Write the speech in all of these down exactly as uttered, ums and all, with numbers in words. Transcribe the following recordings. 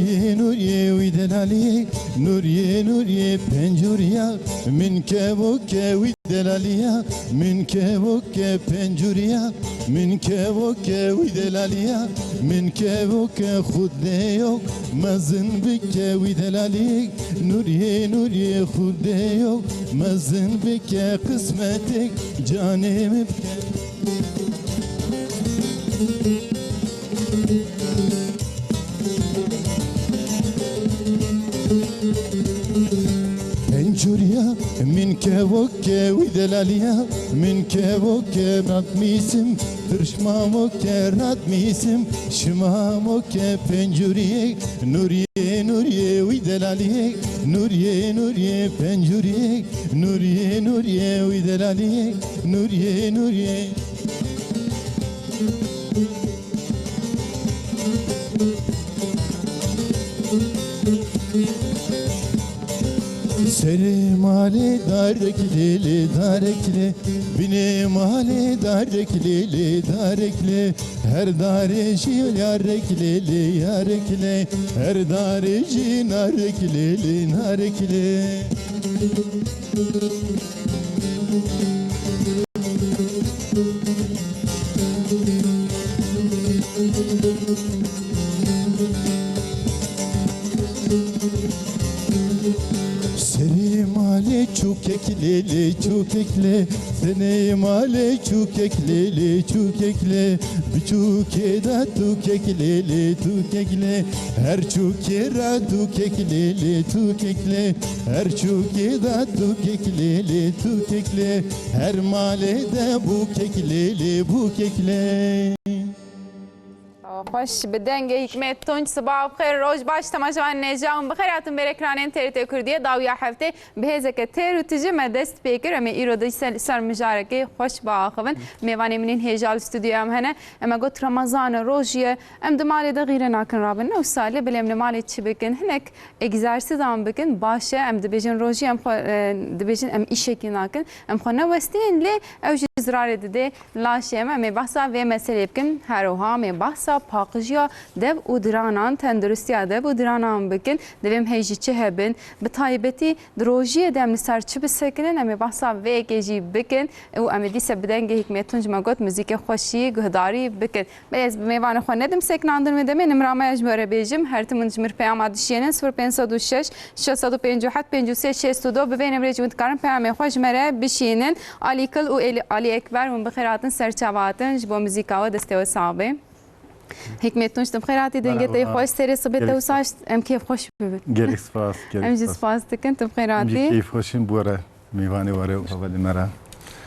Nûriyê, Nûriyê wî delaliyê, Nûriyê, Nûriyê pencûriya, min kevoke wî delaliya, min kevoke pencûriya, min kevoke wî delaliya, min kevoke xudeyok, mezin bike wî delaliyê, Nûriyê, Nûriyê xudeyok, mezin bike qismetek, canê min bike. Pencûriya min kevoke wî delaliya, min kevoke radmîsim, firşmamoke radmîsim, şimamoke pencûriyê, Nûriyê, Nûriyê wî delaliyê, Nûriyê, Nûriyê pencûriyê, Nûriyê, Nûriyê wî delaliyê, Nûriyê, Nûriyê. Serê malê darek lê lê darek lê, binê malê darek lê lê darek lê, her darê jî yarek lê lê yarek lê, her darê jî narek lê lê narek lê. Serê malê çûkek lê lê çûkek lê, tenê malê çûkek lê lê çûkek lê, biçûkê de tûkek lê lê tûkek lê, her çûkê re tûkek lê lê tûkek lê, her çûkê de tûkek lê lê tûkek lê, her malê de bûkek lê lê bûkek lê. Xweş bi dengê Hikmet Tunç, sibav xêr, roj baş, temaşevan nêja hûn bi xêr hatin ber ekranên T R T Kurdiyê. Dawiya heftê bi hêzeke têr û tijî me dest pê kir. Em ê îro di ser, ser mijarekê xweş biaxivin. Mêvanê min ên hêja li stûdyoya em hene. Em e got Remezan e, rojî ye. Em di malê de xîre nakin rabin. Ne wisa lê, belê em li malê çi bikin? Hinek egzersîzan bikin, baş e. Em dibêjin rojî, em xwe, e, dibêjin em îşekî nakin. Em xwe ne westînin, lê ew jî zirarê didê laşê me. Em ê behsa vê meselê bikin. Her wiha em ê behsa paqijiya dev û diranan, tenduristiya dev û diranan bikin. Divê em hê jî çi hebin? Bi taybetî di rojiyê de em li ser çi bisekinin? Em ê behsa vê yekê jî bikin. Û em ê dîse bi dengê Hikmet Tunç, me got, muzîkê xweşî guhdarî bikin. Belê ez bi mêvanê xwe nedim sekinandin wê demê, nimra me ya ji me re bêjim. Her tim hûn ji mir peyama dişiyênin, sifir pênc sed û şeş, şeş sed û pêncî û heft, pêncî û sê şêst û du. Bi vê nimrê jî hûn dikarin peyamê xwe ji me re bişînin. Alî Kil û Elî-, Alî Ekber, hûn bi xêr hatin, ser çava hatin, ji bo muzîka we destê we sax be. Hikmet Tunç, tu bi xêr hatî, dengê te yê xweş, serê sibê te wisa em kêfxweş bibin. Gelek spas, gelek spas. Em jî spas dikin, tu bi xêr hatî. Em jî kêfxweş in, bi we re. Mêvanê were û hevalê me re.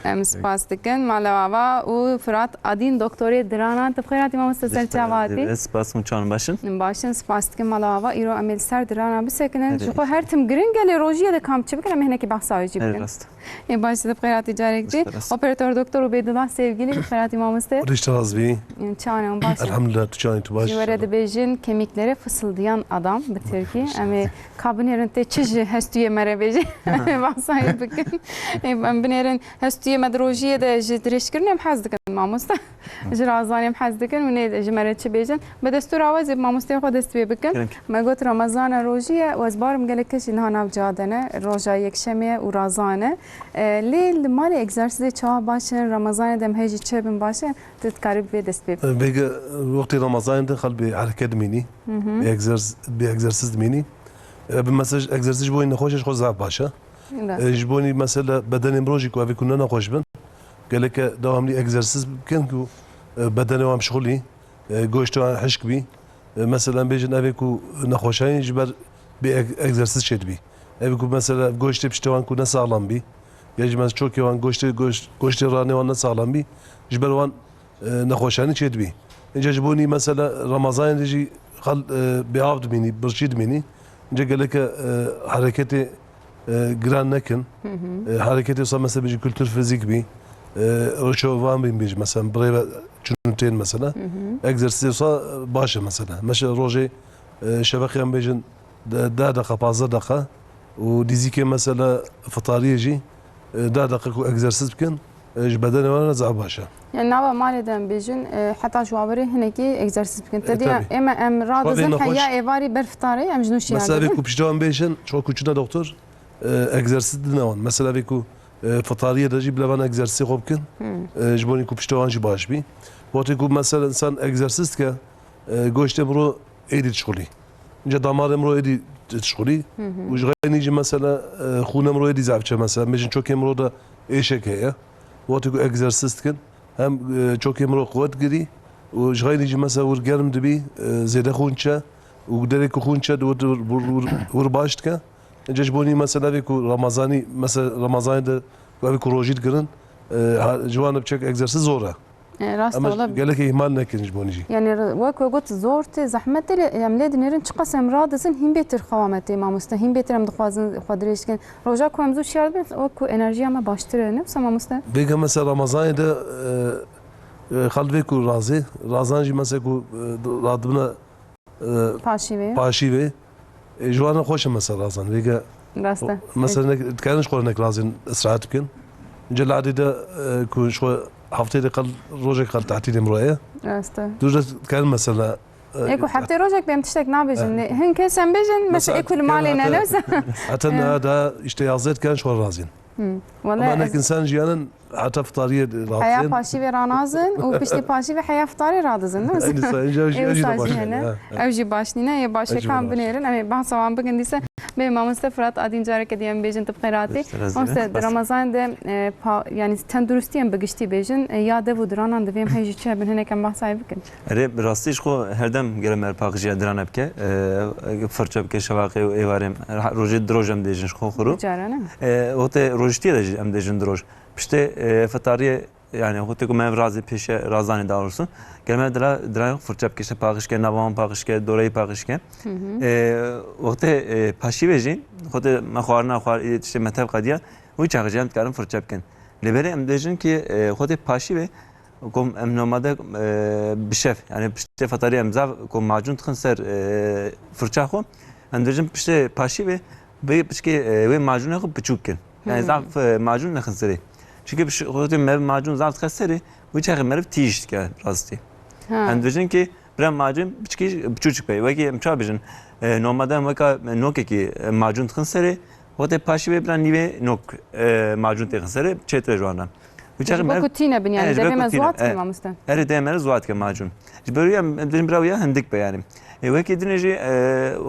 Em spas dikin. Mala ava û Firat Adîn, doktorê diranan, tu bi xêr hatî mamoste, ser çava hatî. Ez spas, hûn çawan, baş in? Em baş in, spas dikin. Mala ava, îro em ê li ser dirana bisekinin. Ji xwe her tim giring e, lê rojiyê de kam çi bikin, em ê hinekî behsa wê jî bikin. Rast. Ê baş, tu bi xêr hatî carek dî. Operator doktor Ubeydullah Sevgili, bi xêr hatî mamoste. Rîş te rast bî. Çawan e, hûn baş in? Elhamdulillah, tu çawan î, tu baş? Ji we re dibêjin kemikleri fısıldayan adam bi tirkî. Em ê Ka binêrin tê çi ji hestûyê me re bêjî? Em ê behsa wê bikin. Ê, em binêrin hestûyê me di rojiyê de ji dirêjkirinê em hez dikin, mamoste. Ji razanê em hez dikin, hûn ê ji me re çi bêjin? Bi destûra we zê bi mamosteyê xwe dest pê bikin. Gerek. Me got Remezan e, rojî ye û ez barim gelek kes jî niha nav ciha de ne. Roja yekşemê ye û razan e. E, lê li malê egzersîzê çawa baş in? Remezanê de em hê jî çi bin baş e? Tu dikarî bi vê dest pê bikî. Bêge wextê Remezanê de xelk bi hereket dimînî. Hı hı. Bi egzerz-, bi egzersîz dimînî. E, bi mesela egzersîz ji bo nexweş e, ji xwe zaf baş e. Rast. E, ji bo mesela bedenê mirov jî ku evê ku ne nexweş bin, geleke dewamlî egzersîz bikin ku, e, bedenê wan bişixulî, e, goştê wan hişk bî. E, mesela em bêjin evê ku nexweşayî ji ber bê eg-, egzersîz çêdibî. Evê ku mesela goştê piştê wan ku ne saxlam bî, ya jî mesela çokê wan goştê, goş-, goştê ranê wan ne saxlam bî, ji ber wan e, nexweşanî çêdibî. Înca ji bo nî mesela Remezanê de jî xel-, e, bêav dimînî, birçî dimînî. Înca geleke, e, hereketê, e, giran nekin. Hı hı. E, hereketê wisa mesela bêjî kultur fizîk bî. E, reşo van bîn bêjî mesela bi rê ve çûn tên mesela. Hı hı. Egzersîzê wisa baş e mesela. Mesela rojê, e, şeveqê em bêjin de-, deh deqa, pazdeh deqa û dîzîkê mesela fitariyê jî, e, deh deqa ku egzersiz bikin, e, ji bedenê wan re zaf baş e. Yani nava malê de em bêjin, e, heta ji wawirê hinekî egzersîz bikin. Te E, dî tabii. ême em radizin bêne xweş. heya êvarî ber fitarê, em ji nû şiya Mesela vê dibin. ku pişta em bêjin, ço ku çûna doktor, e, egzersîz dine wan. Mesela vê ku, e, fitariyê de jî bi levan egzersîzê xwe bikin. Hmm. E, ji bo ku pişta wan jî baş bî. Wextê ku mesela insan egzersîz dike, e, goştê miro êdî dişxulî. Înca damarê miro êdî dişxulî. Hı hı. Û ji xeynî jî mesela, e, xûnê miro êdî zaf çe mesela. Bêjin çokê miro de êşek heye. Wextê ku egzersîz dikin, hem, e, çokê miro quwet girî û ji xeynî jî mesela wir germ dibî, e, zêde xûn çe û derê ku xûn çe, di wir, wir, wir, wir baş dike. Înca ji bo nî mesela vê ku Ramazanî, mesela Ramazanê de ku ev ku rojî digirin, e, ha, ji wan re biçek egzersîz zor e. E, rast e, Ama wala. gelek îhmal nekin ji bo nî jî. Yani re-, wek we got zor tê, zehmet tê, lê em lê dinêrin çiqas em radizin hîn bêtir xewa me tê mamoste. Hîn bêtir em dixwazin xwe dirêj dikin. Roja ku em zû şiyar dibin, wek ku enerjiya me baştir e, ne wisa mamoste? Vêga mesela Ramazanê de, e, e, xelk vê ku razê, razan jî mesela ku, e, radibine, e, Paşî vê. paşî vê. E, ji wan re xweş e mesela razan. Vêga Rast e. mesela nek, dikarin ji xwe nek razên istirahat bikin. Înca li erdê de, e, ku ji xwe hefteyê de qel rojek qel tatilê miro ye. Rast e. Tu jî dikarin mesela, e, Ê ku heftê rojek bêm tiştek nabêjin. E. Lê hin kes em bêjin, mesela ê ku li malê ne, ne wisa? Heta niha da işte yazdeh dikarin ji xwe razên. Hmm. Ama Wala nek ez insan jiyanin heta fitariyê razên. Heya paşî vê ranazin û piştî paşî vê heya fitarê radizin, ne? Aynı sayınca ev jî, Ê ev jî de wisa baş jî yani. hene. Ha, Ev jî baş nîne, ê baş ev jî de yekan baş. binêrin. Em ê behsa wan bikin dîse. Bê mamoste Firat Adîn careke diye em bêjin tu bi xêr hatî. Mamoste, di Ramazan de, e, pa-, yani tenduristî em bi giştî bêjin, e, ya dev û diranan divê em hej jî çi hebin hinek em behsa wê bikin. Erê, bi rastî ji xwe her dem gere me paqijiya dirane bike, e, firçe bike, şevaxê û êvarê em, rojê di roj em dêjin ji xwe xuru. Cara ne? E, wextê rojîtiyê de jî em dêjin di roj. Piştê, e, fitariyê, yani wextê ku me ev razê pêşe razanê dawirsin, gere me dira, dirayê xwe firçe bike, işte paqij ke, nava wan paqij ke, doreyê paqij ke. Hı hı. E, wextê, e, paşî ve jî, wextê me xwarina xwar, işte me tev qediya, wî çaxê jî em dikarin firçe bikin. Lê belê em dêjin ki, e, wextê paşî ve, Kom em normalde, e, bi şev, yani piştê fetarî em zaf kom macûn dixin ser, e, firça xwe. Em dibêjin piştê paşî vê, vê pişkê, e, wê macûnê xwe piçûk kin. Yani Hmm. zaf, e, macûn nexin serê. Çünkü piş-, xwetê me macûn zaf dixe serê, wî çaxê meriv tîj dike rastî. Ha. Em dibêjin ki bira macûn piçkî, piçûçik be. Wekî em ça bêjin, e, normalde em weka nokekî, e, macûn dixin serê, wextê paşî vê bira nîvê nok, e, macûn têxin serê, çêtir e ji wan re. Wî çaxê Ji bo me ku tîne bin, yani, e, ji devê bo me ku tîne, ziwat e. Kim, mamoste? Erê, devê me re ziwat ke macûn. Ji ber wî em, em dibêjin bira wî ya hindik be, yani. E, wekî dinê jî, e,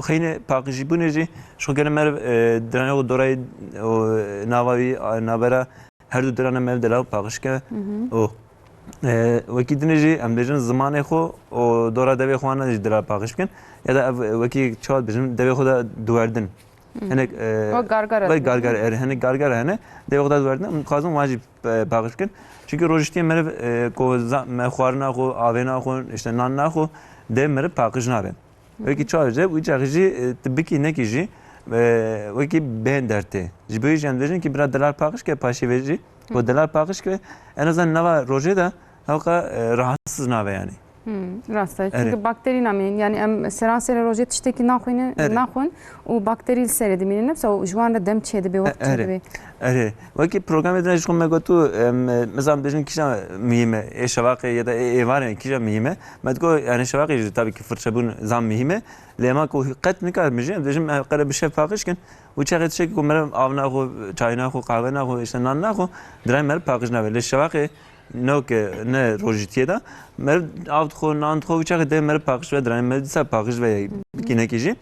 xeynê paqijîbûnê jî, ji xwe gene me re, e, diranê û dorayê û nava wî, e, navbera her du dirana me delal paqij ke. Hı hı. Û, e, wekî dinê jî em dibêjin zimanê xwe û dora devê xwe wana jî delal paqij bikin. Ya da ev, e, wekî çawa dibêjin, devê xwe de diwerdin. Hmm. Hinek, e, Wek gargara wek dibin. gargara, erê, hinek gargara hene. Dê wexta derdin, em dixwazin wan jî, e, paqij bikin. Çünkü rojîtiyê meriv, e, ku za-, me xwarina xwe, avêna xwe, işte nanina xwe, dê meriv paqij nabe. Hmm. Wekî çawa jî, wî çaxî jî, e, tu bikî nekî jî, e, wekî bên dertê. Ji bo wî jî em dibêjin ki bira delal paqij ke paşê vê jî. Hmm. Ku delal paqij ke, en azından nava rojê de hewqa, e, rahatsız nabe yani. Hmm, rast e. Erê. Çünkü bakterî namînin. Yani em seranserê rojê tiştekî naxwînin, Erê. naxwin û bakterî li serê dimînin. Nefsa û ji wan re dem çêdibe, wext E, erê. çêdibe. Erê. Wekî programê din ji xwe me got, em, mesela em dibêjin kîja muhîm e, ê şevaqê ya da ê êvarê kîja muhîm e. Me digot, yani şevaqê jî tabii ki firçebûn zam muhîm e. Lê ema ku qet nikarin jî, em dibêjin, em qere bi şev paqij kin. Û çaxê tiştekî ku meriv av naxwe, çay naxwe, qehwe naxwe, işte nan naxwe, dirayê meriv paqij nabe. Lê şevaqê nokê ne rojîtiyê de meriv av dixwe, nan dixwe, wî çaxê dê meriv paqij ve, dirayê meriv dîsa paqij ve bikî nekî jî.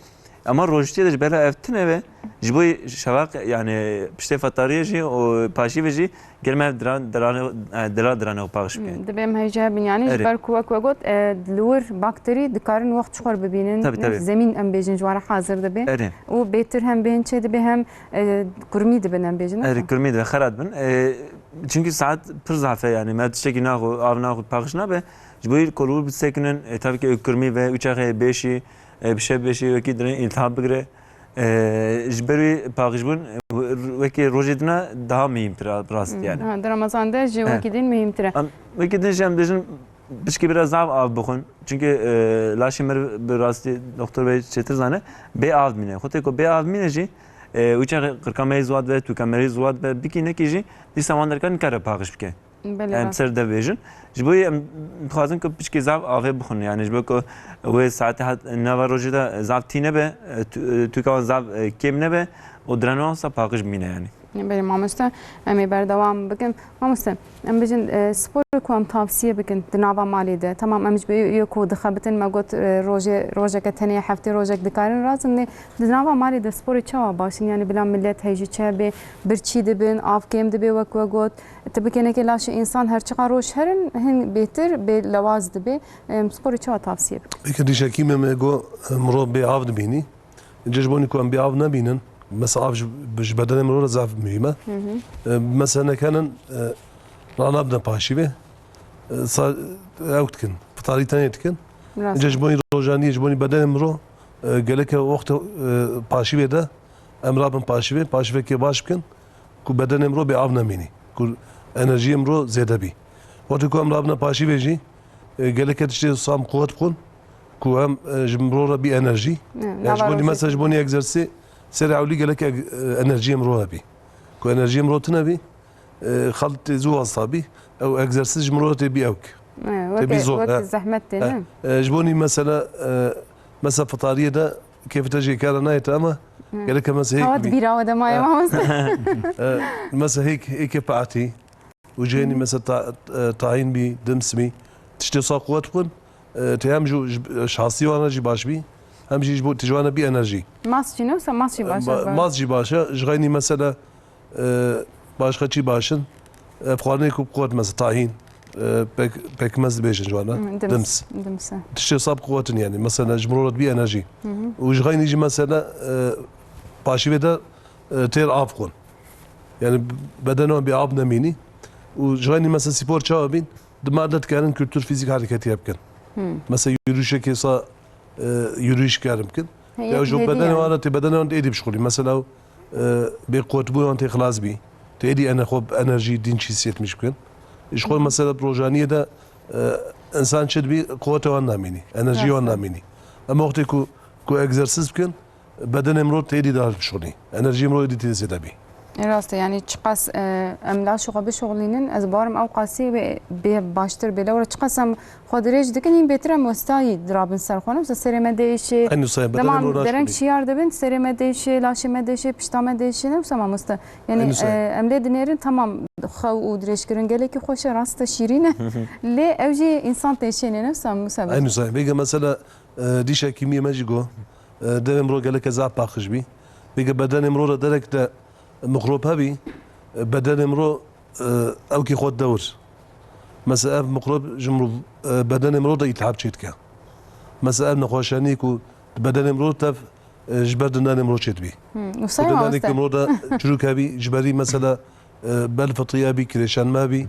Ama rojîtiyê de ji bela ev tine ve, ji bo şevaq, yani piştê fetariyê jî û paşî ve jî gel meriv diran, diranê, e, dila diranê xwe paqij bike. Hmm, dibê em hevjî hebin, yani ji Erê. ber ku wek we got, e, li wir bakterî dikarin wext ji xwe re bibînin. Tabii, tabii. Zemîn em bêjin ji wan re hazir dibe. Erê. Û bêtir hem bên çêdibe hem, e, kurmî dibin em bêjin, Erê, wisa? kurmî dibe, xera dibin. E, çünkü saet pir zaf e yani. Me tiştekî naxwe, av naxwe, paqij nabe. Ji bo wî kolbûr bisekinin, e, tabii ki ew kurmî ve, wî çaxê bêşî, e, bi şev bêşî wekî dinê îltihab bigire. E, ji ber wî paqijbûn, e, wekî rojê dina daha muhîmtir a, bi rastî Hmm, yani. ha, di Ramazan de ji He. wekî din muhîmtir e. Em, wekî din jî em dibêjin, Pişkî biraz zaf av bixwin. Çünkü, e, laşê meriv bi rastî doktor bey çêtir zane. Bê av dimîne. Xwetê ku bê av dimîne jî, e, wî çaxê qirka me yê ziwat be, tûka me yê ziwat be, bikî nekî jî, dîsa wan derkan nikare paqij bike. Belê, em ser de bêjin. Ji bo yê em dixwazin ku piçkê zaf avê bixwin. Yani ji bo ku wê saetê hat nava rojê de zaf tî nebe, e, tu-, e, tûka wan zaf, e, kêm nebe û dirana wan sa paqij bimîne yani. Belê mamoste, em ê berdewam bikin. Mamoste, em bijin, e, sporê ku em tavsiye bikin di nava malê de. Tamam, em ji bo yê ku dixebitin, me got, e, rojê, rojeke tenê, heftê rojek dikarin razin, lê di nava malê de sporê çawa baş in? Yani bila millet heyjî çi hebe, birçî dibin, av kêm dibe, wek we got. Tu bikenekê laşê însan her çiqa roj herin, hin bêtir bê lewaz dibe. Em, sporê çawa tavsiye bikin? Peki dîşekî me, me got, em, mirov bê av dibînî. Înca ji bo ku em bê av nebînin, mesela av ji, ji bedenê mirov re zaf muhîm e. Hı hı. E, mesela nekenin, e, ranabine paşî vê, e, sa-, ew dikin, fitarî tenê dikin. Rast. Înca ji bo rojaniyê, ji bo bedenê mirov, e, geleke wextê, e, paşî vê de, em rabin paşî vê, paşîvekê baş bikin. Ku bedenê mirov bê av nemînî, ku enerjiyê mirov zêde bî. Wextê ku em rabine paşî vê jî, e, geleke tiştê wisa em quwet bixwin, ku em, e, ji mirov re bî enerjî. Ne, yani ji nava bonî rojê mesela ji bonî egzersîzê serê ewlî gelek eg-, e, enerjiyê mirov hebî. Ku enerjiyê mirov tune bî, e, xeltê zû wasta bî, ew egzersîz ji mirov re tê bî ewk. Ne, tê bî weke, zor, weke he. Zehmet tê, he, ne? E, ji bonî mesela, e, mesela fitariyê de kêfê te jê kara nayê te, ama Hı. Gerek e mesela hêk Hawa bî. Bîra we de maye, he, mamoste. E, mesela hêk, hêkê pe'etî. Û jênî Hı. Mesela ta-, e, tahîn bî, dims bî. Tiştê wisa quwet bixwin. E, tê hem ji, ji, ji hastî wan re jî baş bî. Hem jî ji bo tê ji wan re bî enerjî. Mast jî ne wisa, mast jî baş e, ba-, mast jî baş e. Ji xeynî mesela E, başka çi baş in? E, xwarinê ku bi quwet, mesela tahîn, e, pek-, pekmez dibêjin ji wan re. Hmm, dims. Dims. Dims e. Tiştê wisa bi quwet in yani. Mesela ji mirov re dibî enerjî. Hı hı. Û ji xeynî jî mesela, e, paşîvê de, e, têr av xwin. Yani bedenê wan bê av nemînî. Û ji xeynî mesela spor çawa bîn? Di mar de dikarin kültür fizik hareketiye bikin. Hmm. Mesela yürüyüşekê sa e, yürüyüş karin bikin. He, ya ji bedenê wan re tê, bedenê wan êdî bişixulî. Mesela, e, bê quwetbûyê wan tê xilas bî. Tê êdî ene xwe bi enerjî, dinç hissetmiş bikin. Ji xwe mesela bi rojaniyê de, e, insan çi dibî, quwetê wan namînî, enerjiyê wan namînî. Em wextê ku, ku egzersiz bikin, bedenê mirov tê êdî dar bişixulî. Enerjiyê mirov êdî tê zêde bî. E, rast e, yani çiqas, e, em laşê xwe bişuxulînin, ez barim ew qasî bê, bê baştir bê. Lewra çiqas em xwe dirêj dikin, hîn bêtir em westayî dirabin ser xwe. Mesela serê me diêşê, Eynî sayê, bedenê dema mirov dereng naşuxulî. Şiyar dibin, serê me diêşê, laşê me diêşê, pişta me diêşê, ne wisa mamoste? Yani, Eynî sayê. E, em lê dinêrin, tamam, xew û dirêjkirin gelekî xweş e, rast e, şîrîn e. Lê ew jî însan têşênê, ne wisa Musa? Eynî sayê. Vêga mesela, e, dîşa kîmiyê me jî got, e, devê mirov gelek zaf paqij bî. Vêga bedenê mirov re derek de mikrop hebî, bedenê mirov, e, ew kê xwe dewir. Mesela ev mikrop ji mirov, e, bedenê mirov de îltihab çêdike. Mesela ev nexweşaniyê ku di bedenê mirov tev, e, ji ber dindanê mirov çêdibî. Hmm, wisa ye mamoste. Ku dindanê ku mirov de çirûk hebî, ji berî mesela, e, bel fitiye bî, kirêşanme bî,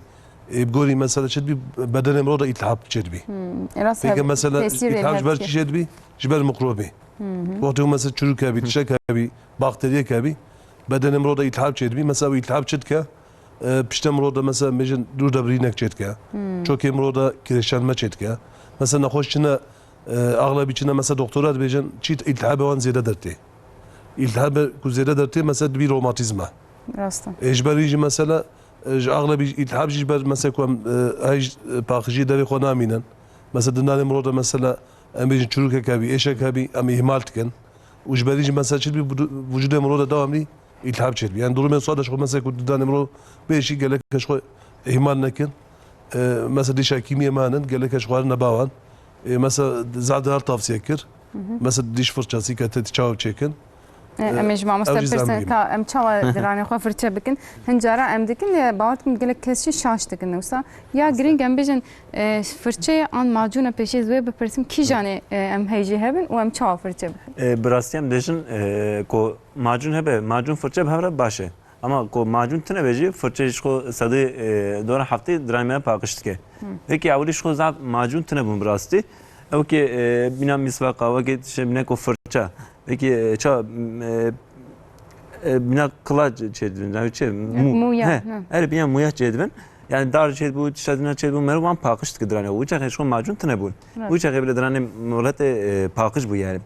e, bi gorî mesela çêdibî, bedenê mirov de îltihab çêdibî. Hmm, e, rast. Peki mesela îltihab ji ber çi çêdibî? Ji ber mikrobê. Hı hı. Wextê mesela çirûk hebî, tişek hebî, bakteriyek hebî, bedenê mirov de îltihab çêdibî. Mesela ew îltihab çi dike? E, piştê mirov de mesela bêjin dûr de birînek çêdike. Hmm. Çokê mirov de kirêşanme çêdike. Mesela nexweş çine, e, axlebî çine mesela doktora dibêjin çî îltihabê wan zêde dertê. Îltihabê ku zêde dertê mesela dibî romatîzma. Rast e. Ê ji ber wî jî mesela, e, ji axlebî îltihab jî ji ber mesela ku em, e, hej, e, paqijiyê devê xwe namînin. Mesela dindanê mirov de mesela em bêjin çirûkek hebî, êşek hebî, em îhmal dikin. Û ji berî jî mesela çi dibî, vücudê mirov de dewamlî îltihab çêdibî. Yani durumê wisa de ji xwe mesela ku didanê mirov bêşî gelek ji xwe îhmal nekin. E, mesela dîşa kîmiyê me henin, gelek ji xwarin neba wan. E, mesela Zehra tavsiye kir. Hı hı. Mesela dîş fırçası ke te çawa çêkin. E, e, em ê ji mamoste pirsin ka em çawa diranê xwe firçe bikin. Hin cara em dikin, lê bawer dikim gelek kes jî şaş dikin wisa. Ya girîng em bêjin, e, firçeyê an macûn e, pêşî ez wê bipirsim, kîjanê, e, em heyjî hebin û em çawa firçe bikin? E, bi rastî em dibêjin, e, ku macûn hebe, macûn firçe bi hev re baş e. Ama ku macûn tune be jî, firçe ji xwe sedî, e, dora heftê diranê me paqij dike. Hı. Wekî ewilî ji xwe zaf macûn tune bûn bi rastî. Ew ki, e, bîna misvaka, wekî tiştê bîne ku firçe. Wekî, e, ça, e, e, bîna kila çêdibin, yani çi? Mû. Mûya, he, hı. Erê bîna mûya çêdibin. Yani dar çêdibû, tişta dîna çêdibû, meriv wan paqij dike diranê. Wî çaxê ji xwe macûn tune bûn. Evet. Wî çaxê bile diranê miletê, e, paqij bû yani.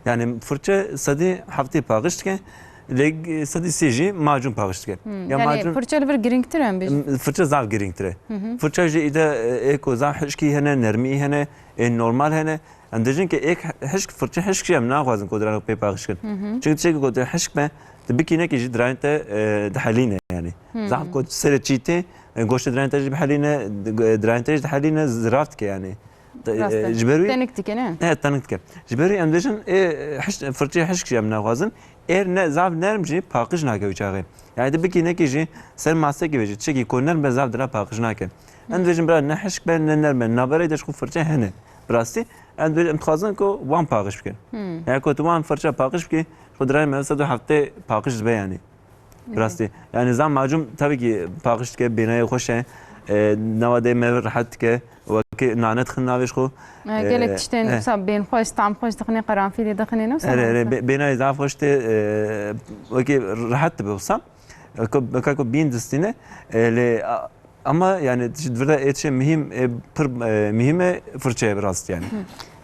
Yani firçe sedî heftê paqij dike. Lê sedî sê jî macûn paqij dike. Hmm, Ya yani macûn firçe li vir girîngtir e, em bêjin. Firçe zaf girîngtir e. Hı hı. Firçe jî îde, e, ê ku zaf hişkî hene, nermî hene, ê normal hene. Em dibêjin ke êk hişk, firçe hişk jî em naxwazin ku diranê pê paqij kin. Hı hı. Çünkü tiştekî ku tu hişk be, tu bikî nekî jî diranê te, e, dihelîne yani. Hı. Zaf ku serê çî tê, e, goştê diranê te jî bihelîne, di-, diranê te jî dihelîne, zirar dike yani. Te-, Rast e. e, ji ber wî Tenik dike, ne? Evet, tenik dike. Ji ber wî em dibêjin, ê, hişk, firçeyê hişk jî em naxwazin. Êr ne, zaf nerm jî paqij nake wî çaxê. Yani tu bikî nekî jî ser masekê ve jî, tiştekî ku nerm be zaf dira paqij nake. Em dibêjin bira ne hişk be, ne nerm be, naberê de ji xwe firçe hene. Bi rastî, em dibêjin, em dixwazin ku wan paqij bikin. Hmm. Yani ku tu wan firçe paqij bikî, ji xwe diranê me sed û heftê paqij dibe yani. Bi rastî. Yani zam macûm tabii ki paqij dike, bênayê xweş e. E, nava dê me rehet dike. Wekî nane dixin navê ji xwe. E, gelek E, tiştên e. wisa bên xweş, tam xweş dixinê, qeranfîlê dixinê, ne wisa Erê, erê, navê? Bê-, bênayê zaf xweş tê, e, wekî rehet dibe wisa. E, ku, ka ku bîn distîne, e, lê, a, ama yani tişt-, vir de ê tiştê muhîm, e, pir, e, muhîm e, firçe ye bi rastî yani. Hı.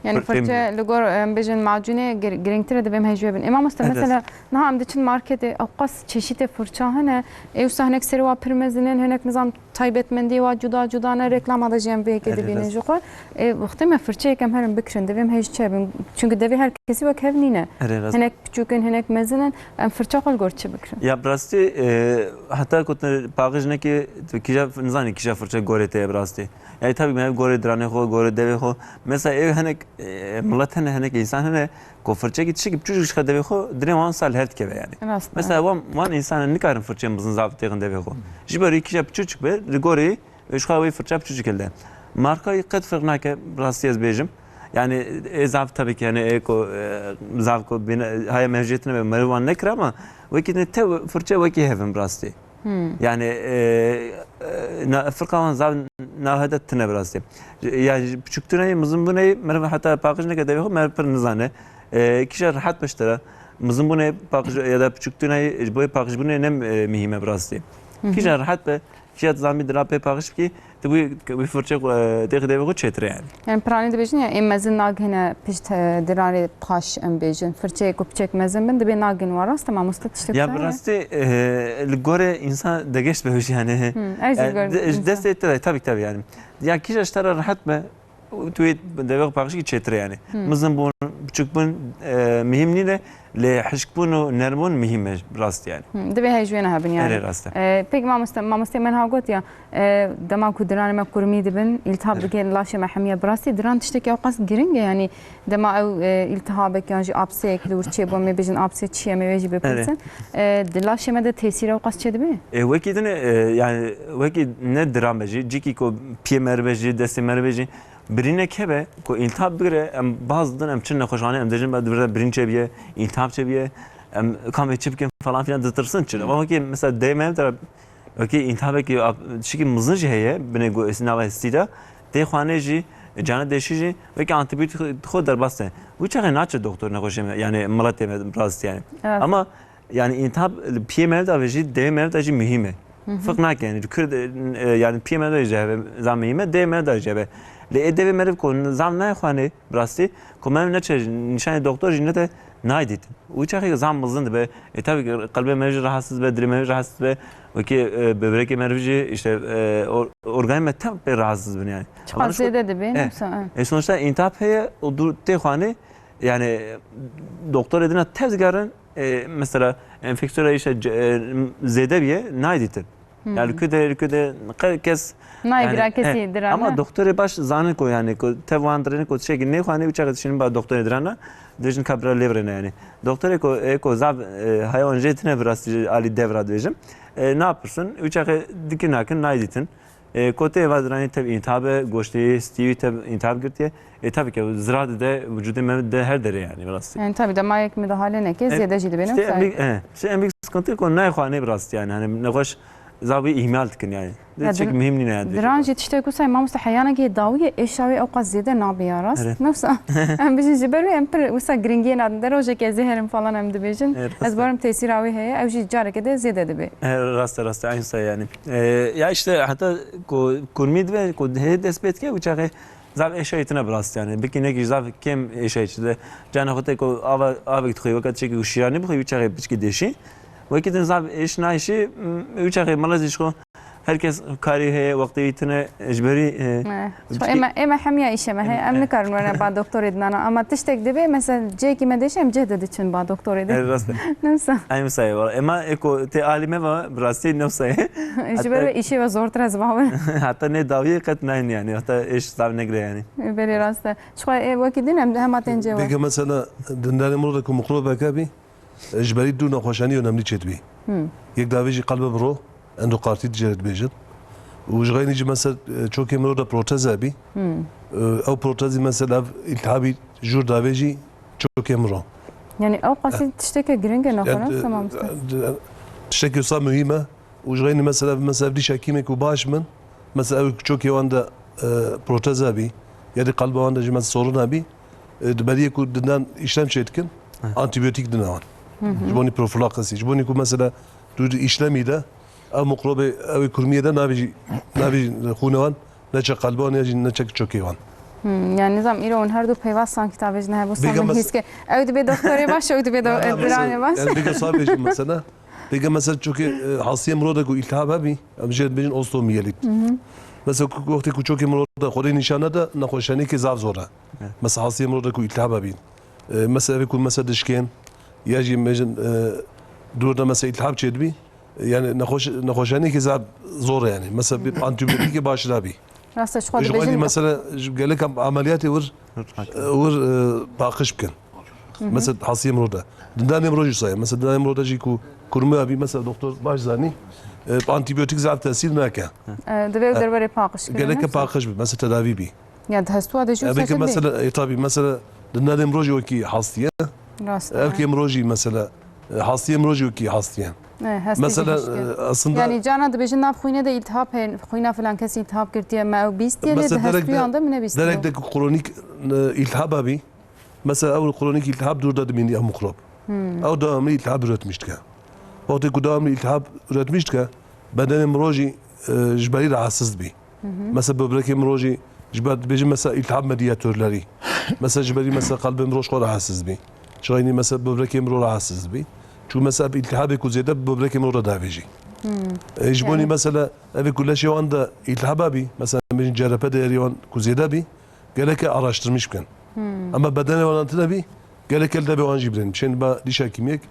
Yani Fir-, firçe em- li gor, em bêjin macûnê gir-, girîngtir e, divê em hêj wê bin. Ê mamoste, Evet. mesela niha em diçin marketê, ewqas çeşîtê firça hene. Ê wisa hinek serê wa pir mezin in, hinek nizam taybetmendiyê wa cuda cuda ne, reklama de jî em vê yekê Evet, dibînin rast. ji xwe. Ê wextê me firçeyek em herin bikirin, divê em hêj çê bin. Çünkü devê her kesî wek hev nîne. Evet, rast. Hinek piçûk in, hinek mezin in. Em firça xwe li gor çi bikirin? Ya bi rastî, e, heta ku tu paqij nekî, tu kîja, nizanî kîja firçe gorê te ye bi rastî. Yani tabii me gorê diranê xwe, gorê devê xwe. Mesela ev hinek, e, milet hene, hinek insan hene, ku firçekî tiştekî piçûçik ji xwe devê xwe, dirê wan sal her dikeve yani. Rast e. Mesela wan, wan insanên nikarin firçeyên mezin zaf têxin devê xwe. Ji ber wî kîja piçûçik be, li gorî Ê ji xwe wê firça piçûçik hilde. Marka wî qet ferq nake, rastî ez bêjim. Yani ê zaf tabii ki yani ê ku, e, zaf ku bîne, haya mevciyetine ve meriv wan nekir ama wekî ne te firçe wekî hevin bi rastî. Hmm. Yani, e, e, na, firqa wan zaf nahede tine bi rastî. Yani piçûktireyê, mizinbûneyê meriv heta paqij neke devê xwe meriv pir nizane. E, kîja rehet be ji te re. Mizinbûnê paqij ya da piçûktireyê ji bo paqijbûnê ne, e, muhîm e bi rastî. Hı hı. Kîja rehet be, Kîja dizanî dira pê paqij bikî, tu wî, wî firçe, e, têxî devê xwe çêtir e yani. Yani piranî dibêjin ya, ê mezin nagihine pişt, e, dirarê paş em bêjin. Firçeyê ku piçek mezin bin, dibê nagihîn wa, rast e mamoste, tiştek Ya wisa bi ye? rastî, e, li gorê insan degeşt be wî jî yani. Hı, ez jî Yani, gor-, de-, ji insan. destê te de, tabii, tabii yani. Ya kîja ji te re rehet be, û tu wê devê xwe paqij kî çêtir e yani. Hmm. Mizin bûn, piçûk bûn, e, muhîm nîne, lê hişk bûn û nerm bûn muhîm e, rast yani. Hmm, divê hêj wê hebin yani. Erê, rast e. E, peki mamoste, mamoste men ha got ya, e, dema ku diranê me kurmî dibin, îltihab Erê. dike laşê me hemiye, bi rastî diran tiştekî ewqas giring e yani, dema ew, e, îltihabek yan jî abseyek li wir çêbû, em ê bêjin abse çi ye, em ê wê jî bipirsin. Erê. E, di laşê me de tesîr ewqas çêdibe? E, wekî din e, yani wekî ne diran be jî, cîkî ku piyê meriv e jî, destê meriv e jî, Birînek hebe ku îltihab bigire, em baz didin, em çin nexweşxanê, em dibêjin, "Ba, di vir de birîn çêbiye, îltihab çêbiye, em kamê çi bikin?" falan filan, ditirsin çi. Ama wekî mesela dê me de, wekî îltihabekî ap-, tiştekî mizin jî heye, binê ku êsî nava hestî de, tê xanê jî, cana dêşî jî, wekî antîbiyotîk xwe derbas e. Wî çaxê naçe doktor nexweşê me, yani miletê me, rast yani. Evet. Ama Yani întihab li piyê meriv de ve jî, devê meriv de jî muhîm e. Hı hı. Firq nake yani, li Kurd, e, yani piyê meriv de jî hebe, zan muhîm e, devê meriv de jî hebe. Lê ê devê meriv ku zan nayê xwanê, bi rastî, ku meriv neçe nîşanê doktor jî nede, nayê dîtin. Û çaxê zan mizin dibe. E, tabii ki qelbê meriv jî rahatsız be, dilê meriv rahatsız be. Wekî, e, böbrekê meriv jî, işte, e, or-, organê me tev pê rahatsız bin yani. Çiqas zêde dibe, e, yoksa, e. E, sonuçta întihab heye û dûr tê xwanê, yani doktorê dina tev digerin, E, mesela enfeksiyona işte, e, zêde biye, nayê dîtin. Hmm. Yani li ku de, li ku de qe-, kes Nayê yani, bira kesî he, dira, ama ne? doktorê baş zanin ku yani ku tev wan dirêne ku tiştekî nêxwanê, wî çaxê dişînin ba doktorê dirana, dibêjin ka bira lê virêne yani. Doktorê ku, e, ku zaf, e, haya wan jê tine bi rastî alî devra dibêjim. E, napirsin, wî çaxê dikin nakin, nayê dîtin. E, kotê eva diranî tev întihabe, goştê stîwî tev întihabe girtiye. E, tabii ki zirar dide, vücudê me de her derê yani, bi rastî. Yani tabii dema yek midahale neke, E, zêde jî dibêne işte wisa. en büyük, e, işte en büyük sıkıntı konu ne xwanê bi rastî yani. Hani nexweş zaf wî ihmal dikin yani. Ya Çek dir-, mühim nîne yani. diran jî tiştek wisa mamoste heyanekî dawî ye, êşa wê ewqas zêde nabe ya rast. Evet. Ne wisa? Em bijî ji ber wê em pir wisa giringiyê nadin. De rojekê ez ê herim falan em dibêjin. Evet, Ez rast. barim tesîra wê heye, ew jî careke de zêde dibe. E, rast e, rast e, aynı şey yani. E, ya işte hatta ku kurmî dibe, ku hê dest pê dike, wî çaxê zaf êşayî tine bi rastî yani. Bikî nekî zaf kêm êşayî çi de. Cana xwe te ku ava, avek dixwî, weke çekî ku şîranî bixwî, wî çaxê piçkî dêşî. Wekî din zaf êş nayêşî, m, ew çaxê mala zî ji xwe her kes karî heye, wextê wî tune, ji berî, e, Eh, ji xwe ême, ême hemiya îşê me heye. Em, eh, nikarin were ba doktorê dinana. Ama tiştek divê, mesela cihekî me dêşe em cih de diçin ba doktorê de. Eh, rast e. Newsa. Ay, wisa ye, wala. Ema ê ku tê alî me ve, bi rastî newsa ye. Ji ber Heta wê îşê we zortir ez bawer. Heta nê dawiyê qet nayên yani. Heta êş zaf negre yani. Belê rast e. Ji xwe ê wekî din em hema tên cê we. Pêke mesela dindanê mirov de ku mikrobeke bî, ji berî du nexweşanî önemlî çêdibî. Hmm. Yek davê jî qelbe biro, endokartît jê re dibêjin. Û ji xeynî jî mesela, e, çokê mirov de proteze bî. Hmm. E, ew protezî mesela ev îltihabî jûr davê jî çokê mirov. Yani ew qasî tişteke giring e, yani, nexweşan, e, tamam. E, tiştekî wisa muhîm e. Û ji xeynî mesela, mesela dîşa kîmek û baş bin, mesela ew çokê wan de, e, proteze bî, ya dî qelba wan de jî mesela soruna bî, e, di beriyê ku dindan îşlem çê dikin, Heh. antîbiyotik dine wan. Hı hı. Ji bo nî profilakasî. Ji bo nî ku mesela tu di îşlemî de ev mikrobê, ew ê kurmiyê de navê jî, navê xûne wan, neçe qelba wan ya jî neçe çokê wan. Hmm, yani nizam îro hûn her du peyva sanki tavêjine hebo Bêga sanki mes- hîske. Ew dibê doktorê baş, ew dibê do-, Na, na, diranê mesela, baş. Yani bêga sabê jî mesela. Pêke mesela çokê, e, hastiyê mirov de ku îltihab hebî, em jê dibêjin ostomiyelît. Hı hı. Mesela ku, ku wextê ku çokê mirov de xwedê nîşan nede, nexweşanîkê zaf zor e. Evet. Mesela hastiyê mirov de ku îltihab hebî. E, mesela evê ku mesela dişkên, ya jî bêjin, e, dûr de mesela îltihab çêdibî, e, yani nexweş-, nexweşanîkê zaf zor e yani. Mesela bir antibiyotîkê baş nabî. Rasta ji xwe Ji xwe dibêjin. Mesela ji gelek em-, ameliyatê wir, Rutmak. e, wir, e, paqij bikin. Hı hı. Mesela hastiyê mirov de. Dindanê mirov jî wisa ye. Mesela dindanê mirov de jî ku kurmiya bî, mesela doktor baş zanî, e, antîbiyotik zaf tesîr nake. E, divê ew E, derbarê paqij kirin, gereke neyse. Paqij bi, mesela tedavî bî. Ya di hestûa de jî Evê wisa ki çi dibê? Mesela, e, tabii, mesela dindanê mirov jî wekî hastiye. Rast e. Evkê mirov jî mesela, e, hastiyê mirov jî wekî hastiye. E, hestî Mesela, jî hişk e, e. Aslında Yani cana dibêjin nav xwînê de îltihab heye, xwîna filan kesî îltihab girtiye, me ew bîstiye lê di Mesela derek de, hestûyan de min nebîstiye. Derek de ku kronik, e, îltihab hebî, Mesela ew kronik îltihab dûr de dimînî ew mikrob. Hmm. Ew devamlı îltihab üretmiş dike. Wextê ku devamlı îltihab üretmiş dike, bedenê mirov jî, e, ji berî rahatsiz dibî. Hı hı. Mesela böbrekê mirov jî ji ber dibêjin mesela îltihab mediatörleri. Mesela ji berî mesela qelbê mirov ji xwe rahatsiz dibî. Ji xeynî mesela böbrekê mirov rahatsiz dibî. Çünkü mesela ev îltihabê ku zêde bi böbrekê mirov re davêjî. Hmm. E, ji bo nî Yani mesela evê ku leşê wan de îltihaba bî, mesela bêjin C R P değeri wan ku zêde bî, gereke araştirmiş bikin. Hmm. Ama bedenê wan tine bî, gereke li devê wan jî birên. Şên ba dîşa kîmyek,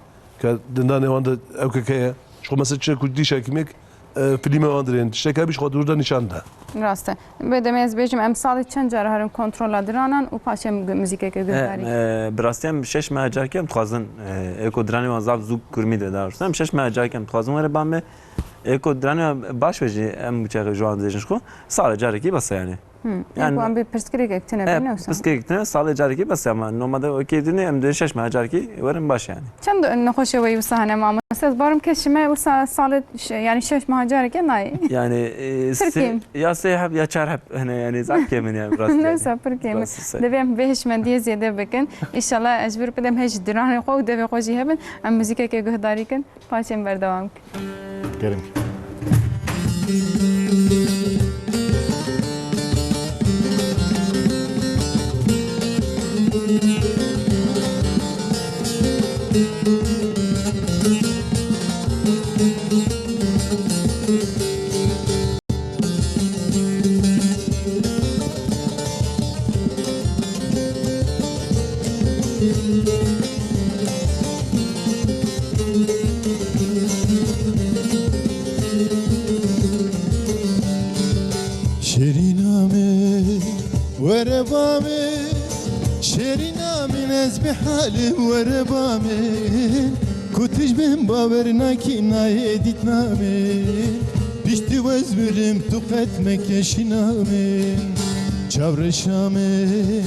ke dindanê wan de ew keke ye. Ji xwe mesela çi ku dîşa kîmyek, e, filmê wan dirên. Tiştek hebî ji xwe dûr de nîşan de. Rast e. Bê demê ez bêjim, em salê çend cara herin kontrola diranan û paşê em gu-, muzîkeke E, guhdarî. e, bi rastî em şeş meha carkê em dixwazin, e, ê ku diranê wan zaf zû kurmî de dar. Em şeş meha carkê em dixwazin were ba me. Ê ku diranê wan baş be jî em çaxê ji wan dibêjin ji xwe. Salê carekî bes e yani. Hı. Yani, Yani, wan bir pirsgirêkek tune e, bîne wisa. Pirsgirêkek tune, salê carekî bes ama normalde okey dine, em dê şeş meha carekî werin baş yani. Çend nexweşê we wisa hene mamoste? Ez barim kes ji me wisa salê ş-, yani şeş meha carekê nayê. Yani, e, Pir se-, kêm. Ya sê heb ya çar heb hene yani zaf kêm in yani, rast yani. Neyse, pir kêm in. Rast se- Divê em vê hişmendiyê zêde bikin. Înşallah ez ji vir bidem hej diranê xwe û devê xwe jî hebin. Em muzîkekê guhdarî kin. Paşê em berdewam kin. Kerim. Şêrîna min, were ba min, şêrîna min, ez bêhal im, were ba min. Ku tu ji min bawer nakî, nayê dîtina min. Piştî wez mirim, tu qet meke şîna min. Çavreşa min,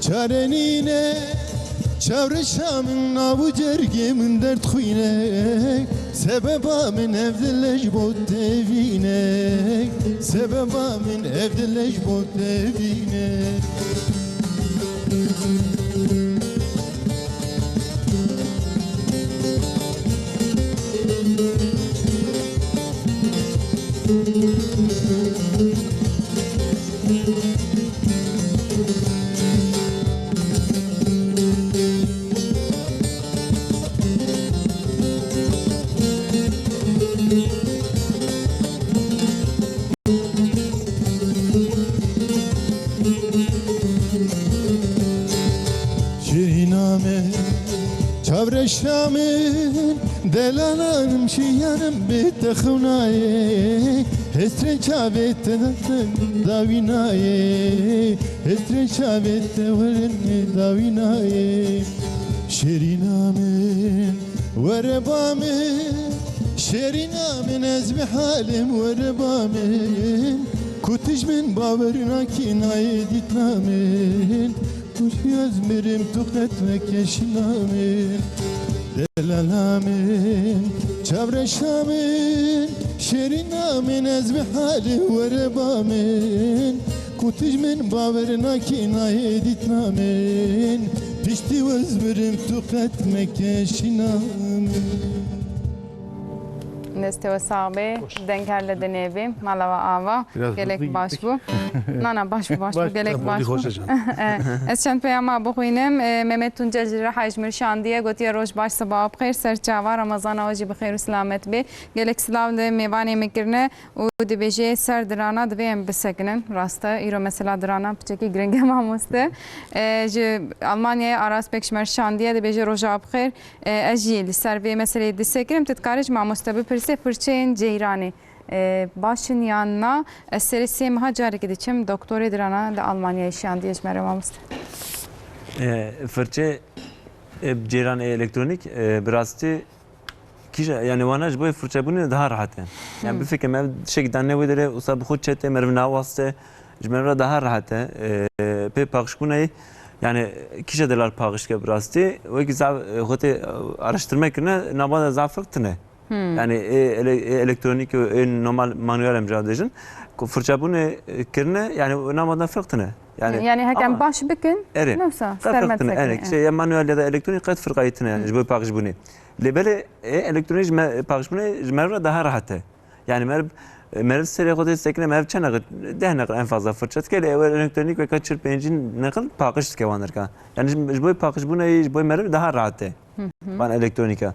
çare nîne, çavreşa min, nav û cergê min derdxwîne. Sebeba min ev dil e ji bo tevîne, sebeba min ev dil e ji bo tevîne. Şamên delalan şiyanim bê te xewnayê. Hesrên çavê te dawînayê. Hesrên çavê te werin dawînayê. Şêrîna min, were ba min. Şêrîna min, ez bi halim, were ba min. Ku tu ji min bawer nakî nayê dîtina min. Û ji ez mirim tu qet veke şîna min. Delala min, çavreşa min, şêrîna min, ez bi halê were ba min. Ku tu ji min bawer nakî nayê dîtina min. Piştî ez mirim tu qet meke şîna min. Destê we sax bê. Hoş. Deng her li dinê bê. Mala we ava. Biraz gelek hızlı baş gittik. Bû. Na, na, baş bû, baş bû. Baş, gelek tamam, baş bû. Hoş hocam. Eh, ez çend peyama bixwînim. Eh, Mehmet Tuncel ji Rihayê ji min şandiye, gotiye, "Roj baş, sibaha bi xêr, ser çava, Remezana we jî bi xêr û silamet bê." Gelek silav li mêvanê min kirine û dibêje, "Ser dirana divê em bisekinin." Rast e, îro mesela dirana piçekî giring e, mamoste. Eh, ji Almanyayê Aras Bek ji me şandiye, dibêje, "Roja bi xêr." E, ez jî li ser vê meseleyê disekirim. Tu dikarî ji mamoste bipirsî, firçeyên ceyranê, e, baş in yan na? Ez serê sê meha carekê diçim doktorê dirana li Almanyayê şandiye ji me re, mamoste. E, firçe, e, ceyranê elektronik, e, bi rastî kîja, yani wana ji bo firçebûnê daha rehet e. Yani Hmm. bifikirme, ev tiştekî dane wê derê, wisa bi xwe çete, meriv nawaste, ji meriv re daha rehet e. E, pê paqijbûnê, yani kîja delal paqij dike bi rastî, wekî zaf, e, xwe tê, e, araştirme kirine, navbada zaf firq tune. Hmm. Yani ê ele-, ê elektronîk û ê normal manuel em jî dibêjin, ku firçebûnê, e, kirine, yani navbada firq tune. Yani, yani heke em ama baş bikin, erê, ne wisa, qet sermet firq tune, sekine, erê, e. Kişe ya manuel ya da elektronîk qet firqayî tune, yani ji bo paqijbûnê. Lê belê, e, elektronîk ji me, paqijbûnê ji meriv re daha rehet e. Yani meriv, meriv serê xwe tê sekine, meriv çend neqil, deh neqil en fazla firçe dike, lê ew elektronîk weka çil pêncî neqil paqij dike wan derka. Yani ji, ji bo paqijbûnê, ji bo meriv daha rehet e. Hı hı. Van elektronîka.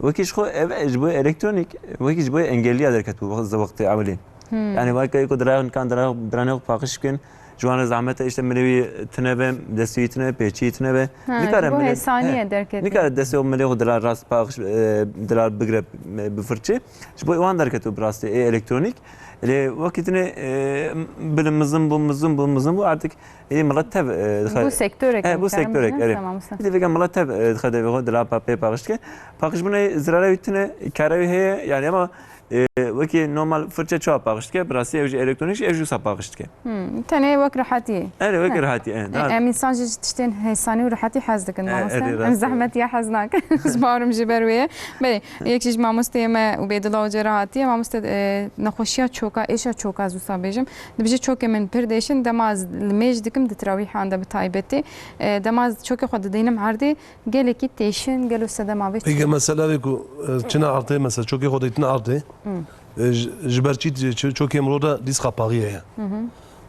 Wekî ji xwe ev, ji bo elektronîk, wekî ji bo engelliya derketibû wextê ewilî. Hmm. Yani weke ku dirayên kan, dirayên biranê xwe paqij bikin, ji wan re zehmet e, işte milê wî tune be, destê wî tune be, pêçî tune be. Ha, nikare ji bo milê, hêsaniyê he, derketî. Nikare destê û milê xwe dila rast paqij, e, dila bigire, e, bi firçe. Ji bo wan derketibû bi rastî, ê elektronîk. Lê wekî tune, e, bilê mizin bû, mizin bû, mizin bû, artık ê milet tev, e, dixe-, bû sektorek, e, bû sektorek, erê. Tamam, tamam. Îdî vêga milet tev, e, dixe devê xwe dila pa-, pê paqij dike. Paqijbûnê zirarê wî tune, kare wî heye, yani ama E, wekî normal firçe çawa paqij dike, bi rastî ew jî elektronîk jî, ew jî wisa paqij dike. Hmm, tenê wek rehetiyê. Erê, wek rehetî, e, e, daha em însan jî ji tiştên hêsanî û rehetî hez dikin, e, mamoste. Erê, em rast e. Zehmetiya hez nakin. Ez bawerim ji ber wê ye. Belê, yek jî ji mamosteyê me Ubeydullah Hoca re hatiye. Mamoste, e, nexweşiya çoka, êşa çoka ez wisa bêjim. Dibêje çokê min pir diêşin, dema ez li mêj dikim, di tirawîhan de bi taybetî. E, dema ez çokê xwe dideynim erdê, Gelekî têşin, gelo sedema vê çi? Pêke mesela vê ku, e, çina erdê, mesela çokê xwe dayîtine erdê, Hmm. e, ji, ji ber çi, çi, çokê miro de dîs qapaxî heye. Hı hı.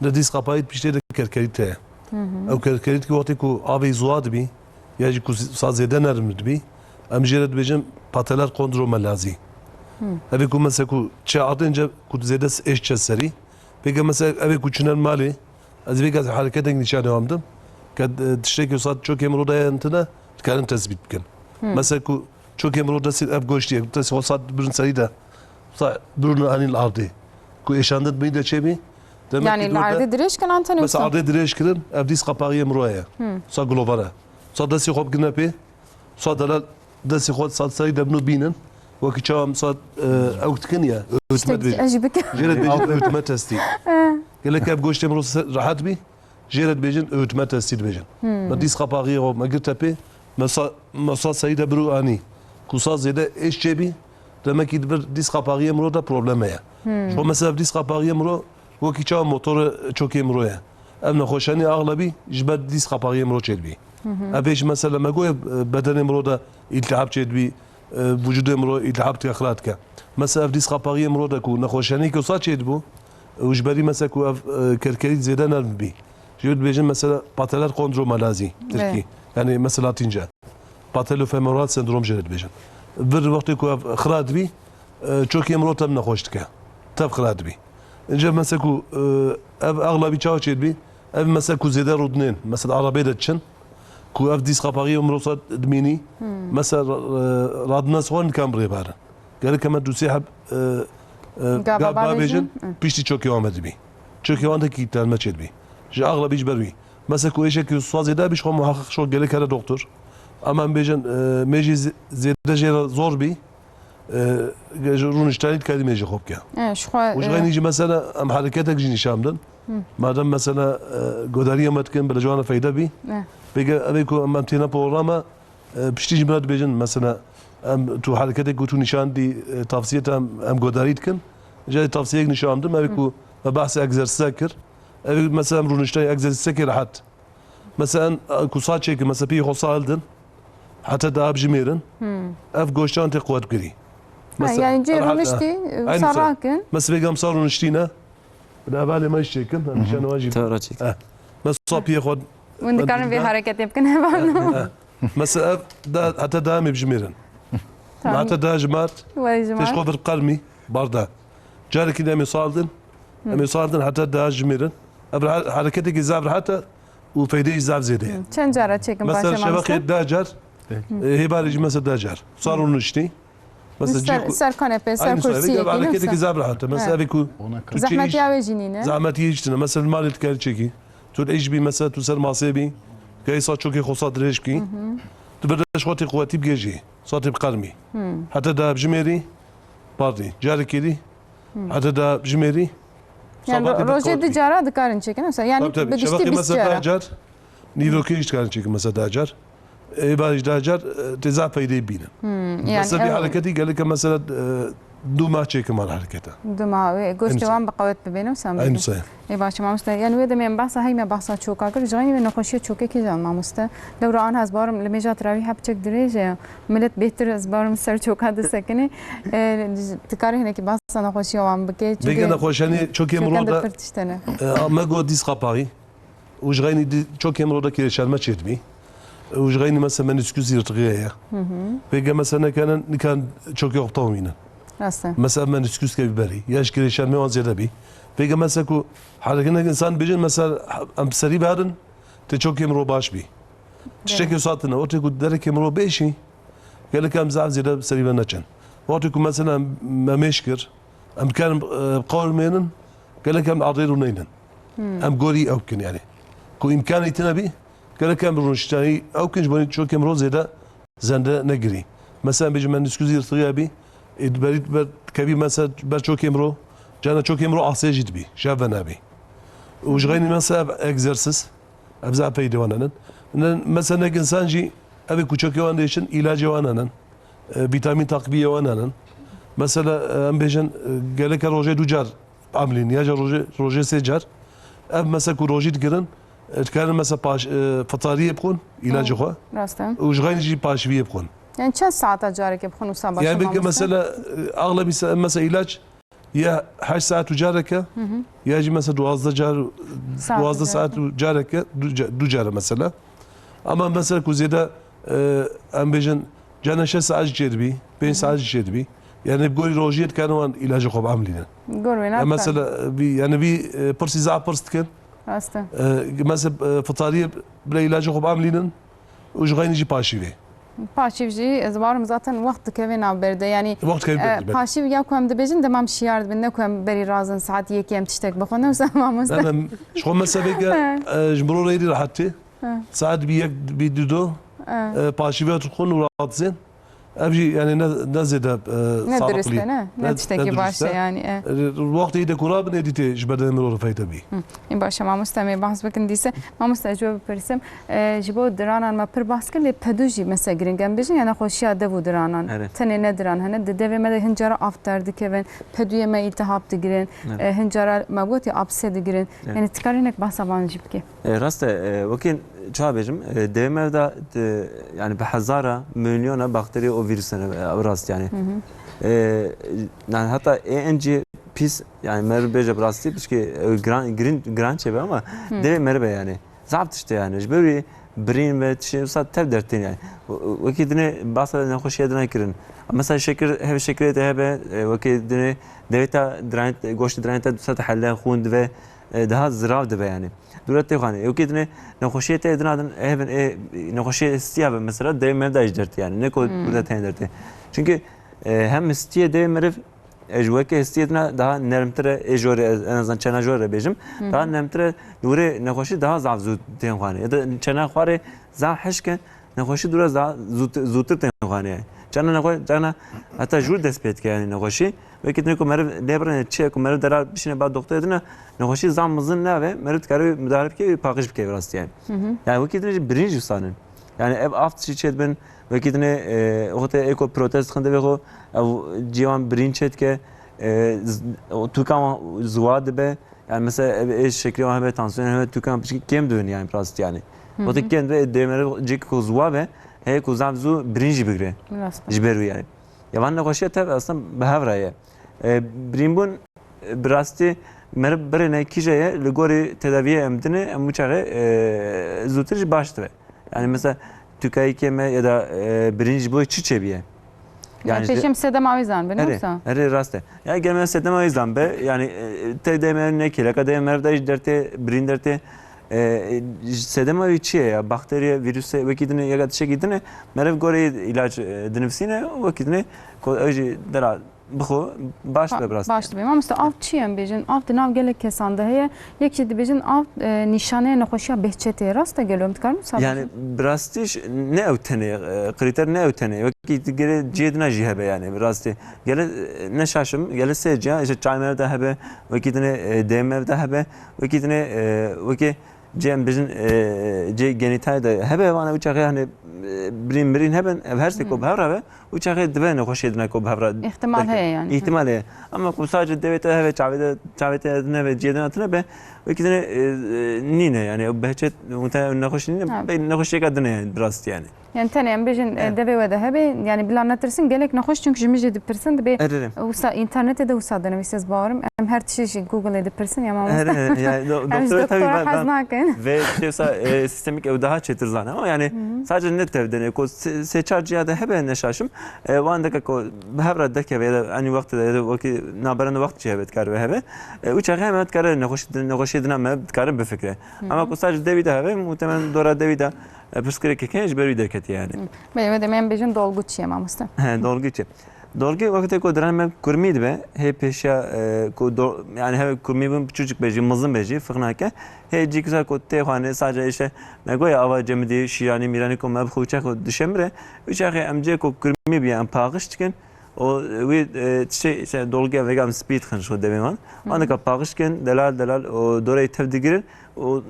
De dîs qapaxî piştê de kerkerît heye. Hı hı. Ew kerkerît ki wextê ku avê zuwa dibî, ya jî ku sa zêde nerm dibî, em jê re dibêjin pateler kondromelazî. Hı. Evê ku mesela ku çi erdê, ince ku zêde êş çe serî, pêke mesela evê ku çiner malê, Ez vê gazê hereketek nîşanê wan bidim. Ke, e, tiştekî wisa çokê mirov de heye tune, dikarin tesbît bikin. Hmm. Mesela ku çokê mirov destê ev goştî, destê xwe sat birin serî de, wisa birûn anîn li erdê. Ku êşandin bî de çêbî, demek ki... Yani li erdê dirêj kirin an tenê wisa? Mesela erdê dirêj kirin, ev dîs qapaxiyê mirov ye. Hmm. Wisa gulovar e. Wisa destê xwe bigirine pê, Sa delal destê xwe sat serî de bino bînin. Wekî çawa em sat, e, ew dikin ya, öğütme dibêjin. Jê re dibêjin öğütme testî. Gelek ev goştê mirov se-, rehet bî, jê re dibêjin öğütme testî dibêjin. Hmm. Me dîs qapaxiyê xwe me girte pê, me sa-, me sat serî de biro anî. Ku sat zêde êş çêbî, demekî di vir dîs qapaxiyê mirov de problem heye. Hmm. Ji bo mesela ev dîs qapaxiyê mirov wekî çawa motorê çokê mirov ye. Ev nexweşanî axlebî ji ber dîs qapaxiyê mirov çêdibî. Hı hı. Ev ê jî mesela me goye, e, bedenê mirov de îltihab çêdibî, e, vücudê mirov îltihab dike, xira dike. Mesela ev dîs qapaxiyê mirov de ku nexweşanî ku sa çêdibû, e, û ji berî mesela ku ev, e, kerkerît zêde nerm bî. Jê dibêjin mesela pateler kondromalazî, Tirkî. Evet. Yani mesela Latince. Patellofemoral sendrom jê re dibêjin. Vir wextê ku ev xira dibî, e, çokê mirov tev nexweş dike. Tev xira dibî. Înca mesela ku, e, ev axlebî çawa çêdibî? Ev mesela ku zêde rûdinên, mesela erebeyê de diçin, Ku ev dîs qapaxî û mirov sat dimînî, mesela, e, radina sixwan nikan birêbarin. Gelek heme dûsê heb, e, e, Gava gava bavêjin, bêjin, hı. Piştî çokê wan ve dibî. Çokê wan de kî terme çêdibî. Ji axla bî ji ber wî. Mesela ku êşekî sazê de bî, ji xwe muhaqiq şo gelek here doktor. Ama em bêjin, e, mêjî zê-, zêde jê re zor bî. E, ji rûniştayî dikarî mêjî xwe bike. E, ji xwe, Û ji e, xeynî jî mesela em hereketek jî nîşan bidin. Hı. Madem mesela, e, godariyê me dikin, bi li ciwana feyde bî. E. Pêke ev ê ku em, em têne programa, e, piştî jî bila dibêjin, mesela, em tu hereketek ku tu nîşan dî, e, tavsiyê te em, em godarî dikin. Ca tavsiyek nîşan dim, ev ê Hı. ku me behsê egzersîzek kir. Ev ê mesela em rûniştayî egzersîzekê rehet. Mesela, em, ku sa çêkin, mesela, piyê xwe sa hildin, heta da bijimêrin, Hmm. ev goştan tê quwet girî. Ha, Mesela, yani cê ev heta, rûniştî, aynı sa sa. rakin. Mesela, vêga em sa rûniştîne, bi hevalê me iş çêkin, em Hmm. nîşanê wan jî. Tevra çêkin. Eh. Mesela, piyê xwe Hûn dikarin vê dîne. hereketê bikin hevalno. Eh. Mesela, ev da, heta da em ê bijimêrin. Tamam. Heta da jimart, Vay jimart. pêş xwe vir qermî, barda. Carekî de em ê sa hildin, em ê sa hildin heta da jimêrin. Ev re-, hereketekî zaf rehet e û feydeyê zaf zêde ye. Çend cara çêkin Mesela paşê mamoste? şevaqê da car, Hı. e, hêbarê jî mesela da car. Sar û niştî. Mesela Ser, cî ku-, ser kanepê, ser Aynı kursiyê, sayede ev hareketekî mesela. zaf rehet e. Mesela Evet. ev ku Ona tu Zehmetiya çi wê jî nîne. Zehmetiya hiç tine. Mesela li malê dikar çekî. Tu li iş bî, mesela tu ser masê bî. Gayê sa çokê xwe sa dirêj bikî. Hı hı. Tu bir de ji xwe tê quwetî bigê jî. Sa tê biqermî. Hı. Heta da bijimêrî, pardî, carekê dî. Heta da bijimêrî. Yani Sabah ro-, rojê dikar du cara dikarin çêkin. Mesela yani Tabii, tabii. bi giştî Şevaqê bîst mesela cara. da car, nîvokê jî dikarin çêkin mesela da car. Ê, bar jî da car, e, tê zaf peydê bînin. Hmm, yani Mesela bir ew hareketî gelek mesela, e, du mah çêkin mal harekete. Du mah, wê goştê Aynı wan bi qewet bibêne û sen Aynı bibîn. sayı. Ê, baş, mamoste. Yani wê demê em behsa heyme behsa çoka kir. Ji xeynî wê nexweşiya çokekî jî mamoste. Lewra an ez barim li mêja tiravî hep çek dirêj e. Millet bêhtir ez barim ser çoka disekine. E, dikarî hinekî behsa nexweşiya wan bike. Çünkü Bêge nexweşanî çokê çokan mirov de de pir tişt hene. E, me got dîs qapaxî. Û ji xeynî dî-, çokê mirov de kêşerme çêdibî. Û ji xeynî mesela menisküs yırtığı ye. Hı hı. Bêge mesela nekene nikan çokê xwe tamîne. Rast e. Mesela menisküs ke berî. Ya ji kêşerme wan zêde bî. Bêge mesela ku herekinek insan bêjin mesela em serî verin tê çokê mirov baş bî. Tiştekê sat tine. Ortê ku derekê mirov bêşî, gelek em zaf zêde serî ve neçin. Wextê ku mesela me mêş kir, em dikarin, e, qewimênin, gelek em erdê rûneynin. Hmm. Em gorî ew kin yani. Ku îmkanî tine bî, gelek em rûniştayî ew kin ji bo çokê mirov zêde zende negirî. Mesela bêjim menisküs yırtığı bî, ê berî ber kevî mesela ber çokê mirov, cana çokê mirov asê jî dibî, ji hev ve nebî. Û ji xeynî mesela ev egzersiz, Ev zaf peydê wan henin. Ne, mesela nek insan jî ev ê ku çokê wan dêşin, îlacê wan henin. E, vîtamîn takviyê wan henin. Mesela, e, em bêjin, e, geleke rojê du car amlîn, ya jî rojê, rojê sê car. Ev mesela ku rojî digirin, e, dikarin mesela paş, e, fitariyê bixwin, îlacê xwe. Rast e. Û ji xeynî jî paşiviyê bixwin. Yani çend saeta carekê bixwin wisa baş e, Yani belki mamoste? mesela, e, axlebî se-, mesela îlaç Ya heşt saet û careke, Hı hı. ya jî mesela duwazdeh car, Saet û duwazdeh saet careke. û careke, du ca-, du care mesela. Ama mesela ku zêde, e, em bêjin, cana şeş saet jî çêdibî, pênc Hı hı. saet jî çêdibî. Yani bi gorî rojiyê dikarin wan îlacê xwe biemlînin. Gor wê Ya ne mesela, e, vî, yani vî, e, pirsî zaf pirs dikin. Rast e. E, mesela, e, fitariyê bila îlacê xwe biemlînin. Û ji xeynî jî paşîvê. Paşîv jî, ez barim zaten wext dikeve navberde. Yani, Wext dikeve e, berde, berde. paşîv ya ku em dibêjin, demam şiyar dibin, ne ku em berî razin saet yekê em tiştek bixwin, wisa mamoste. Ne, ne, ji xwe mesela vêke, He. e, ji mirov re êdî rehet tê. He. Saet bî yek, bî du do, He. e, paşîvê dixwin û radizên. Ev jî, yani, ne, ne zêde, e, Ne sağlıklı. durist e, ne? Ne Ne, tiştekî ne baş durist e e. yani, e. E, wextê de ku rabin êdî tê ji bedenê mirov re feyde bî. Hı. Ê, baş e, mamoste, em ê behs bikin dîse. Mamoste, ez ji we bipirsim. E, ji bo diranan me pir behs kir, lê pedû jî mesela giring e. Em bêjin, ya nexweşiya dev û diranan. Erê. Tenê ne diran hene. Di devê me de hin cara av derdikevin, pedûyê me îltihab digirin, Erê. e, hin cara me gotî apse digirin. Erê. Yani, tu karî hinek behsa van jî bikî. E, rast e, e, wekî çawa bêjim, e, devê me de, e, yani bi hezara, milyona bakterya û vîrus hene, e, ew rast yani. Hı hı. E, yani heta ê en jî pîs, yani me bêje bi rastî, pişkî, e, giran, girin, giran çêbe ama Hı. devê merive yani. Zaf tişt e yani. Ji ber wî birîn ve tiştê wisa tev dertên yani. Wekî dinê behsa nexweşiya dina kirin. Mesela şekir, hev şekirê te hebe, e, wekî dinê devê te diranê, goştê diranê te wisa te hele xûn dive. e, daha zirav dibe yani. Dûre tê xanê. Wekî dinê nexweşiyê te din adin, hevin, e, nexweşiyê histiya be mesela, dê me de jî dertê yani. Ne ku Hmm. burada tê dertê. Çünkü, e, hem histiyê dê meriv, e, ji weke histiyê dina daha nermtir e, ê jor e, en azından çena jor e bêjim. Hı hı. Daha nermtir e, dûrê nexweşî daha zaf zû tên xanê. Ya da çena xwarê zaf hişk e, nexweşî dûra za-, zût-, zûtir tên xanê. Çana nexwe-, çana heta jûr dest pê dike, yani nexweşî. Wekî dinê ku meriv lê birine çi ye ku meriv dera bişîne ba doktorê dine, nexweşî zam mizin nave, meriv dikare wî mudare bike, wî paqij bike rastî yani. Hı hı. Yani wekî dinê jî birinc wisa nin. Yani ev av tiştî çê dibin, wekî dinê, e, xwe te ê ku protez dixin devê xwe, ev cî wan birinc çê dike, e, z-, o tûka wan ziwa dibe. Yani mesela ev ê şekerê wan hebe, tansiyonê hebe, tûkan piçkî kêm dibin yani rastî yani. Hı hı. Wextê kêm dibe, dê meriv cîk ku ziwa be, heye ku zaf zû birîn jî bigire. Rast e. Ji ber wî yani. Ya van nexweşiya tev aslında bi hev re ye. E, birînbûn, e, bi rastî meriv birêne kîje ye, li gorî tedaviyê em dinê, em wî çaxê, e, zûtir jî baş dibe. Yani mesela tûkayî kêm e ya da, e, birîn ji bo çi çêbiye? Yani Yani işte pêşî em sedema wî zanibin, Erê, wisa? Erê, rast e. Ya gel me sedema wî zanbe, yani, e, te dê me ne kêleka dê me de dertê, birîn dertê. E, e, sedema wî çi ye ya? Bakteriye, vîruse, wekî dinê, yeka tiştekî dinê, meriv gorê îlaç, e, dinivîsîne, wekî dinê, ko ew jî dera bixwe, baş Ha, be bi rastî. Baş dibe. Mamoste, av çi ye em bêjin? Av di nav gelek kesan de heye. Yek jî dibêjin av, e, nîşaneyê nexweşiya behçetê ye. Rast e gelo? Em dikarin wisa Yani bêjin? Bi rastî ş-, ne ew tenê, e, krîter ne ew tenê. Wekî tu girê cihê dina jî hebe yani bi rastî. Gele, e, ne şaşim, gele sê ciya, işte çay mev de hebe, wekî dinê, e, dê mev de hebe, wekî dinê, e, wekî cê em bijin, e, cê genîtal de hebe, vana wî çaxê hani, e, birîn mirîn hebin, ev her sê ku Hmm. bi hev re be, wî çaxê dibe nexweşiyê dina ku bi hev re Îhtimal derke-, heye yani. Îhtimal heye. Ama ku sadece devê te hebe, çavê de, çavê te nebe, cihê dina tune be, wekî dinê, e, e, nîne yani, ew behçet, û te nexweş nîne, Ha. be nexweşiyeka dinê yani, bi rastî yani. Yani tenê em bêjin, e, Evet. devê we de hebe, yani bila netirsin, gelek nexweş, çünkü ji min jî dipirsin, dibê Erê, erê. wisa internetê de wisa dinivîse, ez bawerim. Em her tiştî jî Google'ê dipirsin, ya mamoste. Erê, yani do-, Em ji doktora tabii doktora ben, hez ben nakin. ve şey wisa, e, sistemik ew daha çêtir zane. Ama yani Hı hı. sadece ne tev denê, ko se-, sê çar ciya de hebe ne şaşim. E, wan deke ko bi hev re dekeve ya da aynı wextê de ya da wekî naberen de wext jî hebe dikare hebe. E, û çaxê heme dikare nexweş, nexweşiyê dina me dikare bifikre. Hı hı. Ama ko sadece devî de hebe, muhtemelen dora devî de E, pirsgirêkeke ji ber wî derketiye yani. Hı. Belê, wê demê em bêjin dolgu çi ye, mamoste? He, dolgu çi? Dolgu wextê ku diran me kurmî dibe, hê pêşiya, e, ku do-, yani heve kurmî bin piçûçik be jî, mizin be jî, firq nake. Hê cî kisa ku tê xwane, sadece işte, me goya ava cemidî, şîranî, mîranî ku me bi xwe çax dişemire, wî çaxê em cê ku kurmî biye, em paqij dikin, û wî, e, tiştê, işte, dolguya vega em spî dixin ji xwe devê wan. Wan Hı hı. dika paqij dikin, delal, delal, û doreyê tev digirin, û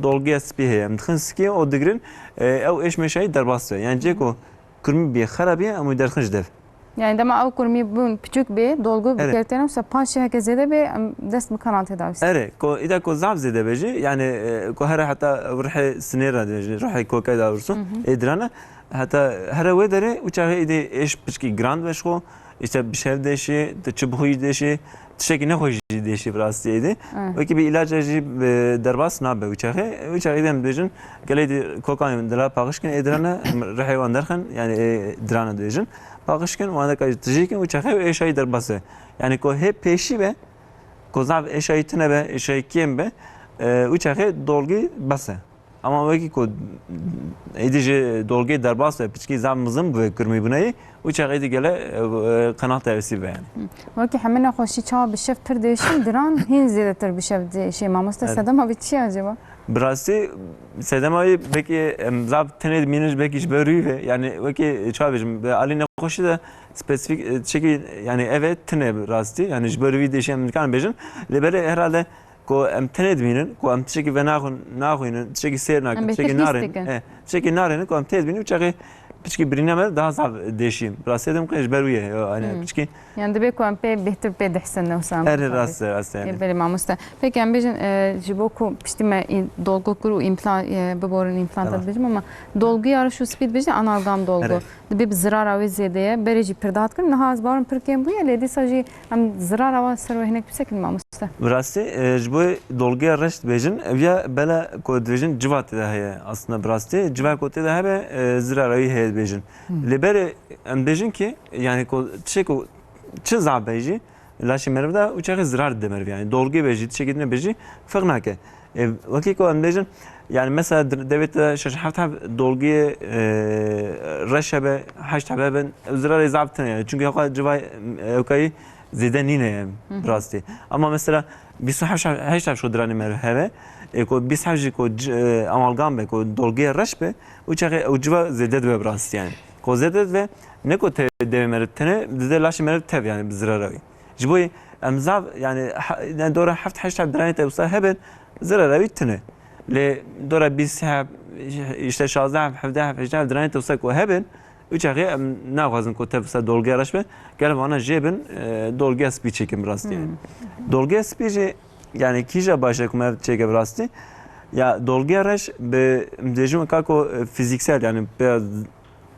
dolguya spî heye. Em dixin sikê û digirin, e, ew êş mêşayî derbas dibe. Yani cê ku kurmî bîye, xera bîye, em wî derxin ji dev. Yani dema ew kurmî bûn piçûk bê, dolgu Erê. bikertêne, wisa paşê heke zêde bê, em dest bi kanal tedavî. Erê, ku îda ku zaf zêde be jî, yani, e, ku here heta rihê sinê re de jî, rihê koke da ursu, Hı hı. ê dirane, heta here wê derê, û çaxê îdî êş piçkî giran dibe ji xwe, işte bi şev deşê, tu çi bixwî deşê, tiştekî nexweş jî deşê bi rastî êdî. Evet. Wekî bi îlaca jî, e, derbas nabe wî çaxê. Wî çaxê dem dibêjin, gelê dî kokan dila paqij kin, ê dirane, em rihê wan derxin, yani ê dirane dibêjin. Paqij kin, wan deka jî tijî kin, wî çaxê êşayî derbas e. Yani ku hê pêşî be, ku zaf êşayî tune be, êşayî kêm be, e, wî çaxê dolgî bes e. Ama wekî ku êdî ji dolgê derbas be, piçkî zaf mizin bû vê kurmîbûneyê, û çax êdî gele, e, e, qenat tevsî be yani. Hı. Wekî hemî nexweşî çawa bi şev pir dêşin, diran hîn zêdetir bi şev dêşê. Mamoste, Evet. sedema vê çi ye acaba? Bi rastî sedema wî belkî em zaf tenê dimînin, belkî ji ber wî ve. Yani wekî çawa bêjim, bi alî nexweşî de spesîfîk, e, çekî yani ev e tune bi rastî. Yani ji ber wî dêşê em dikarin bêjin. Lê belê herhalde ku em tenê dimînin, ku em tiştekî venaxwin-, naxwînin, tiştekî sêr nakin, Em tiştekî bêtir hîs narên-, dikin. e, tiştekî narênin, ku em tê dimînin, û çaxê piçkî birîna me daha zaf dêşî. Rastiyê de em qey ji ber wî ye, yo, yani Hmm. piçkî Yani dibe ku em pê bêhtir pê dihsin, ne wisa em Erê, pê rast e, rast e, yani. Ê, belê mamoste. Peki em bêjin, e, ji bo ku piştî me in-, dolgu kur û impla-, e, biborin, implanta Tamam. dibêjim, ama dolguya reş û spî dibêjin analgam dolgu. Erê. Dibê bi zirara wê zêde ye. Berê jî pir dihat kirin. Niha ez bawerim pir kêm bûye, lê dîsa jî em zirara wan ser wê hinek pisekin mamoste. Bi rastî, e, ji bo dolguya reş dibêjin, ev ya bela ku dibêjin civa tê de heye aslında bi rastî. Civa ku tê de hebe, e, zirara wî heye dibêjin. Hmm. Lê berê em dibêjin ki, yani ku tiştê ku çi zaf be jî, laşê meriv de, û çaxê zirar dide meriv. Yani dolgê be jî, tiştekî din be jî ferq nake. E, wekî ku em bêjin, yani mesela dir-, devê te şeş heft heb dolgê, e, reş hebe, heşt hebe bin, zirarê zaf tune yani. Çünkü hewqa civay, e, ewkayî zêde nîne yani, Hı hı. bi rastî. Ama mesela bîst û heşt, heşt heb şo diranê meriv hebe, e, ku bîst heb jî ku c-, e, amalgam be, ku dolgê reş be, û çaxê ew civa zêde dibe bi rastî yani. Ku zêde dibe, ne ku te devê meriv tune, dide laşê meriv tev yani bi zirara wî. Ji bo yê em zaf, yani, he-, yani dora heft heşt heb diranê te wisa hebin, zirara wî tune. Lê dora bîst heb, işte şazdeh heb, hevdeh heb, hejdeh heb diranê te wisa ku hebin, û çaxê em naxwazin ku te wisa dolgeya reş be, gel vana jê bin, e, dolgeya spî çêkin bi rastî yani. Hmm. Dolgeya spî jî, yani, kîja baş e ku me çêke bi rastî? Ya, dolgeya reş bi, em dibêjin weka ku, e, fîzîksel, yani, pê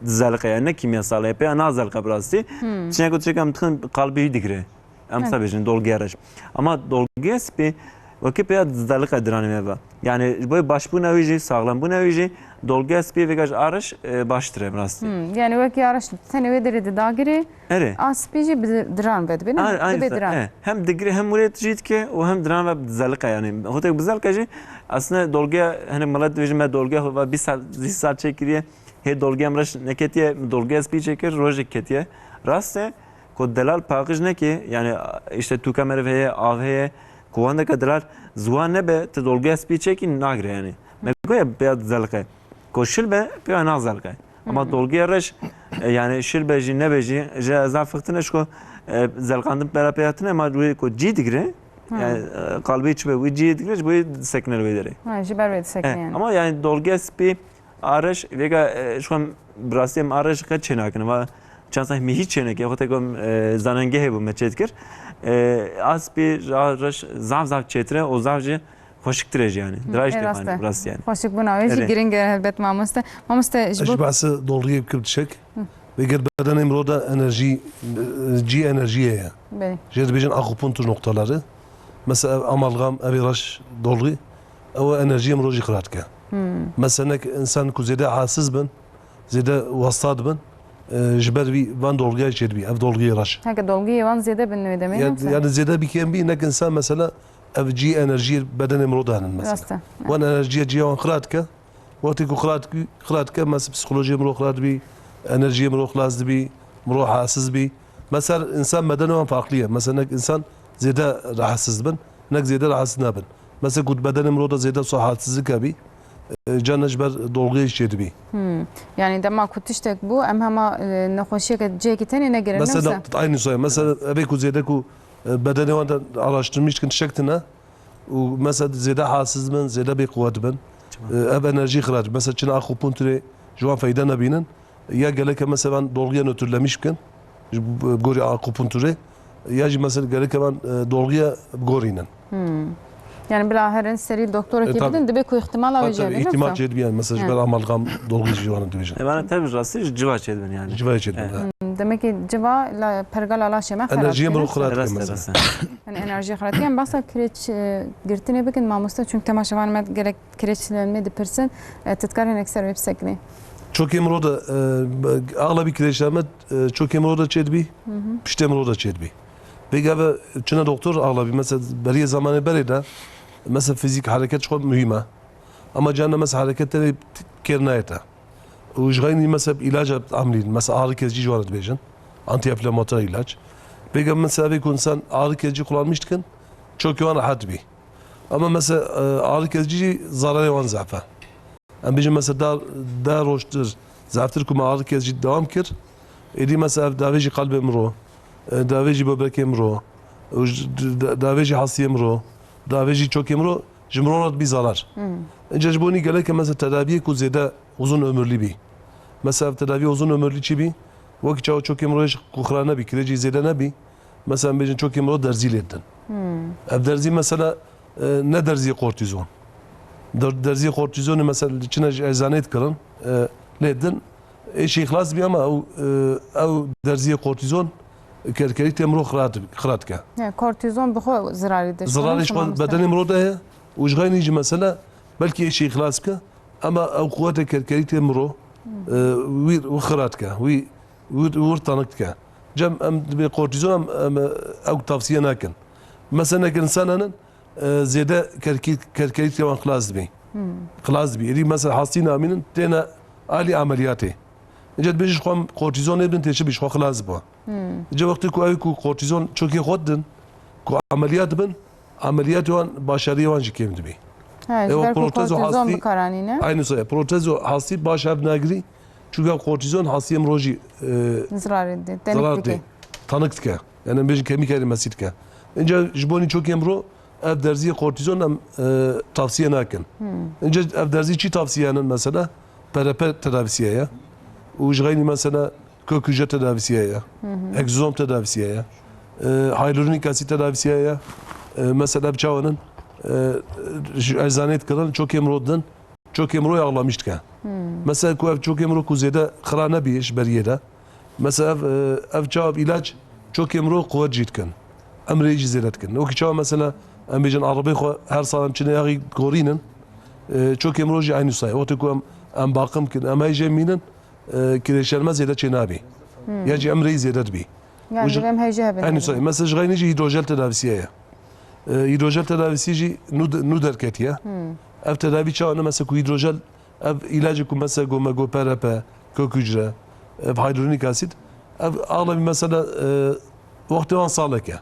dizeliqe, yani ne kîmyasal e, pêya nazeliqe bi rastî. Hmm. Çinek û çinek em dixin qalbê wî digire. Em Evet. sa bêjin dolgeya reş. Ama dolgeya spî wekî pêya dizeliqe diranê me ve. Yani ji bo başbûna wî jî, saxlembûna wî jî dolgeya spî vêga ji a reş, e, baştir e bi rastî. Hmm. Yani wekî a reş tenê wê derê didagirê, Erê. a spî jî bi diran ve dibê, ne? A-, aynı Dibê sa-, diran. e, hem digire hem wê jî dike û hem diran ve dizeliqe yani. Hotek dizeliqe jî aslında dolgeya, hani millet dibêjin me dolgeya xwe ve bîst sal, bîst sal çêkiriye. Hê dolgê em reş neketiye, dolgê ez pî çêkir, rojek ketiye. Rast e ku delal paqij nekê, yani, işte, tûka meriv heye, av heye, ku wandeke delal ziwan nebe, tu dolgê ez pî çêkî nagire, yani. Me goya pêya zelqe. Ku şil be, pêya nazelqe. Ama Hmm. dolgê reş, e, yani, şil be jî, nebe jî, ji ez zaf fixtine, ji ku, e, zelqandin pera pêya tine, ma wê ku cî digire, Hmm. yani, e, qalbê çi be, wî cî digire, ji bo wê sekine li wê derê. Ha, ji ber wê disekine, E, yani. Ama, yani, dolgê ez pî, A reş, vêga, e, ji xwe em bi rastî em a reş qet çênakin. Va çend sal me hîç çênekir. Xwe tekom, e, zanengehê bû me çêdikir. E, a spî, a reş zaf zaf çêtir e û zaf jî xweşiktir e jî yani. Hı, Dirayîş e, tê rast e. Bi rastî yani. Xweşikbûna wê jî Erê. giring e helbet mamoste. Mamoste, ji Ez bo jî behsê dolgiyê bikim tişek. Hı. Vê ger bedenê mirov de enerjî, e, cî enerjiyê ye. Belê. Jê dibêjin akupunktur noktaları. Mesela ev amalgam, ev ê reş dolgî. Ew enerjiyê mirov jî xilas dike. Hmm. Mesela nek însan ku zêde hassiz bin, zêde westa dibin, e, ji ber vî van dolgiyê çêdibî, ev dolgiyê reş. Heke dolgiyê wan zêde bin wê demê Ya, ne? Yani zêde bî kêm bî, nek însan mesela ev cî enerjiyê bedenê mirov de henin mesela. Rast e. Wan enerjiya cîya wan xilas dike. Wextê ku xilas dike, xilas dike, mesela psikolojiyê mirov xilas dibî, enerjiyê mirov xilas dibî, mirov hassiz bî. Mesela însan bedenê wan farklı ye. Mesela nek însan zêde rahatsiz bin, nek zêde rahatsiz nebin. Mesela ku bedenê mirov de zêde sahatsizlik hebî, e, carna ji ber dolgê jî çêdibî. Hmm. Yani dema ku tiştek bû, em hema, e, nexweşiyeke cihekî tenê negirin, Mesela ne wisa? da-, aynı soya. Mesela evê ku zêde ku, e, bedenê wan de araştirmiş dikin tiştek tine û mesela zêde hassiz bin, zêde bêquwet bin, Tamam. e, ev enerjî xilas. Mesela çina akupunkturê ji wan feyde nebînin. Ya gereke mesela van dolgiya nötrlemîş bikin, ji bo-, gorî akupunkturê, ya jî mesela gereke van, e, dolgiya bigorînin. Hmm. Yani bila herin serî doktorekî E, tabii. bidin, dibê ku ihtimala wê E, jî tabii, hebe, ihtimal yoksa? çêdibî yani. Mesela ji He. ber amalgam dolgî jî wana dibêjin. E, vana tev ji rastî ji civa çêdibin yani. Civayê çêdibin, Evet. he. Hmm, demek ki civa la pergala laşê me Enerjiyê xerab mirov dike. xirab dike Rast e, mesela. rast e. Yani enerjiye xerab dike. Em basa kireç, e, girtinê bikin mamoste, çünkü temaşevan me gerek Kireçlerimê dipirsin, e, tu dikarî hinek ser wê bisekinî? Çokê mirov de, e, axlabî kireçlerime, e, çokê mirov de çêdibî, Hı hı. piştê mirov de çêdibî. Pêk eve çine doktor axlabî, mesela beriyê zamanê berê de, mesela fizîk hereket ji xwe muhîm e. Ama carna mesela hereket tenê kêr nayê te. Û ji xeynî mesela îlaca amlîn, mesela ağrı kesici ji wan re dibêjin. Anti-enflamatuar ilaç. Pêk eve mesela evê ku insan ağrı kesici kullanmış dikin, çokê wan rehet bî. Ama mesela, e, ağrı kesici zararê wan zaf e. Em bêjin mesela da, da rojtir, zaftir ku me ağrı kesici devam kir, êdî mesela ev davê jî qelbê min ro, e, davê jî böbrekê min ro, û ji, d-, d-, davê jî hesiyê min ro, davê jî çokê min ro, ji min ro re dibî zarar. Hmm. Înca ji bo nî gelek e mesela tedaviyê ku zêde uzun ömürlü bî. Mesela ev tedaviye uzun ömürlü çi bî? Wekî çawa çokê min ro jî ku xira nebî, kirêcî zêde nebî, Mesela em bêjin çokê mirov derzî lê didin. Hmm. Ev derzî mesela, e, ne derzî kortîzon. Der-, derzî kortîzonê mesela çine ji eczaneyê dikirin, e, lê didin. Êşî xilas bî ama ew, e, ew derzî kortîzon kerkerîtê mirov xira dib-, xira dike. Yani kortîzon bi xwe zirarî dişkene Zirarê ji xwe bedenê mirov de heye û ji xeynî jî mesela belkî êşî xilas bike ama ew quwetê kerkerîtê mirov, Hmm. e, wî, wî xira dike, wî, wî, wî tanik dike. Cem em dibê kortîzon em, em, ew tavsiye nakin. Mesela nekin insananın, e, zêde kerkî-, kerkerîtê wan xilas dibî. Xilas dibî. Êdî mesela hastî namînin têne alî ameliyatê. Înca dibêjin ji xwe em kortîzon nêbin tê çi bî ji xwe xilas bibe. Înca wextê ku ew ku kortîzon çokê xwe didin, ku ameliyat bin, ameliyatê wan başariyê wan jî kêm dibî. He, ji Ew ber ku protezo kortîzon hastî, bikaranîne. Aynı soya, protezo hastî baş hev nagirî, çunka kortîzon hastiyê mirov jî, e, Zirarê dê, tenik zarar dike. Dê, tanik dike. Yani em bêjin kemîkerê mesî dike. Înca ji bonî çokê mirov ev derziyê kortîzon em, e, tavsiye nakin. Înca ev derzî çi tavsiye nin mesela? P R P tedavisiye ye. Û ji xeynî mesela kök hücre tedavisiye ye. Egzozom tedavisiye ye. E, hyaluronic asid tedavisiye ye. E, mesela ev çawa nin, e, ji eczaneyê dikirin, çokê mirov didin. Çokê mirov ağlamış dike. Mesela ku ev çokê mirov ku zêde xira nebî ji beriyê de. Mesela ev, e, ev çawa ilaç çokê mirov quwet jî dikin. Emrê jî zêde dikin. Wekî çawa mesela em bêjin arabê xwe her sal em çine yaxî gorînin. E, çokê mirov jî aynı sayê. Wextê ku em, em baqim kin, em heyjê mînin, e, kireçlenme zêde çê nabî. Ya jî emrê zêde dibî. Yani Û ji-, em heyjê hebin. Aynı sayê. Mesela ji xeynî jî hidrojel tedavisiye ye. E, hidrojel tedavisi jî nû de-, nû derketiye. Ev tedavî çawa ne? Mesela ku hidrojel, ev ilacê ku mesela go me go P R P, kök hücre, ev hyaluronic asid, ev ağla bir mesela, e, wextê wan salek e.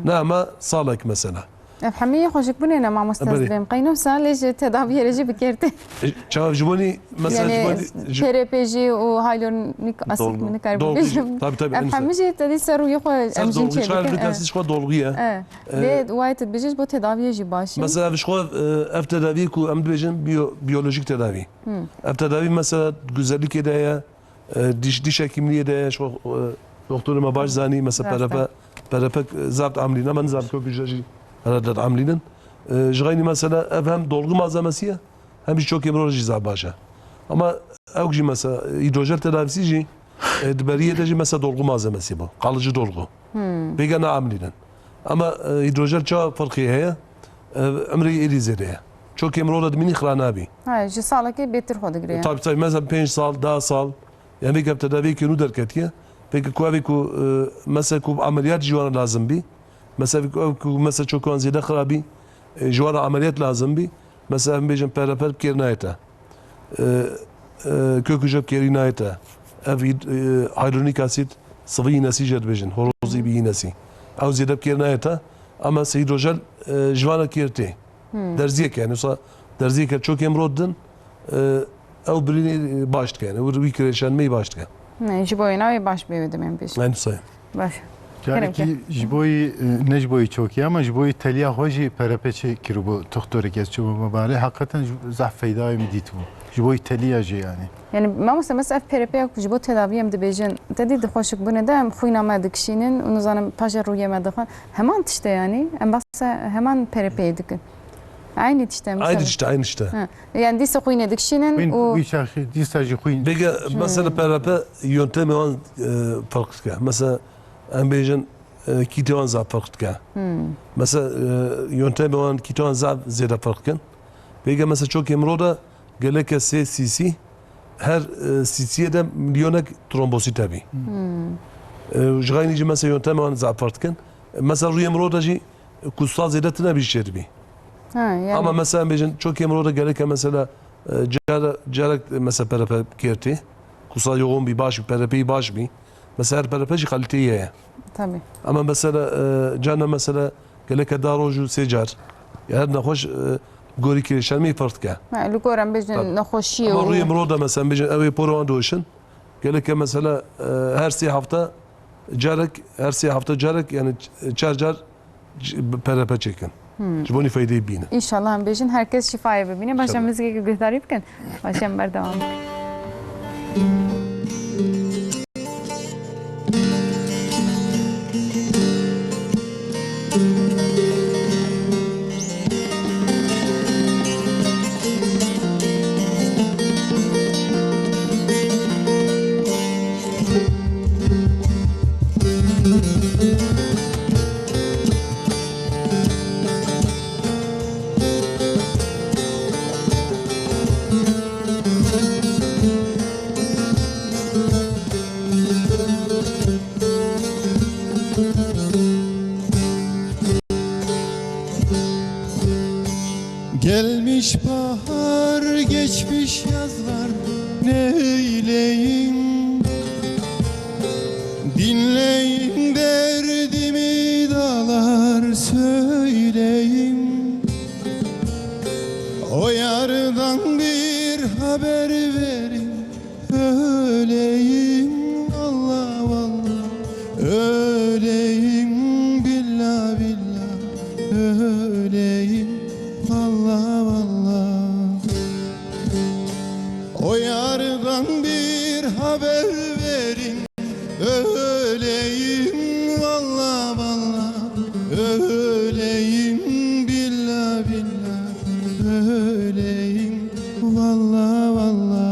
Ne ama salek mesela. Ev hemî yê xweşikbûnê ne mamoste Belê. Zilêm. Qeyno salê ji tedaviyê re jî bikertê. E, çawa ji bonî mesela Yani ji bonî ji P R P jî û hyaluronic asid Dolgu. mi nikar Dolgu jî. bibêjim. Tabii, tabii, Ev en hemî güzel. jî tedî ser rûyê xwe Sen em jin dolgu, çê çawa dikin. bir E. dersi xwe dolgu ye. E. E. Lê wayê tu dibêjî ji bo tedaviyê jî baş e. Mesela ev ji xwe, e, ev tedavî ku em dibêjin biyo-, biyolojik tedavî. Ev tedavî mesela güzellikê de ye, e, diş, diş hekimliyê de ye, ji xwe, e, doktorê me baş zanî, mesela Rast e. P R P, P R P zaf amlîn, ama nizam kök hücre jî herhalde amlînin. E, ji xeynî mesela ev hem dolgu malzemesi ye, hem jî çokê mirov jî zaf baş e. Ama ew jî mesela hidrojel tedavisi jî, e, di beriyê de jî mesela dolgu malzemesi bu. Kalıcı dolgu. Pêka ne amlînin. Ama, e, hidrojel çawa ferqê heye? E, emrê êdî zêde ye. Çokê mirov de dimînî xira nabî. Ha, ji salekê bêtir xwe digire. E, tabii, tabii. Mesela pênc sal, deh sal, yani pêka tedaviyekê nû derketiye. Pêka ku evê ku, e, mesela ku ameliyat ji wan lazim bî. Mesela ku, ku mesela çokan zêde xira bî, e, ji wan ameliyat lazim bî. Mesela em bêjin P R P kêr nayete. E, e, kök hücre kêrî nayete. Ev hid-, e, hyaluronic asid, sıvı iğnesi jê dibêjin. Horozî bir iğnesi. Ew zêde kêr nayete. Ama se hidrojel, e, ji vana kêr tê. Derziyek yani. Wisa derziyek çokê mirov didin, e, ew birînî, e, baş dike yani. Wî kireçlenmeyi baş dike. Ne, ji bo wêna wê baş bê wê demên pêş. Aynı sayı. Baş. Carekî Kerem ke. ji bo yî, e, ne ji bo yî çokî ama ji bo yî teliya xwe jî P R P çê kiribû, toxtorek ez çûbû me barê. Heqîqeten ji-, zehf feyda wê min dîtibû. Ji bo yî teliya jî yani. Yani mamoste mesela ev P R P ya ku ji bo tedavî em dibêjin, te dî di xweşikbûnê de em xwîna me dikişînin û nizanim paşê rûyê me dixwin. Heman tişt e yani. Em behsa heman P R P'yê dikin. Aynı tişt e mesela. Aynı tişt, aynı tişt. Ha. Yani dîsa xwînê dikişînin Xwîn, û wî çaxî, dîsa jî xwîn. Peki mesela P R P yöntemê wan, e, fark dike. Mesela em bêjin, e, kîtê wan zaf ferq dike. Mesela, e, yöntemê wan kîtê wan zaf zêde ferq dikin. Pêke mesela çokê mirov de geleke sê C C, her, e, C C'ye de milyonek trombosît hebî. E, ji xeynî jî mesela yöntemê wan zaf ferq dikin. E, mesela rûyê mirov de jî kusa zêde tine bî jê dibî. Ha, yani. Ama mesela em bêjin çokê mirov de geleke mesela, e, cara-, carek mesela P R P kêr tê. Kusa yoğun bî, baş bî, P R P'yî baş bî. Mesela her P R P jî kalîteyê ye. Tabii. Ama mesela, e, carna mesela geleke da roj û sê car. Ya her nexweş, e, gorî kireçlenmeyê ferq dike. Ha, li gor em bêjin Tabii. nexweşiyê Ama û rûyê mirov de mesela em bêjin ew ê poro wan doşin. Geleke mesela, e, her sê hafta carek, her sê hafta carek yani ç-, çar car c-, P R P çêkin. Ji bo nî feydeyê bînin. Înşallah em bêjin her kes şîfayê bibîne. Baş em İnşallah. mizgekê guhdarî bikin. Baş em berdewam bikin. Bahar geçmiş yazlar neyleyim? Dinleyin derdimi dağlar söyleyim. O yardan bir haber verin. Öleyim valla valla, öleyim billa billa, öleyim valla valla. O yardan bir haber verin. Öleyim valla valla, öleyim billa billa, öleyim valla valla.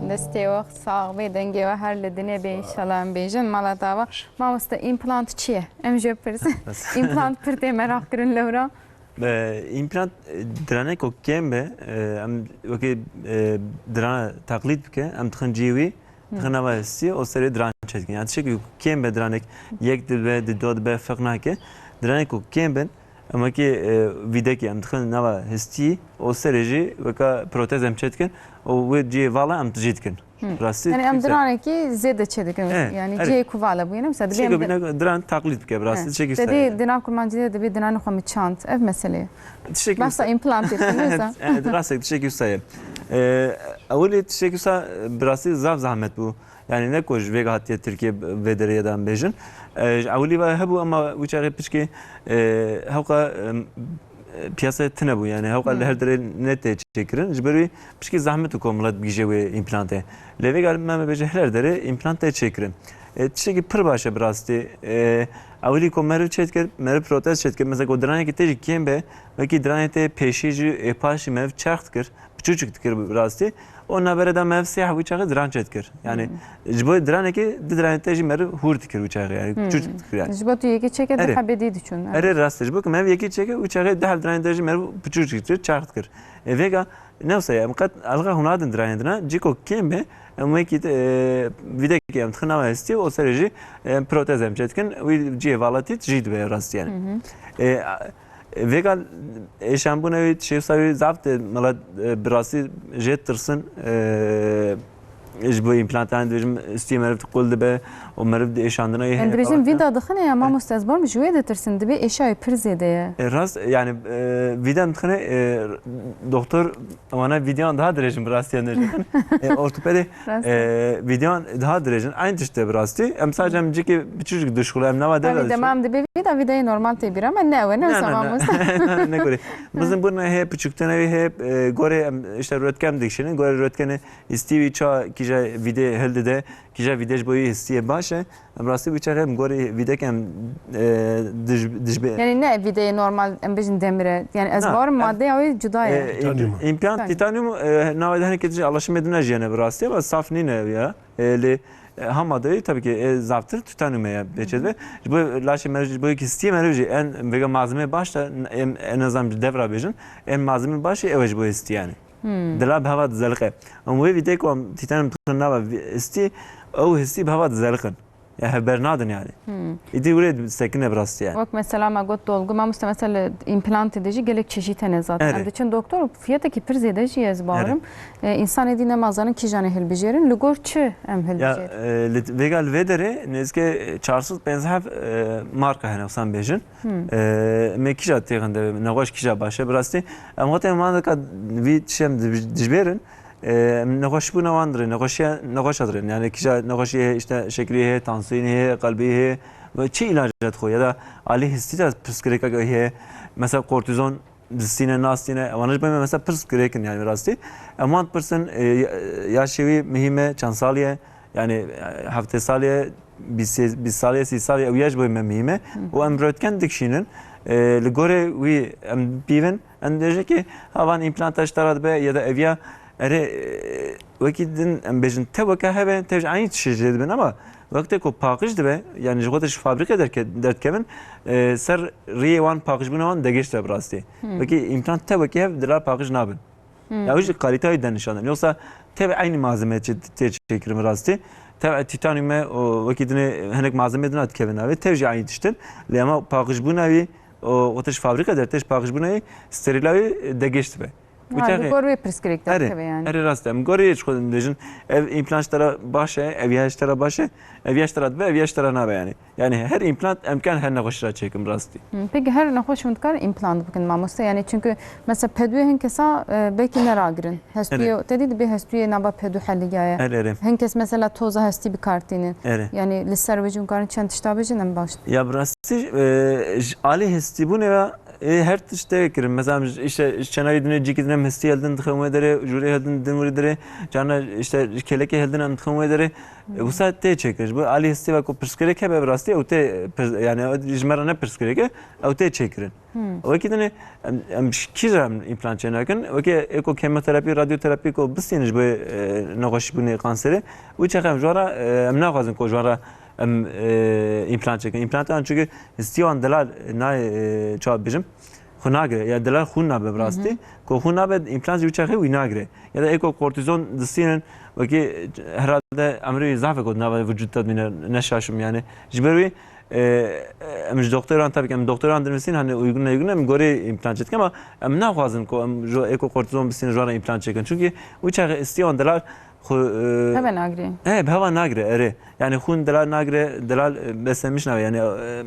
Destê we sax bê, dengê we her li dinê bê, înşallah em bêjin. Mala dava. Mamoste, împlant çi ye? Em jê bipirsin. Împlant pir tê meraq kirin lewra. E, împlant, e, diraneko kêm be, e, em wekî, e, dirana teqlîd bike, em dixin cihê wî, dixin nava hestiyê, o serê diran çêdikin. Yani tiştekî kêm be diranek, yek dibe, di do dibe, ferq nake. Diraneko kêm bin, em wekî, e, vîdekî em dixin nava hestiyê, o serê jî weka protez em çêdikin, û wê cihê vala em tijî dikin. Hı. Rastî Yani em diranekî zêde çêdikin. Evet, Yani evet. Cihê ku vala bûye ne? Mesela Tiştekî dibê em bîne diran taqlîd bike, bi rastî Evet. tiştekî Te wisa dî ye. Dinan kurmancî de dibê dinan xwe miçand. Ev mesele ye. Tiştekî Başta wisa implant yapılıyorsa. Evet, rastî tiştekî wisa ye. Ee, ewilî tiştekî wisa bi rastî zaf zahmet bû. Yani ne ku ji vê hatiye Tirkiye vê derê ye de em bêjin. Ee, ji ewilî ve hebû ama wî çaxê piçkî, ee, hewqa, em, e, piyasayê tune bû, yani hewqa li Hmm. her derê ne tê çêkirin. Ji ber wî pişkî zehmet û ku milet bigihîje wê împlantê. Lê vêga me bêje her derê împlant tê çêkirin. E, tiştekî pir baş e bi rastî. E, ewilî ku meriv çêdikir, meriv protez çêdikir. Mesela ku diranekî tê jî kêm be, wekî diranê tê pêşî jî ê paşî meriv çax dikir, piçûçik dikir bi rastî. O nabere de meriv sê heb wî çaxê diran çêdikir. Yani Hmm. ji bo diranekî di diranê tê jî meriv hûr dikir wî çaxê. Yani Hmm. piçûçik dikir yani. Ji bo tu yekê çêke di Erê. hebê dî diçûn. Erê rast e. Ji bo ku meriv yekê çêke, wî çaxê di heb diranê de jî meriv piçûçik dikir, çax dikir. E, vêga ne wisa ye, em qet alga hûn nadin diranê dina, cîko kêm be, em wekî, e, vîdekê em dixin nava hestiyê, o serê jî, e, protez em çêdikin, wî cihê valetî jî dibe rastî yani. Hı hı. E, a, vêga êşanbûna wî, tişê wisa wî zaf de milet, e, bi rastî jê tirsin, e, Ji bo împlantan dibêjim, stûyê meriv qul dibe û meriv di êşandina yê Em heye dibêjin falan. vîda dixine ya mamoste, ez barim ji wê ditirsin, dibê êşa wê pir zêde ye. E, rast, yani, e, vîda dixine, e, doktor wana vîdeoyan daha dirêj in bi rastî, yani, e, ortopedê, Rast e. e, vîdeoyan daha dirêj in. Aynı tişt e bi rastî. Em sadece em cîkê biçûcik dişxule, em nava Tabii, devre demam dibê vîda, vîdayê normal tê bîra me, ne ew e, ne Ne, wisa ne, ne. mamoste. Ne gorê. Bizim bûna heye piçûktene wê heye, e, gorê em işte röntgen dikişînin, gorê röntgenê Histî wî ça kîja vîdê hildide, kîja vîdê ji bo wî histiyê baş e. Em rastî wî çaxê em gorî vîdek em, e, dij-, dijbê. Yani ne vîdeyê normal, em bêjin demir e. Yani ez Na, barim em, maddeya wê cuda ye. e, Titanyum. împ-, împlant Titanyum. titanyum, e, nava de hinekê tije alaşimê dina jiyane bi rastî ama saf nîne ew ya. E, lê, e, ha madeyê tabii ki, e, zaftir titanyum e ya bêçe dibe. Ji bo laşê meriv, ji bo histiyê meriv jî en vêga malzemeyê baş de, em, en azam ji devra bêjin, en malzemeyê baş ew e ji bo histiyê yani. Hmm. Dila bi heva dizeliqe. Em wê vîdê ku em tîten em dixin nava vî-, histî, ew histî bi heva dizeliqin. Ya hevber nadin yani. Hmm. Îdî wê sekine bi rastî yani. Wek mesela me got dolgu, mamoste mesela împlantê de jî gelek çeşît hene zaten. Erê. Em diçin doktor û fiyetekî pir zêde jî ez bawerim. Erê. E, însanê dî nema zanin kîjanê hilbijêrin, li gor çi em Ya, hilbijêrin? e, li, vêga li vê derê nêzîkê çar sed pênc sed, e, marka hene, wisa em bêjin. Hmm. E, me kîja têxin de, nexweş kîja baş e, bi rastî. Em xwe tê mandika vî tişt em dij-, dijbêrin. E, em nexweşbûna wan dirê, nexweşiya, nexweşa dirê. Yani kîja nexweşî heye, işte şekerî heye, tansiyonî heye, qelbî heye, ve çi îlaca dixwe ya da alî histî de pirsgirêkek heye, mesela kortizon distîne, nastîne, wana ji bo me mesela pirsgirêk in yani rastî. Em wan dipirsin, e, ya-, yaşê wî muhîm e, çend salî ye, yani, e, heftê salî ye, bîst, bîst salî ye, sî salî ye, ew ya ji bo me muhîm e. Hı hı. Û em röntgen dikişînin, e, li gorê wî em bîvin, em dibêjin ki ha van împlanta ji te re dibe ya da ev ya Erê, e, wekî din em bêjin teweke hebe, tev ji eynî tiştê jê dibin ama wextê ku paqij dibe, yanî ji xwe te ji fabrîqê derke-, derdikevin, e, ser riyê wan paqijbûna wan degêş dibe bi rastî. Hmm. Wekî împlant tewekî hev dilal paqij nabin. Hmm. Ya wî jî kalîteya wî de nîşan didin. Yoksa tev eynî malzeme çi-, tê çêkirin bi rastî. Tev tîtanyume û wekî dinê hinek malzemê din dikevin navê. Tev jî eynî tiştin. Lê ema paqijbûna wî û xwe te ji fabrîqê dertê ji paqijbûna wî sterîla wî degêş dibe. Ha, li gor wê pirsgirêk Erê, derkeve yani. Erê rast e. Em gorê ji xwe dibêjin, ev împlant ji te re baş e, ev ya ji te re baş e, ev ya ji te re dibe, ev ya ji te re nabe yani. Yani her împlant em kan her nexweşî re çêkin bi rastî. Hı, peki her nexweş hûn dikarin împlant bikin mamoste? Yani çünkü mesela peduyê hin kesa, e, belkî neragirin. Hestuyê Erê. Te dî dibê hestuyê nava pedu heliyaye. Erê, erê. Hin kes mesela toza hestî bi kar tînin. Erê. Yani li ser wê jî hûn karin çend tişta bêjin em baş. Ya bi rastî, e, ji alî hestîbûnê ve Ê, her tişt tê kirin. Mesela, işte, ji çenayê dinê, cîkî dinê em hestî heldin dixin wê derê, jûrê heldin din wê derê, carna, işte, kêlekê heldin em dixin wê derê. E, wisa tê çêkirin. Ji bo alî hestî ve ku pirsgirêk hebe bi rastî, ew tê pir-, yani, ew ji me re ne pirsgirêk e, ew tê çêkirin. Hmm. Wekî dinê em, em ji kî re em împlant çênakin? Wekî ê ku kemoterapî, radyoterapî ku bistînin ji bo, e, nexweşîbûnê kanserê, wî çax em ji wan re, e, em naxwazin ku ji wan re em, e, împlant çêkin. Împlantan çünkü hestî wan delal nayê, e, çawa bêjim, xwe nagire. Ya delal xûn nabe bi rastî. Hı hı. Ku xûn nabe, împlant jî wî çaxê wî nagire. Ya da ê ku kortîzon distînin, wekî herhalde emrê wî zaf e ku nava vücut de bîne, ne şaşim yani. Ji ber wî, e, em ji doktoran, tabii ki em doktoran dinivîsîn, hani uygun ne uygun em gorê împlant çêdikin ama em naxwazin ku em ji ê ku kortîzon bistînin ji wan re împlant çêkin. Çünkü wî çaxê hestî wan delal Xwe, e, Heve nagirê. He, bi heva nagire, erê. Yani xûn delal nagire, delal, e, beslenmiş nabe. Yani, e,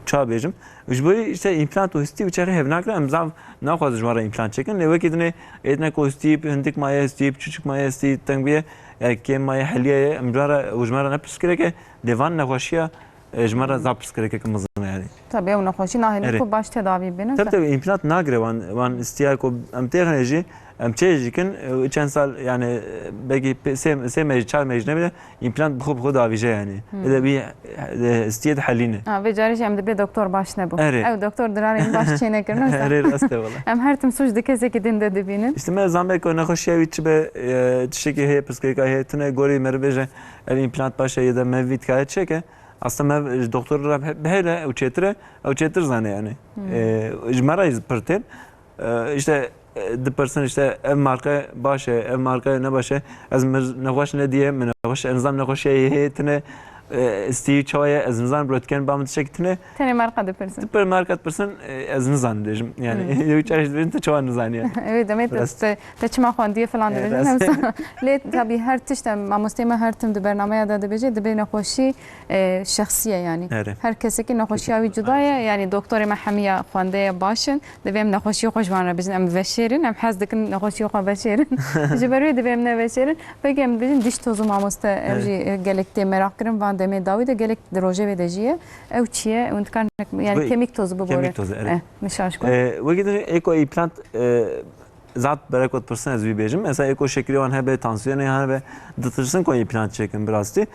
çawa bêjim. Ji bo işte împlant û hestî û çaxê hev nagire, em zaf naxwazin ji wan re împlant çêkin. Lê wekî dinê, ê dinê ku hestî, hindik maye hestî, çuçik maye hestî, teng bûye, yani kêm maye heliye ye, em ji wan re, û ji me re ne pirsgirêk e, lê van nexweşiya, e, ji me re zaf pirsgirêkeke mezin e yani. Tabii ew nexweşî nahêlin Erê. Ku baş tedavî bînin. Tabii, tabii, împlant nagire wan, wan istiya ku em têxine jî, em çê jî kin, e, çend sal, yani, e, belkî pe-, sê, sê meh jî, çar meh jî nebîne, împlant bi xwe, bi xwe davîje yani. Hmm. Ê de wî, e, istiyê de helîne. Ha, vê carê jî em dibê doktor baş nebû. Erê. Ew doktor dirarên baş çênekirin, wisa. Erê, rast e wala. Em her tim sûc di kesekî din de dibînin. İşte me zanbê ku nexweşiya wî çi be, e, tiştekî heye, pirsgirêka heye, tune gorî me re bêje, ev împlant baş e ya da me vî dikare çêke. Aslında me ji doktor re bihêle ew çêtir e, ew çêtir zane yani. Hmm. E, ji me re pir tên. E, işte, e, dipirsin işte ev marka baş e, ev marka ne baş e. Ez min nexweş nediye, min nexweş, ez nizam nexweşiye heye tine, e, stî çawa ye, ez nizam röntgen ba min tişek tine. Tenê marka dipirsin. Dipir marka dipirsin, e, ez nizam dibêjim. Yani, Hmm. ew çareş dibêjin, te çawa nizaniye. Evet, demê te, Biraz. te, te çima xwendiye falan Evet, dibêjin. biraz. Lê tabii her tişt, em, mamostê me her tim di bernameya de dibêje, dibê nexweşî e, şexsî ye yani. Erê. Her kesekî nexweşiya wî cuda ye. Aynen. Yani doktorê me hemiya xwendeye baş in. Divê em nexweşiyê xwe ji wan re bijin. Em veşêrin, em hez dikin nexweşiyê xwe veşêrin. Ji ber wê divê em neveşêrin. Peki em dibêjin diş tozu mamoste, ev Erê. jî, e, gelek tê meraq kirin. Van demê dawî de gelek di rojevê de jî ye. Ew çi ye? Hûn dikarin yani Bu kemik tozu bibore. Kemik tozu, erê. Eh, min şaş kir. E, wekî din ê ku împlant, e, Zat berek got pirsin ez wî bêjim. Mesela ê ku şekirê wan hebe, tansiyonê wan hebe, ditirsin ku împlant çêkin bi rastî.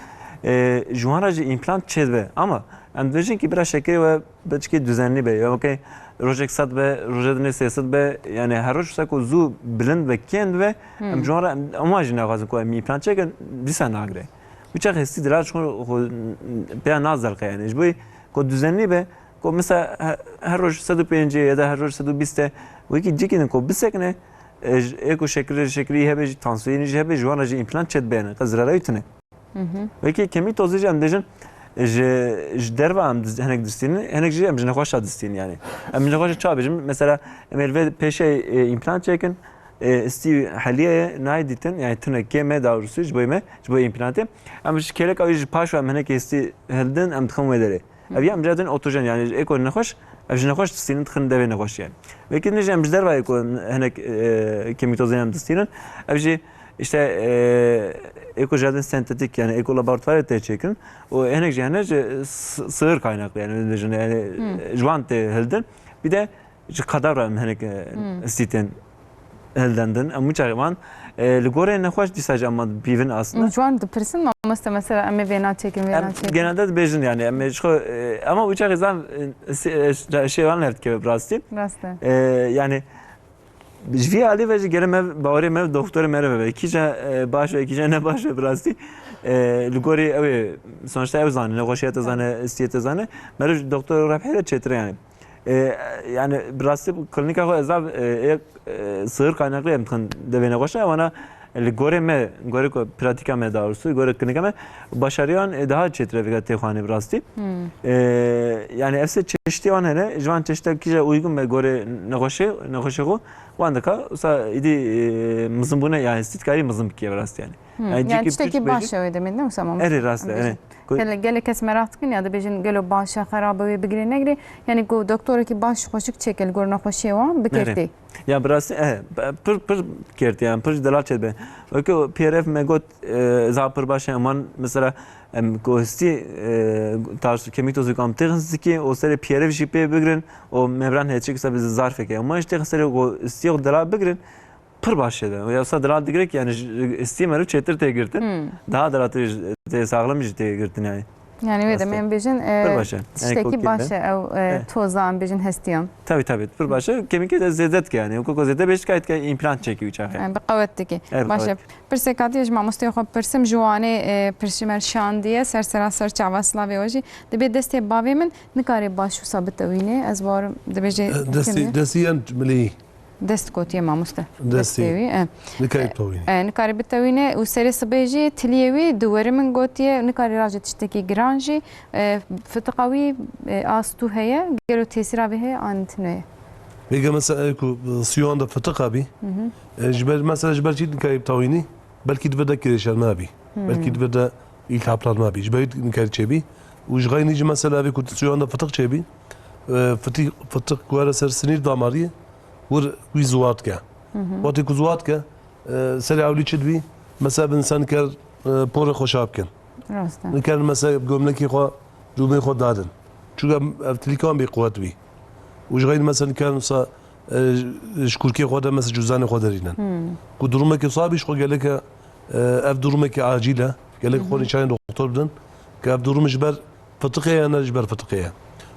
E, ji wan re jî împlant çêdibe. Ama em dibêjin ki bira şekirê we biçikê düzenli be. Ya weke rojek sed be, rojê dinê sê sed be. Yani her roj wisa ku zû bilind be, kêm dibe. Hmm. Em ji wan re, em, em wan jî naxwazin ku em împlant çêkin, dîsa nagire. Wî çax hestî dilal ji xwe, xwe pêya nazerqe yani. Ji bo ku düzenli be, Ku mesela he-, her roj sed û pêncî ya da her roj sed û bîst e, wekî cîkî din ku bisekine, e, j-, ê ku şekirê, şekirî hebe jî, tansiyonî jî hebe, ji wan re jî împlant çêdibêne. Qe zirarayî tune. Mhm. Wekî kemî tozî jî em dibêjin, ji, ji derve em diz-, hinek distînin, hinek jî em ji nexweşa distînin yani. Em ji nexweşa çawa bêjin? Mesela em ê li vê pêşê, e, împlant çêkin, e, istî heliye ye, nayê dîtin, yani tune kêm e, daha doğrusu ji bo me, ji bo împlantê. Em ji kêleka wî ji paş ve em hinek istî hildin, em dixin wê derê. Ev ya em jî dibin otojen, yani ê ku nexweş, ev ji nexweş distînin dixin devê nexweş yani. Wekî din jî em ji derve ê ku hinek, e, kemîtozên em distînin. Ev jî işte, e, ê ku jî dibin sentetik, yani ê ku laboratuvarê tê çêkirin. Û hinek jî hene ji s-, sığır kaynaklı yani, yani Hmm. ji wan tê hildin. Bir de Ji qedar re em hinek, e, Hmm. hestî tên hildendin. Em wî çaxê wan, e, li gorê nexweş dîsa jî em pîvin aslında. Em ji wan dipirsin, mamoste, mesela em ê vêna çêkin, vêna Em çêkin. Genelde dibêjin yani, em ê ji xwe, e, ama wî çaxê zan, e, se-, e, şê wan lerdikeve bi rastî. Rast e. E, yani, Ji vî alî ve jî gere me, bawerê me, doktorê me re ve. Kîje, e, baş ve, kîje ne baş ve bi rastî. E, li gorî ew ê, sonuçta ew zane, nexweşiya te zane, istiyê te zane. Meriv ji doktor Rebhê re çêtir e yani. E, yani bi rastî klînika xwe ez av, e, ê, e, sihir kaynaklı em dixin devê nexweşa, wana li gorê me, gorê ku pratika me daha doğrusu, gorê klînika me, başariyan, e, daha çêtir e vêga tê xwanê bi rastî. E, yani ev sê çeşitê wan hene, ji van çeşitê kîje uygun be gorê nexweşê, nexweşê xwe, wan dika, wisa îdî, e, mizin bûne, yani stîtkarî mizin bikiye bi rastî yani. Hmm. Yani Yani cîkî tiştekî piçûk baş bêjin. E wê demê, ne wisa mamoste? Erê, rast e, Em erê. bêjin. Ku- Gelek, gelek kes meraq dikin ya, dibêjin gelo baş e, xerab e, wê bigirê negirê. Yani ku doktorekî baş xweşik çêke li gor nexweşiyê wan, bi Erê. kêftê. Ya bi rastî, eh, pir, pir kêrt yani, pir delal çêdibe. Weke P R F me got, e, za pir baş e, eman mesela, em, ku histî, e, tarz kemîk tozî kam têxin zikê, o serê P R F jî pê bigrin, o mebran heye çik se bi zarfeke. Eman işte serê ku histî delal bigrin, pir baş e de. Ya sa delal digire ki yani, ji, histî meriv çêtir tê girtin. Hmm. Daha delal tê, tê sağlam jî tê girtin yani. Yani wê Rast e. demê em bêjin, e, Pir baş e. Yani tiştekî kokê baş de. e ew, e, Eh. toza em bêjin hestiyan. Tabii, tabii. Pir baş e. Kemîkê de zêde dike yani. Ku, ku zêde bêj dike, dike împlant çekî wî çaxê. Yani bi qewet dikî. Evet, Baş e. qewet. Pirsê katî ji mamosteyê xwe pirsim, ji Wanê, e, pirşimer şandiye, ser sera ser çava slavê we jî. Dibê destê bavê min, nikarê baş wisa bitewînê. Ez barim dibêjê E, destê, destê yan milî. Dest gotiye mamoste. Destê. Destê wî, e. Nikarî E, bitewîne. e, nikarî bitewîne û serê sibê jî tiliyê wî di weri min gotiye, nikarî rajê tiştekî giran jî, e, fitiqa wî, e, a stû heye, gelo tesîra vê heye an tune ye? Vêga mesela ew ku, e, siyoyan de fitiqa bî, Hı hı. e, ji ber, mesela ji ber çi nikarî bitewînî? Belkî di vir de kirêşerme bî. Hmm. Belkî di vir de îltihaplanma bî. Ji ber nikarî çêbî. Û ji xeynî jî mesela vê ku siyoyan de fitiq çêbî, e, fitî-, fitiq ku were ser sinîr damariyê, wir wî ziwar dike. Hı hı. Wextê ku ziwar dike, e, serê ewlî çi dibî? Mesela bi insan niker, e, porê xwe şa bikin. Rast e. Niker mesela gömlekê xwe, dûmê xwe dadin. Çunke ev tilîkan bê quwet bî. Û ji xeynî mesela niker mesela, e, ji kurkê xwe de mesela cûzdanê xwe derînin. Hmm. Ku durumeke wisa bî ji xwe geleke, e, ev durumeke acîl e. Gelek Hı hı. xwe nîşanê doktor bidin. Ke ev durum ji ber fitiqê ye, ne ji ber fitiqê ye.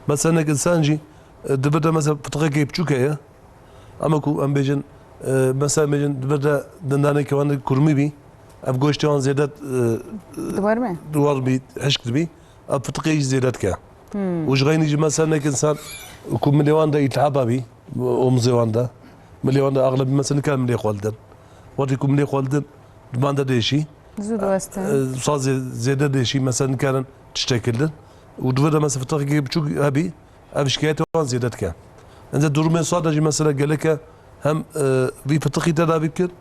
Mesela nek insan jî, e, di vir de mesela fitiqekê biçûk heye. Ama ku em bêjin, e, mesela bêjin di vir de dindaneke wan de kurmî bî. Ev goştê wan zêde, e, Di wer me? di wer bî, hişk dibî. Ev fitiqê jî zêde dike. Hmm. Û ji xeynî jî mesela nek insan ku milê wan de îltihaba bî, omuzê wan de. Milê wan de axlebî mesela nikar milê xwe lidin. Wextê ku milê xwe lidin, di van de dêşî. Zû diweste. E, sa zê-, zêde dêşî mesela nikarin tiştekî lidin. Û di vir de mesela fitiqekê biçûk hebî, ev şikayetê wan zêde dike. Ence durumê sa de jî mesela geleke hem, e, vî fitiqî tedavî bikin,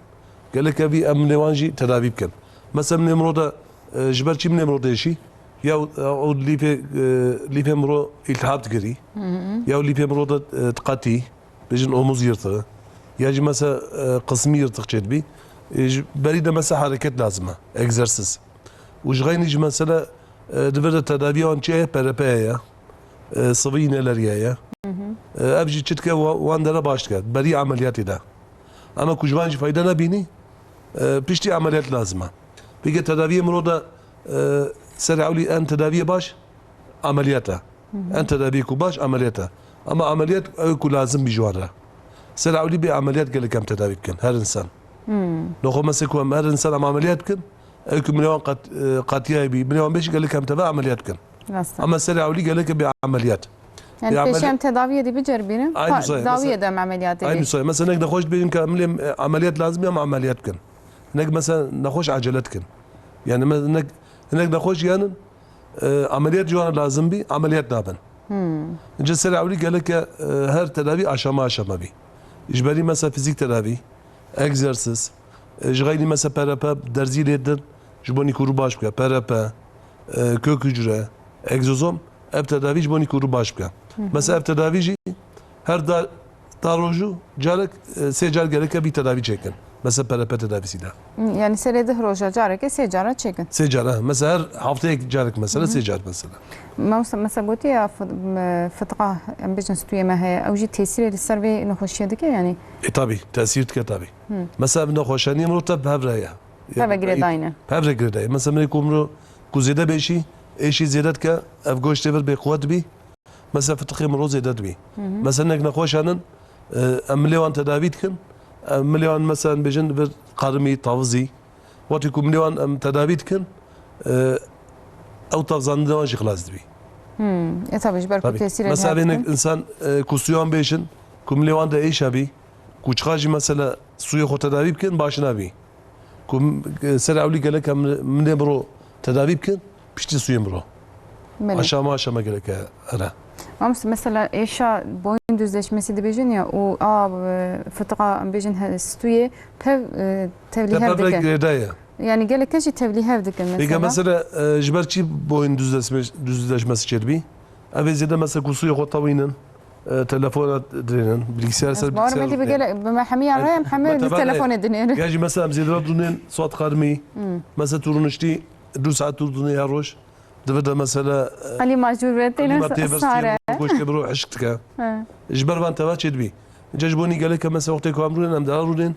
geleke vî em milê wan jî tedavî bikin. Mesela milê miro de, e, ji ber çi milê miro dêşî? Ya, e, ew lîfê, e, lîfê miro îltihab digirî. Hı hı. Ya ew lîfê miro de, e, diqetî, bêjin omuz yırtığı. Ya jî mesela, e, qismî yırtık çêdibî. E, ji berî de mesela hereket lazim e, egzersiz. Û ji xeynî jî mesela, e, di vir de tedaviya wan çi ye? P R P ye. E, sıvı iğneler ye. Hı hı. E, ev jî çi dike wa-, wan dere baş dike. Berî ameliyatê de. Ama ku ji van jî fayda nebînî, e, piştî ameliyat lazim e. Peki tedaviyê miro de, e, serê ewlî en tedaviyê baş ameliyat e. Hı hı. En tedaviyê ku baş ameliyat e. Ama ameliyat ew ku lazim bî ji wan re. Serê ewlî bê ameliyat gelek em tedavî bikin, her insan. Hmm. Nexwe mesela ku em her insan em ameliyat bikin, ew ku milê wan qet-, e, qetiyayê bî, milê wan bêjî gelek em teve ameliyat bikin. Rast e. Ama serê ewlî gelek bê ameliyat. Yani Bê pêşî ameli- em tedaviyê dî biceribînin, Aynı pa-, sayı. dawiyê Mesela de em ameliyatê Aynı bê. sayı. Mesela nek nexweş dibêjin ki em, e, ameliyat lazim ya em ameliyat bikin. Nek mesela nexweş acele dikin. Yani me-, nek, nek nexweş yanin, e, ameliyat ji wan lazim bî, ameliyat nabin. Hmm. Ince serê ewlî gelek e, e, her tedavî aşama aşama bî. Ji berî mesela fizîk tedavî, egzersiz, e, ji xeynî mesela P R P derzî lê din, ji bo nîkûrû baş bike. P R P, e, kök hücre, egzozom, ev tedavî ji bo nîkûrû baş bike. Hı hı. Mesela ev tedavî jî her da, da rojû carek, e, sê car gereke vî tedavî çêkin. Mesela P R P tedavîsî de. Yani serê dih roja careke sê cara çêkin. Sê car, ha. Mesela her hefteyek carek mesela, Hı hı. sê car mesela. Mamoste, mesela gotiye ya fı-, m-, fitiqa, em bêjin stûyê me heye. Ew jî tesîrê li ser vê nexweşiyê dike yani? E, tabi, tesîr dike tabi. Hı. Mesela ev nexweşaniyê mirov te bi hev re ye. Hev re girêdayî ne? Hev re girêdayî. Mesela mirê ku mirov ku zêde bêşî, êşî zêde dike, ev goştê vir bêquwet bî. Mesela fitiqê mirov zêde dibî. Hı hı. Mesela nek nexweşanin, e, em milê wan tedavî dikin, e, milê wan mesela bêjin bir qerimî, tavizî. Wextê ku milê wan em tedavî dikin, e, ew tavzandina wan jî xilas dibî. Hmm. E, tabii, ji ber ku Tabii. tesîrê Mesela vê nek dikin. Însan, e, ku suyan bêjin, ku milê wan de êşa bî, ku çiqa jî mesela suyê xwe tedavî bikin, baş nabî. Ku, e, ser ewlî gelek em milê miro tedavî bikin, piştî suyê miro. Belê. Aşama aşama gelek e, here. Mamoste, mesela êşa boyun düzleşmesi dibêjin ya, û a, e, fitiqa em bêjin he, stûyê pev, e, tevlî hev dikin. Girêdaye. Yani gelek jî tevlî hev dikin mesela. Peki mesela, e, ji ber çi boyun düzleşme-, düzleşmesi çêdibî? Ev ê zêde mesela ku suyê xwe tewînin, e, telefona dirênin, bilgisayar ser bilgisayar. Ez bawer me dî bi gelek, bi me hemiya re em hemî li telefonê dinêrin. Ya jî mesela em zêde re dinên, saet qermî, mesela tu rûniştî, du saet tu dinê her roj. Di vir de mesela, e, Qelîma jûr ve têne qelîma tê vir sare. Goştê biro hişk dike. He. Ji ber van teva çêdibî. Înca ji bo nî gelek e mesela wextê ku em rûnên, em dera rûnên.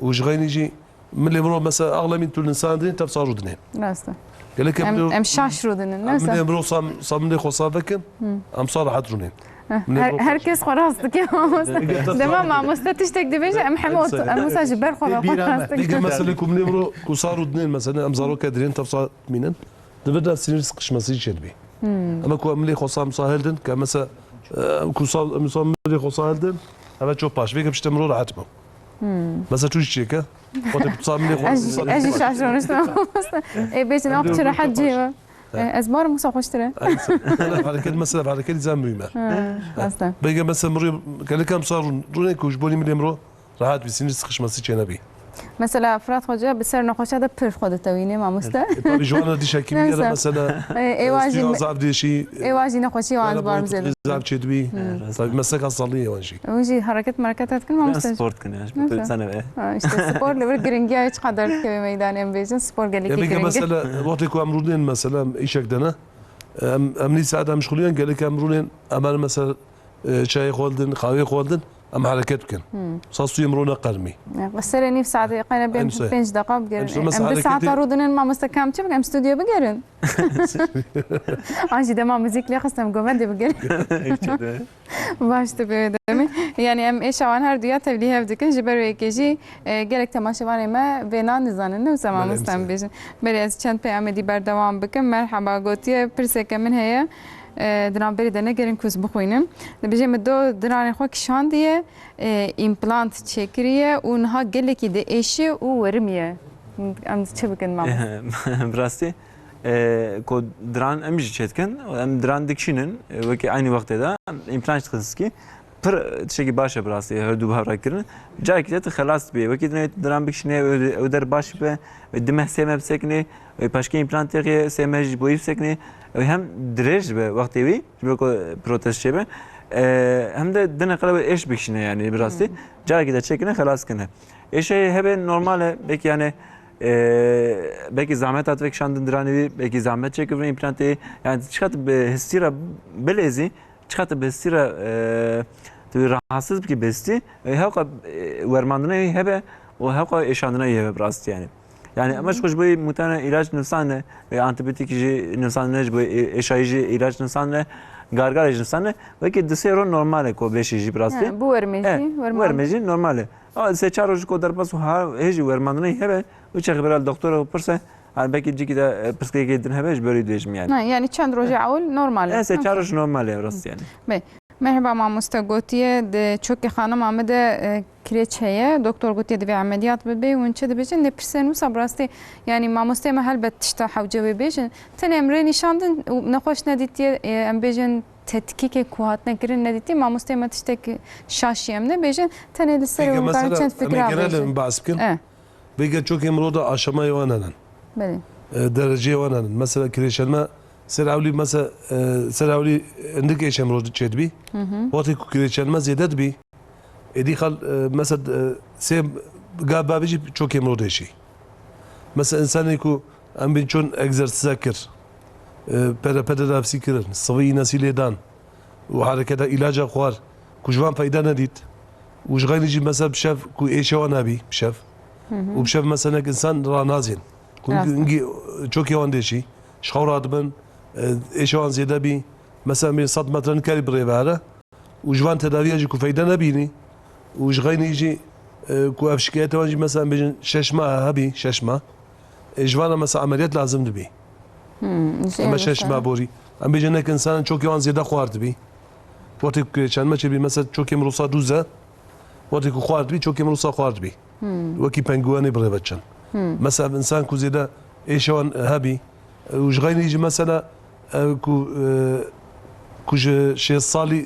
Û ji xeynî jî milê miro mesela axlemîn tu li însan dinê, tev sa rûdinê. Rast e. Gelek em Em, milê em şaş rûdinin, em neyse. Milê miro sa, sa milê xwe sa vekin, em sa rehet rûnên. Heh, Milê her, miro her kes xwe rast dike mamoste. Ege tev Dema sa mamoste tiştek dibêje, em hemû Hepsi. Em wisa ji ber xwe ve xwe Bîra me. rast dikin. Ege mesela ku milê miro ku sa rûdinên mesela em zaroke dirên, tev sa mînin. Di vir de sinir sıkışması çêdibî. Ama ku em milê xwe sa misa hildin, ke mesela, e, ku sa, misa milê xwe sa hildin, eve çok baş. Vê ke pişte miro rahat bû. Mesela tu çi çêke? Xwe te sa milê xwe Ez jî, sa ez jî baş. şaş rûniştim. Ê, bêjin, Em ap diyor, çi rehet çok baş. cihê. E, ez barim wisa xweştir e. Mesela hareket, mesela hareket zan mühim e. Ha, rast e. Bege mesela miro, gelek em sa rûn, rûnê ku ji bo nî milê miro, Rahat bî, sinir sıkışması çênebî. Mesela Fırat Hoca bi ser nexweşa de pir xwe ditewînê mamoste. E, tabii ji wan re dîşekî bî Neyse. Mesela, E, êwa e, jî suya me-, zaf dêşî, êwa jî nexweşî wan ji bar zêde. Zaf çêdibî. Tabii meslek hastalığı wan jî. Ew jî hareket mereket dikin mamoste. Sport dikin, yani, Neyse. Sana be. Ha, işte spor li vir giringiya çi qadar dikeve meydanê em bêjin. Spor gelekî Ya peki giring e. Mesela, wextê ku em rûnên mesela, îşek de ne, em, em nî saet em şixulîn, gelek em rûnên, em her mesela, e, çayê xwe didin, qahweyê xwe didin, em hereket bikin. Sa suyê miro neqermî. Ya, serê nîv saetê, qeyne bên Em se- pênc deqa bigerin. Em se- Em mesela di saeta hareketê rûdinin, mamoste kam çi bikin? Em stûdyo bigerin. An jî dema muzîk lê xistem govendê bigerin. Baş dibe demê. Yani em êşa wan her duya tevlî hev dikin. Ji ber wê yekê jî, e, gelek temaşevanê me vêna nizanin. Ne wisa Belê, mamoste em em se- bêjin. Belê ez çend peyamê dî berdewam bikim. Merhaba gotiye, pirseke min heye. E, di navberê de negerin ku ez bixwînim. Dibêje min do diranê xwe kişandiye, e, împlant çêkiriye û niha gelekî diêşe û werimiye. Em çi bikin mamoste? Bi rastî, e, ku diran em jî çêdikin, em diran dikişînin, e, wekî eynî wextê de împlant dixin zikî. Pir tiştekî baş e bi rastî, her du bi hev re kirin. Carekî de tu xelas dibî. Wekî dinê tu diran bikişînê, ew, ew der baş be, wê du meh sê meh bisekine, wê paşkê împlantê xê sê meh jî ji bo wî bisekine. Ew hem dirêj dibe wextê wî, ji ber ku protez çêbe. E, hem de dine qelewe êş bikişîne yani bi rastî. Carekî de çêkine, xelas kine. Êşê hebe normal e, belkî yani, e, belkî zahmet hat vekişandin diranê wî, belkî zahmet çêkirine împlantê. Yani çiqas bi histî re bilêzî, Çiqas tu bi histî re, e, tu rahatsız bikî bi histî, e, hewqa, e, wermandina wî hebe û hewqa êşandina wî hebe bi rastî yani. Yani, em ji xwe ji bo wî mutene îlaç nivîsandine, e, antibiyotîk jî nivîsandine, ji bo ê-, êşayî jî îlaç nivîsandine, gargarê jî nivîsandine. Wekî du sê ro normal e ku bêşî jî bi rastî. He, bu wermê jî, E, wermand- wermê jî normal e. Ama sê çar roj ku derbas û ha hê jî wermandina wî hebe, û çaxê bira li doktora bipirse, Hani belkî cîkî de, e, pirsgirêkê din hebe ji ber wî dibêjim yani. Ha, yani çend rojê ewil normal e. E, sê çar roj normal e, rast yani. Bê. Merhaba mamoste, gotiye di çokê xanima min de, e, kirêç heye. Doktor gotiye divê emeliyat bibe. Hûn çi dibêjin? Lê pirsên wisa bi rastî, yani mamosteyê me helbet tişta hewce wê bêjin. Tenê em rê nîşandin û nexweş nedîtiye, e, em bêjin tetkîkê ku hatine kirin nedîtiye. Mamosteyê me tiştek şaşî em nebêjin. Tenê li ser Peki, û mesela, çend fikra em ê genel bêjin. Em bahs bikin. E. Vêga çokê mirov de aşamayê wan hene. Belê. E, dereceyê wan hene. Mesela kirêçelme ser ewlî, mesela, e, ser ewlî hindik êşe mirov çêdibî. Hı hı. Wextê ku kirêçelme zêde dibî, êdî xal, e, mesela, e, sê ga bavê jî çokê mirov dêşî. Mesela insanê ku em bên çon egzersîza kir, e, pere pere nefsî kirin, sivî înesî lê dan, û hereketa îlaca xwar ku ji van feyda nedît û ji xeynî jî mesela bi şev ku êşe wan hebî bi şev Hı hı. û bi şev mesela nek insan ranazên ku Rast. hingî çokê wan dêşî ji xew radibin, e, êşe wan zêde bî, mesela em ê sed metre nikarî bi rê ve here û ji van tedaviya jî ku feyda nebînî û ji xeynî jî, e, ku ev şikayeta wan jî mesela em bêjin şeş mah hebî, şeş mah. E, ji vana mesela emeliyat lazim dibî. Hmm, ji Eme êrê şeş mah borî. Em bêjin nek insanan çokê wan zêde xwar dibî. Wextê ku çend me çêbî mesela çokê min wisa dûz e. Wextê ku xwar dibî, çokê min wisa xwar dibî. Hmm. Wekî penguenê bi rê ve çin. Hmm. Mesela ev insan ku zêde êşa wan hebî, e, û ji xeynî jî mesela, e, ku, e, ku ji şêst salî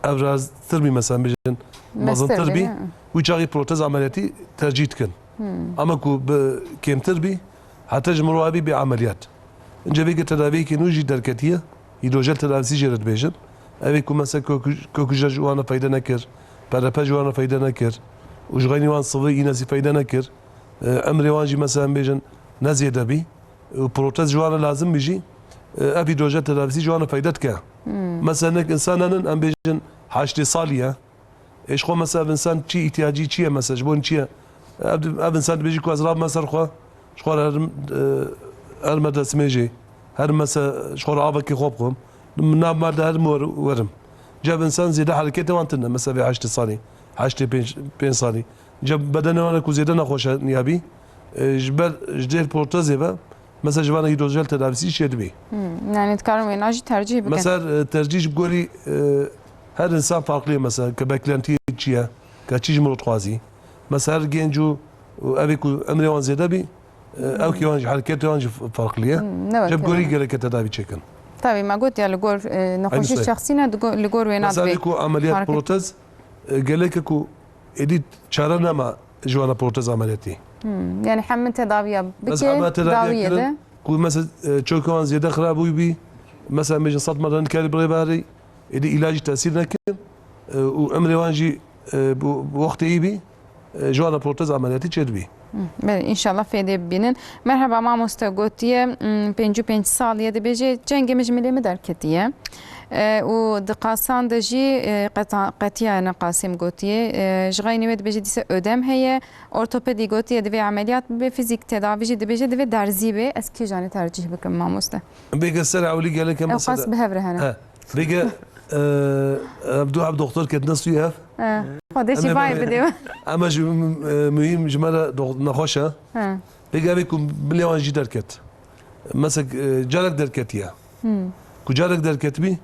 evraztir bî, mesela bêjin mezintir bî, wî çaxî protez ameliyatî tercîh dikin. Hmm. Ama ku bi kêmtir bî, heta ji mirova bî bê ameliyat. Ince vêge tedaviyekî nû jî derketiye, hîdrojel tedavîsî jê re dibêjin. Ev ê ku mesela kökü-, köküje ji wan re feyde nekir, P R P ji wan re feyde nekir û ji xeynî wan sivî înesî feyde nekir. E, emrê wan jî mesela em bêjin ne zêde bî. Û protez ji wan re lazim bî jî, e, ev hîdrojel tedavîsî ji wan re feyde dike. Hmm. Mesela nek insan henin, em bêjin heştê salî ye. Ê ji xwe mesela ev insan çi îhtiyacî çi ye, mesela ji bo çi ye? Ev, ev insan dibêjî ku ez rabime ser xwe, ji xwe re herim, e, herime destmêjê, herim mesela ji xwe re avekê xwe bixwim. Min nav mal de herim wer-, werim. Ca ev insan zêde hereketê wan tune, mesela vê heştê salî, heştê pênc, pênc salî. Ca bedenê wan ku zêde nexweşe niyabî, e, ji ber, ji dêr protezê ve, mesela ji vana hîdrojel tedavîsî çêdibî. Hmm, yani dikarin wêna jî tercîh bikin. Mesela, e, tercîh ji gorî, e, her insan farklı ye, mesela ke beklentiyê çi ye, ke çi ji mirov dixwazî. Mesela her genc û, û evê ku emrê wan zêde bî, e, ewkê wan jî, hereketê wan jî farklı ye. Hmm, ne Cem wekî gorî wena. Gereke tedavî çêkin. Tabii, me got ya li gor, e, nexweşî şexsî ne, di go-, li gor wê Mesela nadibê. Ku ameliyat Hareket. Protez, e, geleke ku êdî çare nema ji wana protez ameliyatî. Hmm, yani hem min tedaviya Bes bike, hema tedaviya dawiyê kirin, de. Ku mesela, e, çokê wan zêde xirab bûyî bî, mesela em bêjin sed mada nikarî birê berê, êdî îlacî tesîr nekin, e, û emrê wan jî, e, bu, bu wextê yî bî, e, ji wan re protez ameliyatî çêdibî. Hı, belê, înşallah fêdê bibînin. Merheba mamoste gotiye, m, pêncî û pênc salî ye dibêje, cengê min ji milê min derketiye. E, û di qasan de jî, e, qeta-, qetiya ne qasê min gotiye. E, ji xeynî wê dibêje dîse ödem heye. Ortopedî gotiye divê emeliyat bibe, fizîk tedavî jî dibêje divê derzî be. Ez kîjanê tercîh bikim mamoste? Bêge ser ewlî gelek em Ew mesela qas bi hev re hene. He. Bêge, e, ev du ev doktor ketine sûyê hev. He. Xwedê Em ê şîfayê bibê. Bidê. Em e ji, e, muhîm ji me re dox-, nexweş e. He. Bêge evê ku milê wan jî derket. Mesela, e, carek derketiye. Hmm. Ku carek derketibî,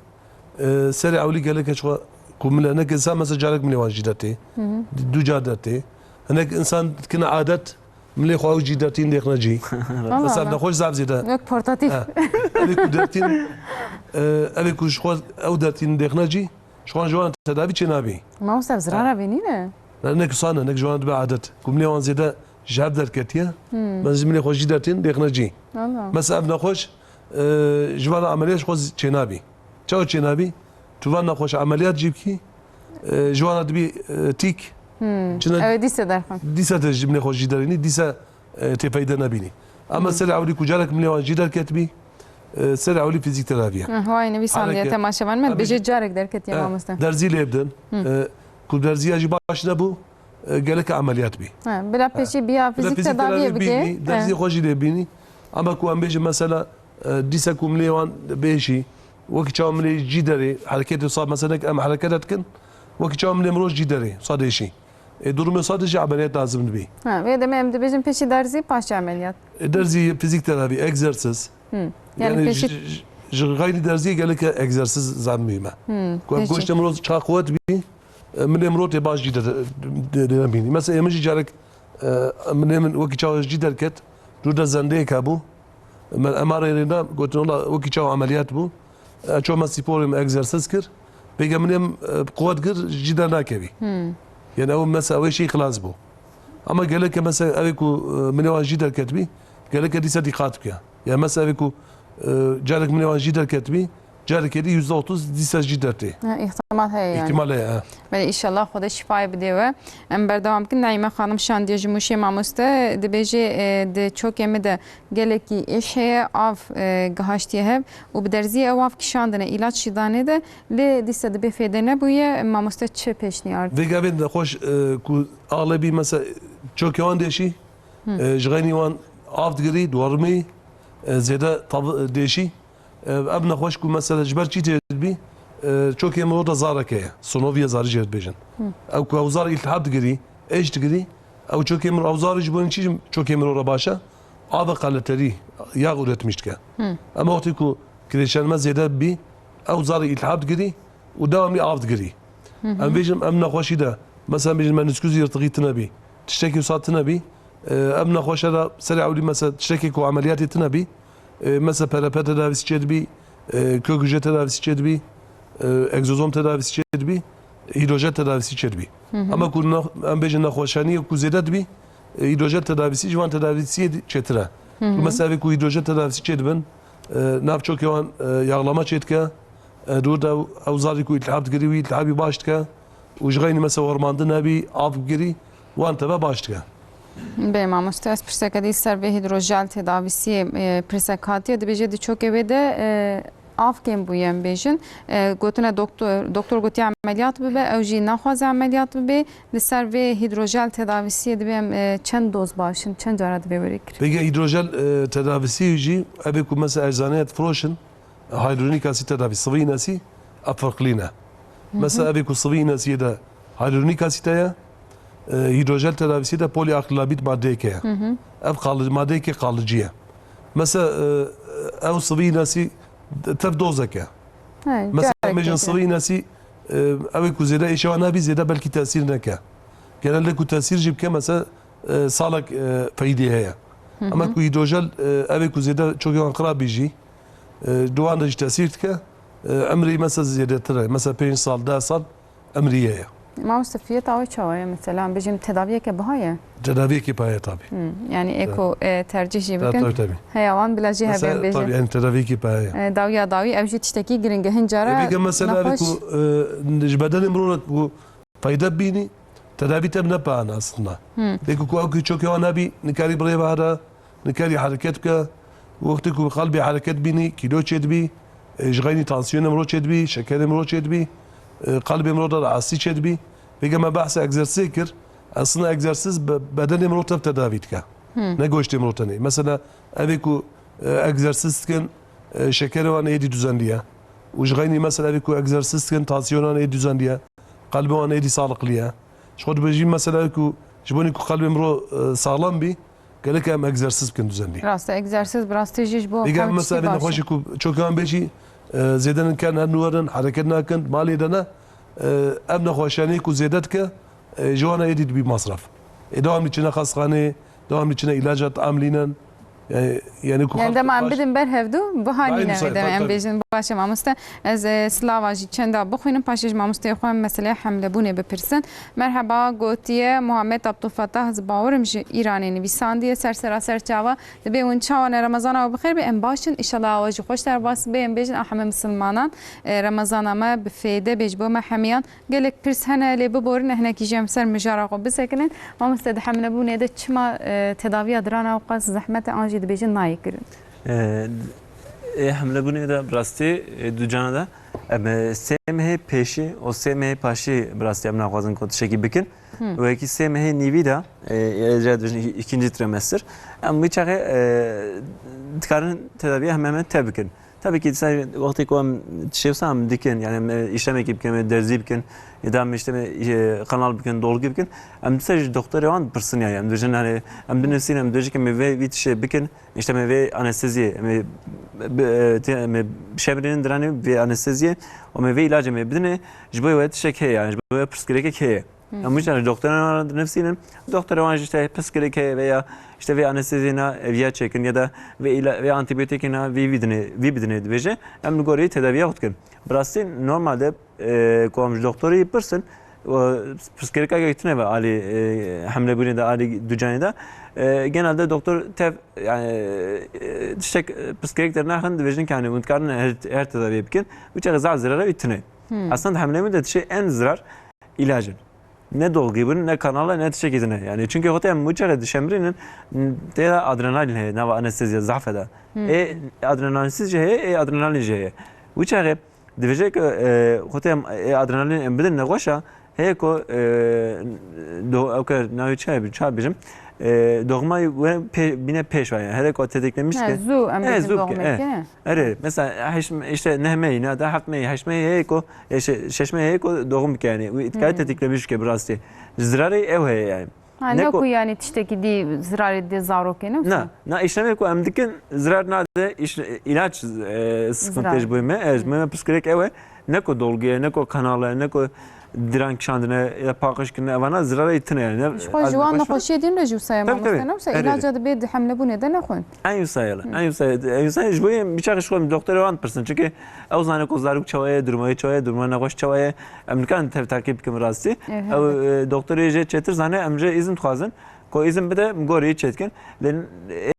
e, serê ewlî gelek e çiqa ku milê, hinek insan mesela carek milê wan jî dertê. Hı hı. Du car dertê. Hinek insan dikine adet, milê xwe ew jî dertîn dêxine cî. Allah Mesela Allah. Nexweş zaf zêde. Yok portatif. He. Evê ku dertîn, e, evê ku ji xwe ew dertîn dêxine cî, ji xwe ji wan tedavî çê nabî. Mamoste, zirara vê nîne? Ne, ne ki sane, ne ki ji wan dibe adet. Ku milê wan zêde ji hev derketiye. Hmm. Ben ji milê xwe jî dertîn dêxine cî. Allah. Mesela ev nexweş, e, ji wana ameliyat ji xwe çê nabî. Çawa çê nabî? Tu van nexweş emeliyat jî bikî, e, ji wana dibî, e, tîk. Hmm. Çine Ew ê dîse derxin. Dîse te ji milê xwe jî derînî, dîse, e, tê feyde nebînî. Ama Hmm. serê ewlî ku carek milê wan jî derketibî, e, serê ewlî fizîk tedaviye. Hı, vay nivîsandiye Hareket. Temaşevan me, Tabii. Bijê carek derketiye He, mamoste. Derzî lê bidin. Hı. E, ku derziya jî baş nebû, e, gereke emeliyat bî. He, bila He. pêşî biya Bila fizîk fizîk tedaviyê tedavî bike. bînî, He. Derzî xwe jî lê bînî. Ama ku em bêjin mesela, e, dîsa ku milê wan bêşî, wekî çawa milê jî derê, hereketê sa mesela em hereket dikin, wekî çawa milê mirov jî derê, sa dêşî. E, durumê sa dêşî emeliyat lazim dibî. Ha, vê demê em dibêjin pêşî derzî, paşê emeliyat. E, derzî fizîk tedavî, egzersiz. Hı. Yani Yani pêşî ji, ji, ji xeynî derziyê geleke egzersiz zan muhîm e. Hı, Ku em pêşî. goştê mirov çawa quwet bî, e, milê mirov tê baş jî de, de, de, de bînî. Mesela ê min jî carek, e, milê min wekî çawa jî derket, dû de zendeyek hebû. Min M R A rêna gotin, "Wela wekî çawa emeliyat bû." E, ço me spor, me egzersiz kir. Bêge milê min, e, quwet kir, jî dernakevî. Hmm. Yani ew mesela ew ê şî xilas bû. Ama geleke mesela ew ê ku, e, milê wan jî derketibî, geleke dîsa dîqat bike. Yani mesela ew ê ku, e, carek milê wan jî derketibî, carekê dî yüzde otuz dîsa jî dertê. Ha, îhtimal heye yani. Îhtimal heye, ha. Belê, înşallah Xwedê şîfayê bidê we. Em berdewam bikin. Naîme Xanim Şandiye ji Mûşê mamoste dibêje, e, di çokê min de gelekî êş heye, av, e, gihaştiye hev û bi derziyê ew av kişandine, îlaç jî danê de, lê dîsa dibê fêde nebûye. Mamoste çi pêşniyar? Vê gavên nexweş, e, ku axlebî mesela çokê wan dêşî, Hı. e, ji xeynî wan av digirî, diwarmî, e, zêde tav-, dêşî. E, ev nexweş ku mesela ji ber çî tê dibî, e, çokê mirov de zareke ye. Sonoviye zarî jê dibêjin. Hı. Ew ku ew zar îltihab digirî, êş digirî. Ew çokê min, ew zarî ji bo çi çokê mirov re baş e? Av e, qeleterî, yağ üretmiş dike. Ama wextê ku kireçlenme zêde bibî, ew zarî îltihab digirî û dewamlî av digirî. Em bêjin, em nexweşî de, mesela bêjin meniskûz yırtığı tine bî, tiştekî wisa tine bî, e, em nexweşe de serê ewlî mesela tiştekê ku emeliyatê tine bî, e, mesela P R P tedavîsî çêdibî, e, kök hücre tedavîsî çêdibî, e, egzozom tedavîsî çêdibî, hîdrojel tedavîsî çêdibî. Ama ku ne-, em bêjin nexweşaniyê ku zêde dibî, e, hîdrojel tedavîsî ji van tedavîsiyê di-, çêtir e. Ku mesela evê ku hîdrojel tedavîsî çêdibin, e, nav çokê wan, e, yağlama çêdike, e, dûr de ew, ew zarî ku îltihab digirî wî îltihabî baş dike û ji xeynî mesela wermandin hebî, av bigirî, wan teve baş dike. Bê mamoste, ez pirseke dî ser vê hîdrojel tedavîsiyê, e, pirsek hatiye, dibêje di çokê wê de, e, av kêm bûye, em bêjin. E, gotine doktor, doktor gotiye emeliyat bibe, ew jî naxwaze emeliyat bibe. Li ser vê hîdrojel tedavîsiyê divê em, e, çend doz başin, çend cara divê were kirin? Peki hîdrojel, e, tedavîsiyê jî, evê ku mesela eczaneyê difiroşin, hyaluronic asid tedavî, sıvı iğnesi, ev firqlî ne. Mesela evê ku sıvı iğnesiyê de hyaluronic asid heye, e, hîdrojel tedavîsiyê de poliakrilamîd maddeyeke ye. Ev kalı-, maddeyeke kalıcı ye. Mesela, e, ew sıvı iğnesi tev dozek e. Mesela, carek bêjin sıvı iğnesi, e, ew ê ku zêde êşewa nebî, zêde belkî tesîr neke. Genelde ku tesîr jî bike, mesela, e, salek, e, feydê heye. Ama ku hîdrojel, e, ew ê ku zêde çokê wan xirab bî jî, e, di wan de jî tesîr dike, e, emrê mesela zêdetir e. Mesela pênc sal, deh sal emrê ye. Mamoste, fiyeta wê çawa ye? Mesela, em bêjin tedaviyeke biha ye? Tedaviyekê biha ye tabii. Hmm, yani eko, e, tercih jî bikin. Tabii, tabii. Heya wan bila jî hebe em bêjin. Tabii, yani tedaviyekê biha ye. E, dawiya dawî, ev jî tiştekî giring e. Hin cara e, peki mesela, nexweş ku, e, ji bedenê mirov re ku fayda bînî, tedavî te ne pehane aslında. Peki ku ew ku çokê wan hebî, nikarî birê bihera, nikarî hereket bike. Wextê ku qelbê hereket bînî, kîlo çêdibî, e, ji xeynî tansiyonê mirov çêdibî, şekerê mirov çêdibî, e, qelbê mirov de rahatsî çêdibî. Peki me behsa egzersizê kir. Aslında egzersiz be-, bedenê mirov tev tedavî dike. Ne goştê mirov tenê. Mesela evê ku, e, egzersiz dikin, e, şekerê wan êdî düzenliye. Û ji xeynî mesela evê ku egzersiz dikin, tansiyona wan êdî düzenliye. Qelbê wan êdî sağlıklı ye. Ji xwe dibêjî mesela ku ji bo ku qelbê mirov, e, sağlam bî, gerek em egzersiz bikin düzenlî. Rast e, egzersiz bi rastî jî ji bo Pêka em mesela evê nexweşî ku çokan bê jî, e, zêde nin ken her nûwerin, hereket nakin, malê de ne, e, ev nexweşanî ku zêde dike, e, ji wan êdî dibî masraf. Ê dewamlî çine xastexaneyê, dewamlî çine îlaca tam lînen. Yani, yani ku Yani xelk dema em baş bidin ber hevdu, biha Aynen, nîne say, vê de tabii, em tabii. bêjin. Baş e mamoste, ez, e, silava jî çenda bixwînim, paşê ji mamosteyê xwe em meseleyê hemlebûnê bipirsin. Merheba, gotiye Muhammed Abdulfetah, ez bawerim ji Îranê nivîsandiye, ser sera ser çava, dibê hûn çawa ne, Remezana we bixêr be, em baş in, înşallah awa jî xweş derbas bê, em bêjin a heme misilmanan, e, Remezana me bi fêde bê ji bo me hemiyan. Gelek pirs hene, lê biborin, e, hinekî jî em ser mijara xwe bisekinin. Mamoste, di hemlebûnê de çima, e, tedaviya diran ewqas zehmet e, an jî dibêjin nayê kirin? E, ê hemlebûnê de bi rastî, e, du cana de em, e, sê mehê pêşî û sê mehê paşî bi rastî em naxwazin ku tiştekî bikin. Hmm. Û yekî sê mehê nîvî de, e, e, dibêjin ikinci trimester. Em wî çaxê, e, dikarin tedaviya hemen hemen tev bikin. Tabii ki, sen wextê ku em tiştê wisa em dikin, yani em, e, îşlemekî bikin, em derzî bikin, ya da em îşte, e, qanal bikin, dolgî bikin, em dîsa ji doktorê wan dipirsin, yani em dibêjin, hani, em binivîsin, em dibêjin ke me vê, vî tiştê bikin, îşte me vê anesteziyê, em ê bi, e, tê-, em ê şemirînin diranê vê anesteziyê û me vê îlacê me bidinê, ji bo wê tiştek heye, yani ji bo wê pirsgirêkek heye. Em wî çaxê doktorên wan re dinivîsînin. Doktorê wan jî işte pirsgirêk heye veya işte vê anesteziyê na eviya çêkin ya da vê îla-, vê antîbiyotîkê na vî, vî dinê, vî bidinê dibêje. Em li gorî tedaviya xwe dikin. Bi rastî normalde, e, ku em ji doktorê yî pirsin, e, pirsgirêka tune ve alî, e, hemlebûnê de, alî ducanê de, e, genelde doktor tev, yani, e, tiştek, e, pirsgirêk dernaxin, dibêjin ki, hani, hûn dikarin her, her tedaviyê bikin. Wî çaxê zaf zirara wî tune. Hmm. Aslında hemlebûn de tiştê en zirar îlac in. Ne dolgî bin, ne kanal e, ne tiştekî din e. Yani çünkü xwetê em wî çaxê dişemrînin, tê de adrenalin heye, nava anesteziya zaf e de. Hmm. Ê adrenalinsiz jî heye, ê adrenalin jî heye. Wî çaxê dibêje ku, e, xwetê em ê adrenalin em bidin nexweşa, Heye ku, e, do-, ew ke navê çi ye, çawa bêjim? E, doxmayê we pê-, bîne pêş ve, yani. Here ku tetiklemiş He, ke. zû, em He, bêjin zû bike, doxmekê, he. he. Erê, mesela, heşt, işte, neh mehî, ne de heft mehî, heşt mehî heye ku, e, şe-, şeş mehî heye ku doxum bike, yani. Wî îtkayê Hmm. tetiklemiş bike bi rastî. Zirarê ew heye, yani. Ha, Ne ne ku ku yani tiştekî dî zirarê dê zarokê ne Na, wisa? na, îşlemê ku em dikin, zirar nade, îş-, îlaç, e, sıkıntı Zirar. ji bo me, e, ji bo me pirsgirêk ew e. Ne ku dolgu ye, ne ku kanal e, ne ku diran kişandine ya paqij kirine, evana zirarê tune ye. Ne, Ji xwe ez ji wan nexweş nexweşiyê din re jî wisa ye Tabii, mamoste, tabii. ne wisa Erê, erê. îlaca dibê di hemlebûnê de nexwin. En wisa ye, Hı. en wisa ye, en wisa ye. Ji bo yê biçax ji xwe doktorê wan pirsin. Çünkü ew zane ku zarok çawa ye, duruma wê çawa ye, duruma nexweş çawa ye. Em nikarin tev takip bikin rastî. Evet, Ew, evet. e, doktorê jê çêtir zane, em jê îzin dixwazin. Ku îzin bide, min gorî çêdikin. Lê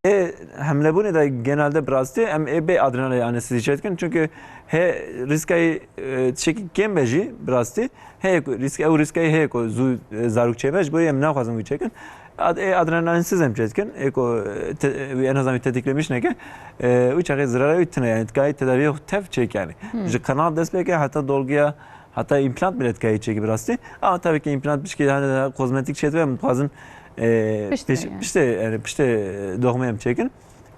ê hemlebûnê de genelde bi rastî em ê bê adrenalê anestezî çêdikin. Çünkü he rîskayî, e, tiştekî kêm be jî bi rastî. Heye ku rîsk-, ew rîskayî heye ku zû, e, zarok çêbe, ji bo em naxwazin wî çêkin. Ad-, ê adrenalînsiz em çêdikin. Ê ku, e, te-, wî en azan wî tetiklemiş neke. E, wî çaxê zirara wî tune, yani dikayî tedaviyê xwe tev çêk yani. Hmm. Ji kanal dest pê ke heta dolguya Heta împlant bile dikayî çêkî bi rastî. Ama tabii ki împlant pişkî hani kozmetik çêdibe, em dixwazin, e, Piştê, pişt-, yani. piştê, yani piştê doxmê em çêkin.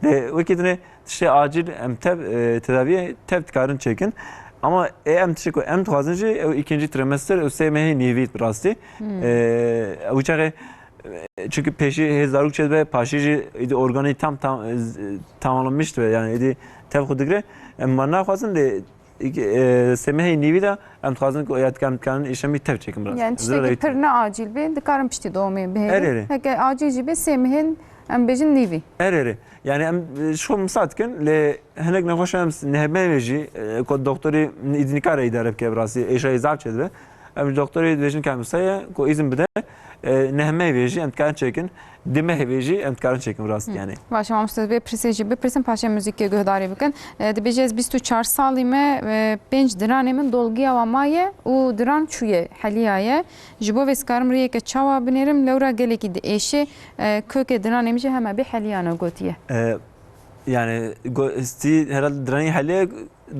Lê wekî dinê tiştê acil em tev, e, tedaviyê tev dikarin çêkin. Ama e, em tiştê ku em dixwazin jî ew ikinci trimester, ew sê mehê nîvî bi rastî. Hmm. E, ew çaxê, e, çünkü pêşî hê zarok çêdibe, paşî jî îdî organî tam, tam, e, z-, tamamlamış dibe. Yani îdî tev xwe digire. Em ma naxwazin lê Îk-, e, sê mehê nîvî de em dixwazin ku ya dikarin, dikarin îşlemî tev çêkin bi rastî. Yani Zira tiştekî reyt- pir ne acîl bê, dikarin piştî doğumê bihêrin. Erê, erê. Heke acîl jî bê sê mehên em bêjin nîvî. Erê, erê. Yani em, e, ji xwe misa dikin, lê hinek nexweşa em s-, nehmeyê jî, e, ku doktorî îdî nikare îdare bike bi rastî, êşayî zaf çêdibe. Em ji doktorê dibêjin ka em wisa ye, ku îzin bide, e, neh mehê jî em dikarin çêkin, di mehê jî em dikarin çêkin bi rastî Hı. yani. Baş e, mamoste, vê pirsê jî bipirsin, paşê muzîkê guhdarî bikin. E, dibêje ez bîst û çar salî me, e, pênc diranê min dolgiya wan maye û diran çûye, heliyaye. Ji bo vê ez karim rêyeke çawa binêrim, lewra gelekî diêşê, e, kokê diranê min jî hema bê heliyane gotiye. E, yani, go-, stî herhalde diranî heliye,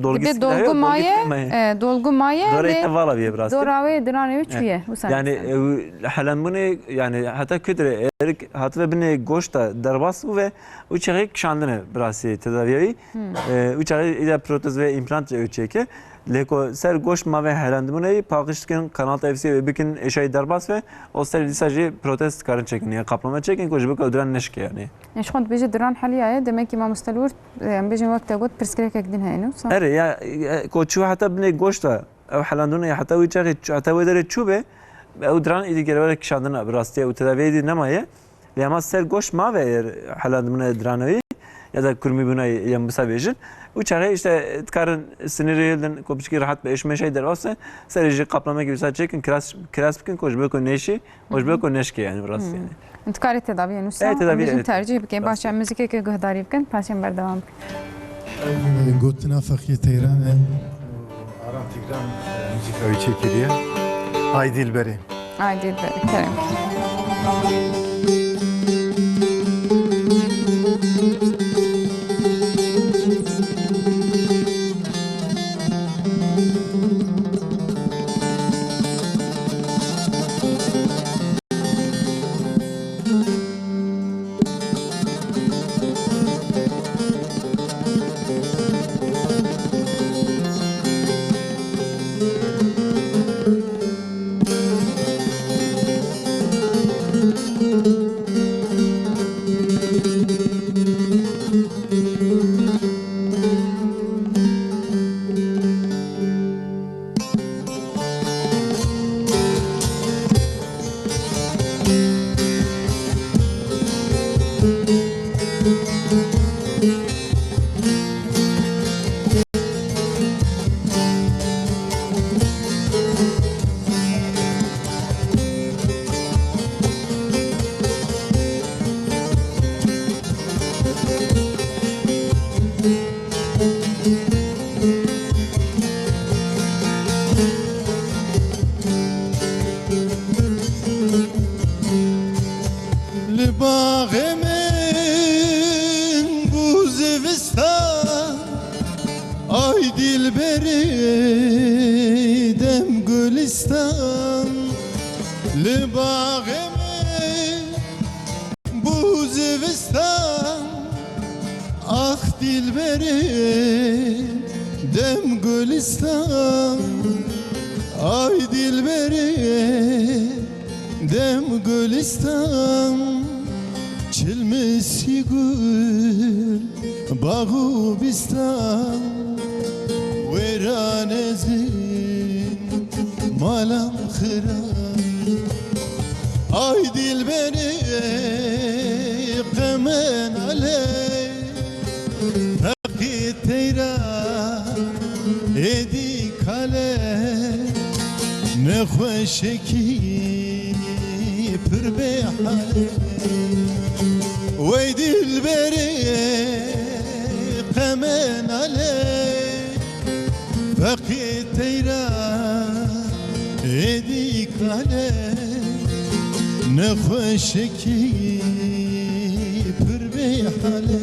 Dolgu Dibe dolgu maye, e, dolgu maye, Dora lê hevala bîye bi rastî. Dora wê diranê wê çûye. Yani, e, helenbûnê, yani, heta kudre erik hatibe binê goşta derbas bû ve û çaxê kişandine bi rastî tedaviya wî. Hmm. E, û çaxê îda protez ve împlant ew çêke. Lê ku ser goş ma ve helendibûnê wî, paqij dikin, kanal tevsî wê bikin, êşayî derbas ve, o ser dîsa jî protez karin çekin, yani kaplama çekin, ku ji bo ku ew diran neşike yani. Ji xwe dibêje diran heliyaye, demek ki mamoste li wir, em bêjin wek te got, pirsgirêkek din heye, ne wisa? Erê, ya, e, ku çû heta binê goşta, ew helandûne ya heta wî çaxê çû, heta wê derê çû be, ew diran îdî gerek kişandin, bi rastî ew tedaviyê dî nemaye. Lê hema ser goş ma ve eger helandibûne dirana wî, ya da kurmîbûna yê, em wisa bêjin. Û çaxê işte dikarin sinirê hildin, ku piçkî rahat be, êşmeşey derbas be, serê jî kaplamekî wisa çêkin, kiras, kiras bikin, ku ji bo ku nêşî, Û ji bo ku neşke, yani, bi rastî, yani. Dikarê tedaviyê nûsa. Evet, tedaviyê, Em bêjin evet. Tercih bikin. Rastî. Baş e, muzîkeke guhdarî bikin, paşê em berdewam bikin. Gotina Feqiyê Teyran e. Aram Tigran, e, muzîka wî çêkiriye. Ay Dilberê. Ay Dilberê, kerem. Li baxê min bû zivistan, ay dilberê dem gulistan. Li baxê min bû zivistan, ax dîlberê dem gulistan, ay dîlberê dem gulistan, çilmisî gul, bax û bîstan, wêran ez ê, malam xira. Ay dîlberê qemenale, feqî teyra êdî kale, nexweşekî pir bê hale. Wey dîlberê qemenale, feqî teyra êdî kale, nexweşekî pir bê hale.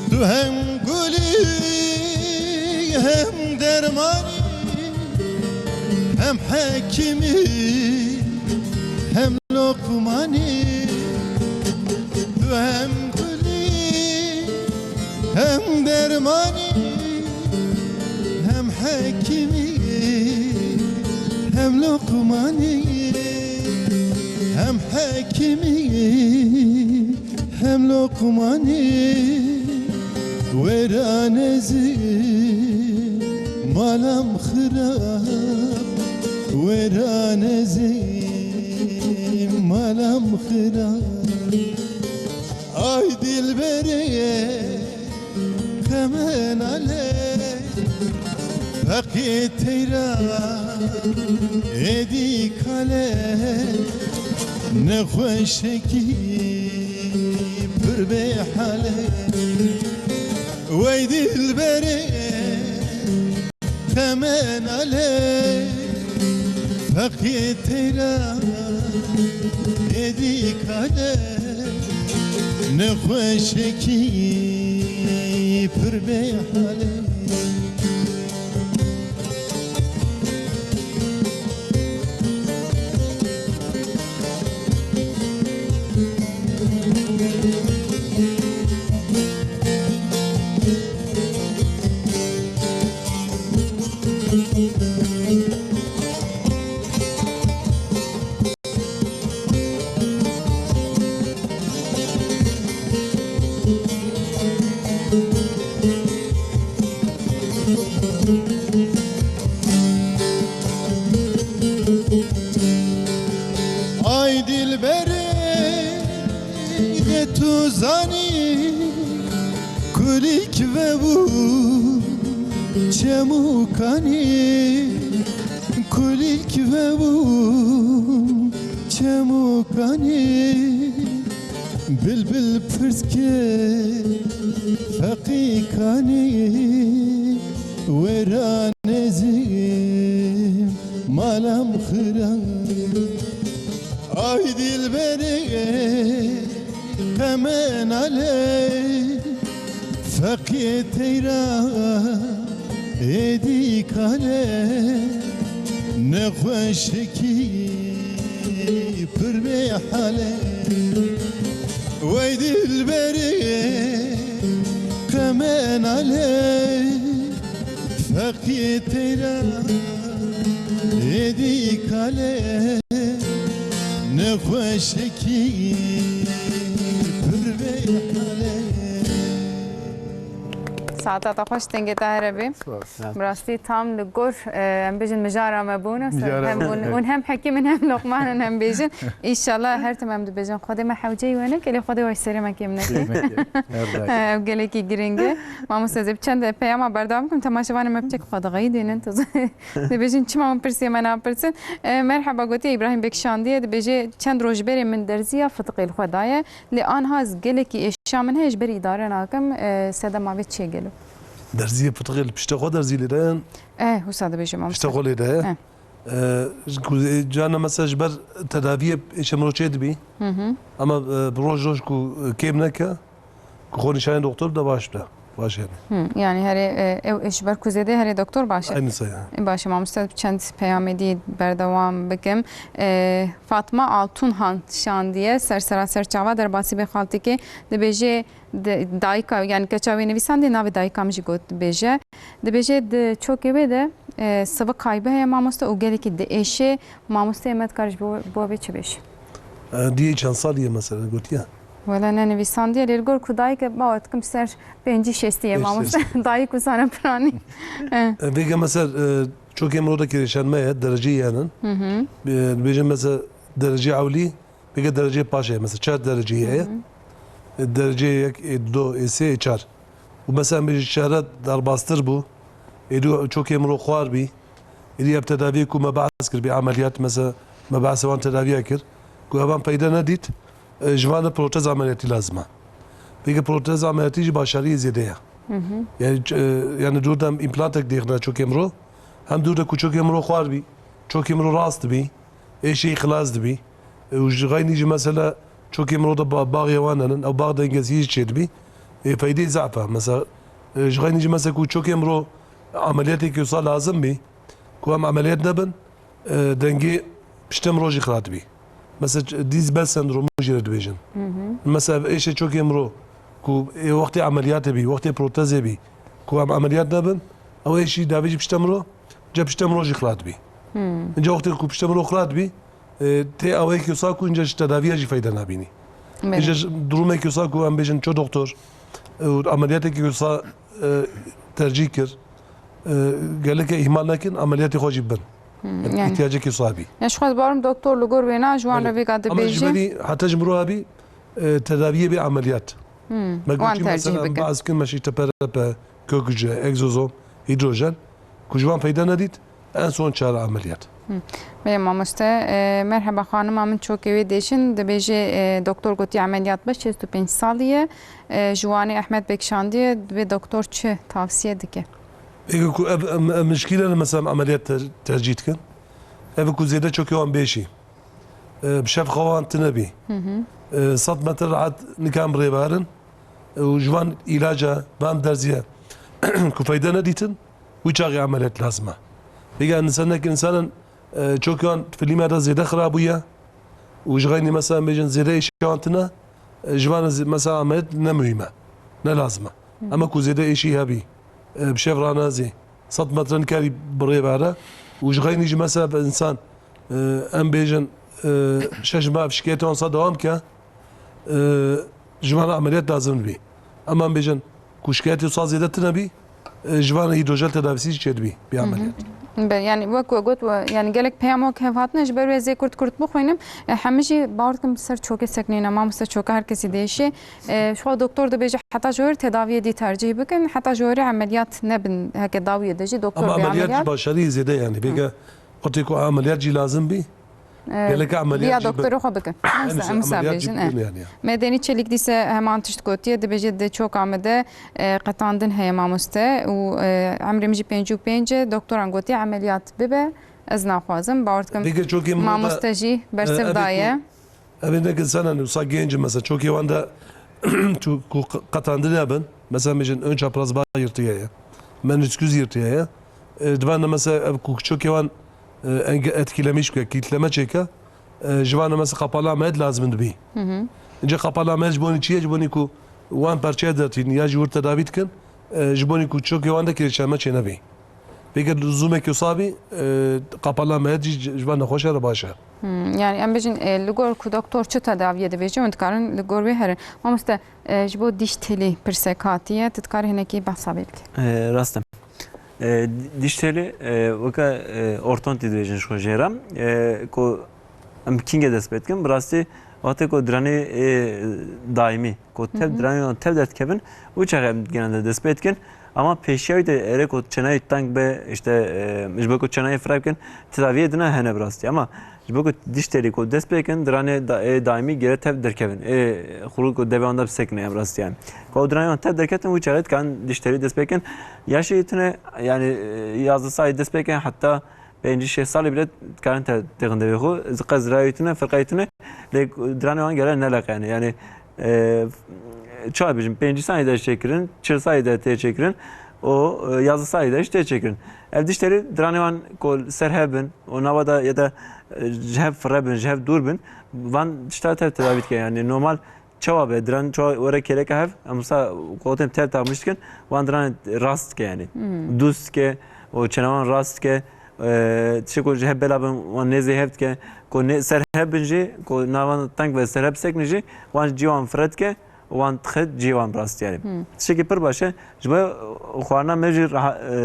Tu hem gulî, hem dermanî, hem hekîmî, hem loqmanî. Tu hem gulî, hem dermanî, hem hekîmî, hem loqmanî, hem hekîmî, hem loqmanî. Wêran ez ê, malam xira, wêran ez ê, malam xira. Ay dîlberê qemenale, feqî teyra êdî kale, nexweşekî pir bê hale. Wey dîlberê qemenale, feqî teyra êdî kale, nexweşekî pir bê hale. Ay dîlberê, de tu zanî, kulîlk vebû çem û kanî, kulîlk vebû çem û kanî. Bilbil pirs kir feqî kanî, wêran ez ê, malam xira. Ay dîlberê qemenale, feqî teyra êdî kale, nexweşekî pir bê hale. Wey dîlberê qemenale, feqî teyra êdî kale, nexweşekî pir bê hale. Saeta te xweş, dengê te here bê. Spas. Bi rastî tam li gor, e, em bêjin mijara me bûne. Mijara Hem me. Hûn, hûn hem hekîm in, hem loqman in, hem bêjin. Înşallah her tim em dibêjin, Xwedê me hewceyî we neke, lê Xwedê we ji serê me kêm neke. Kêm neke. Her daim. E, ev gelekî giring e. Mamoste, ez ê bi çend peyama berdewam bikim, temaşevanê me piçek xwe dixeyîdînin. Dibêjin, çima min pirsiye me napirsin? E, merheba, gotiye Îbrahîm Bekşandiye, dibêje, çend roj berê min derziya fitiqê li xwe daye. Lê anha ez gelekî êşa min heye, ji ber îdare nakim, e, sedema vê çi ye gelo? Derziyê fitiqê li piştê xwe derzî lê daye? Eh, wisa dibêje mamoste. Piştê xwe lê daye? Eh. E, ji ku, e, carna mesela ji ber tedaviyê êşa mirov çê dibî. Hı hı. Ama, e, bi roj roj ku, e, kêm neke, ku xwe nîşanê doktor bide baş bide. Baş yani. Hı, yani herê, e, ew, e, ji ber ku zêde herê doktor baş e. Aynı sayı. E, baş e, mamoste, çend peyamê dî berdewam bikim. E, Fatma Altunhan şandiye, ser sera ser çava derbasî bê xaltikê, dibêje, de, dayika, yani keça wê nivîsandê, navê dayika min jî got bêje. Dibêje di çokê wê de, e, sivik kaybî heye mamoste û gelekî diêşe, mamosteyê me dikare ji bo, bo vê çi bêje? E, diyê çend salî ye mesela, gotiye? Wela nenivîsandiye, lê li gor ku dayik e, bawer dikim ser pêncî şêstî ye, pêncî mamoste. Şêstî. Dayik û sane piranî. E. E, vêga mesela, e, çokê mirov de kêrêşanme ye, dereceyê henin. Hı hı. E, dibêjin mesela derecê ewlî, vêga dereceyê paşê ye, mesela çar dereceyê heye. Hı hı. E, dereceyê yek, ê do, ê sê, ê çar. Û mesela em bêjin çehre derbastir bû, êdî çokê mirov xwar bî, êdî ev tedaviyê ku me behs kir, bî emeliyat, mesela me behsê wan tedaviya kir, ku evan feyde nedît, e, ji van de protez emeliyatî lazim e. Peki protez emeliyatî jî başariyê zêde ye. Hı hı. Yani, e, yani dûr de em împlantek dêxine çokê mirov, hem dûr de ku çokê mirov xwar bî, çokê mirov rast bî, êşê xilas dibî. E, û ji xeynî jî mesela çokê mirov de ba-, baxê wan henin, ew bax dengeziyê jî çêdibî. E, feydê zaf e. Mesela, e, ji xeynî jî mesela ku çokê mirov emeliyatekî wisa lazim bî, ku em emeliyat nebin, e, dengê piştê mirov jî xilat bî. Mesela ç-, dîz bel sendromu jî re dibêjin. Hı hı. Mesela ev êşê çokê mirov ku ê wextê emeliyatê bî, wextê protezê bî, ku em emeliyat nebin, ew êşî davê jî piştê mirov, ca piştê mirov jî xilat bî. Hmm. Înca wextê ku piştê mirov xilat bî, e, tê awayekî wisa ku înca ji tedaviya jî feyde nabînî. Belê. Înca ji durumekî wisa ku em bêjin ço doktor, e, û emeliyatekî wisa, e, tercîh kir, e, geleke îhmal nekin, emeliyatê xwe jî bin. Hmm, yani. Îhtiyacekî wisa bî. Ya ji xwe barim doktor li gor wêna ji wan re vêga dibêje. Belê. Ama ji berî heta ji mirov hebî, e, tedaviyê bê emeliyat. Hmm, wan tercîh bikin. Me got mesela, em behs bikin, meşî T P R P, kök hücre, egzozom, hîdrojen, ku ji wan feyde nedît, en son çare emeliyat. Hmm. Belê mamoste, e, merheba xanima min çokê wê dêşin, dibêje, e, doktor gotiye emeliyat be, şêst û pênc salî ye, e, ji Wanê Ehmed Bekşandiye, divê doktor çi tavsiye dike? Peki ku ev, em, em mişkîle ne mesela emeliyat ter-, tercîh dikin? Ev ku zêde çokê wan bêşî. E, bi şev xewan tune bî. Hı hı. E, sed metre rahat nikan bi rê biherin. E, û ji van îlaca, van derziye ku feyde nedîtin, wî çaxê emeliyat lazim e. Vêga însanek însanin, e, çokê wan filîme de zêde xira bûye û ji xeynî mesela bêjin zêde êşê wan tune, e, ji van zê-, mesela emeliyat ne muhîm e, ne lazim e. Hı. Ama ku zêde êşî hebî, e, bi şev ranazî, sed metre nikarî bi rê bere û ji xeynî jî mesela bi însan, e, em bêjin, e, şeş meh şikayetê wan wisa dewam ke, e, ji van re emeliyat lazim dibî. Em em bêjin ku şikayetê wisa zêde tune bî, e, ji van re hîdrojel tedavîsî jî çêdibî, bî emeliyat. Hı hı. Be, yani wek we got, we, yani gelek peyam wek hev hatine, ji ber wê ez ê kurt kurt bixwînim. E, hemî jî bawer dikim ser çokê sekinîne, mamoste, çoka her kesî dêşê. E, ji xwe doktor dibêje heta ji wêr tedaviyê dî tercîh bikin, heta ji wêrê emeliyat nebin, heke dawiyê de jî doktor bê emeliyat. Ama emeliyat jî başarî zêde yani. Hı. Vêga wextê ku emeliyat jî lazim bî, e, gelek emeliyat jî doktorê xwe bikin. Em sa, em sa bêjin, e. Medenî Çelîk dîse heman tişt gotiye, dibêje di çoka me de, e, qetandin heye mamoste û, e, emrê min jî pêncî û pênc e, doktoran gotiye emeliyat bibe, ez naxwazim. Bawer dikim mamoste jî bersiv daye. Ev ê nekin sana wisa genc in, mesela çokê wan de tu ku q-, qetandine bin, mesela bêjin ön çapraz bağ yırtığı ye, menisküs yırtığı ye. E, di van de mesela ev ku çokê wan, e, enge-, etkilemiş bike, kilitleme çêke, e, ji van de mesela kapalı ameliyat lazim dibî. Hı hı. Înca kapalı ameliyat ji bonî çi ye? Ji bonî ku wan perçeya dertîn ya ji wir tedavî dikin, e, ji bonî ku çokê wan de kêrîşanme çênebî. Vêga luzûmeke wisa bî, e, kapalı ameliyat jî ji van nexweşa re baş e. Hmm, yani em bêjin, e, li gor ku doktor çi tedaviyê dibêje, hûn dikarin li gor wê herin. Mamoste, e, ji bo dîş telî pirsek hatiye, tu dikarî hinekî behsa wê bikî? E, rast e. E, dîş telî, e, weke, e, ortodonti dibêjin ji xwe jê re. E, ku em kîngê dest pê dikin, bi rastî wextê ku diranê, e, daîmî, ku tev Hı hı. diranê wan tev derdikevin, û çaxê em genelde dest pê dikin. Ama pêşiya wî de erê ku çenayê teng be, işte, e, ji bo ku çenayê fireh bikin, tedaviyê dina hene bi rastî. Ama ji bo ku dîş telî ku dest pê kin, diranê da-, ê daîmî gere tev derkevin. Ê xurû ku devê wan de bisekine em rastî yani. Ku ew diranê wan tev derketin, wî çaxê dikarin dîş telî dest pê kin. Yaşê tune, yani, e, yazdeh salî dest pê kin, heta pêncî şêst salî bile dikarin te-, têxin devê xwe. Qez zirayê tune, firqeyê tune. Lê diranê wan gere neleqe yani. Yani, e, çawa bêjim, pêncî salî de çêkirin, çil salî de tê çêkirin, û, e, yazdeh salî de jî tê çêkirin. Ev dîş telî diranê wan ku ser hev bin, û nava de ya da, e, ji hev fireh bin, ji hev dûr bin, van tişta tev tedavî dike. Yani normal çawa be, diran çawa were kêleka hev, em wisa ku tên tev taxmîş dikin, wan diran rast dike yani. Hmm. Dûst dike, û çenawan rast dike, e, tiştê ku ji hev bela bin, wan nêzê hev dike, ku nê-, ser hev bin jî, ku navan teng ve ser hev bisekine jî, wan cî wan fireh dike, û wan dixe cî wan bi rastî yani. Hmm. Tiştekî pir baş e. Ji bo xwarina me jî reha-, e,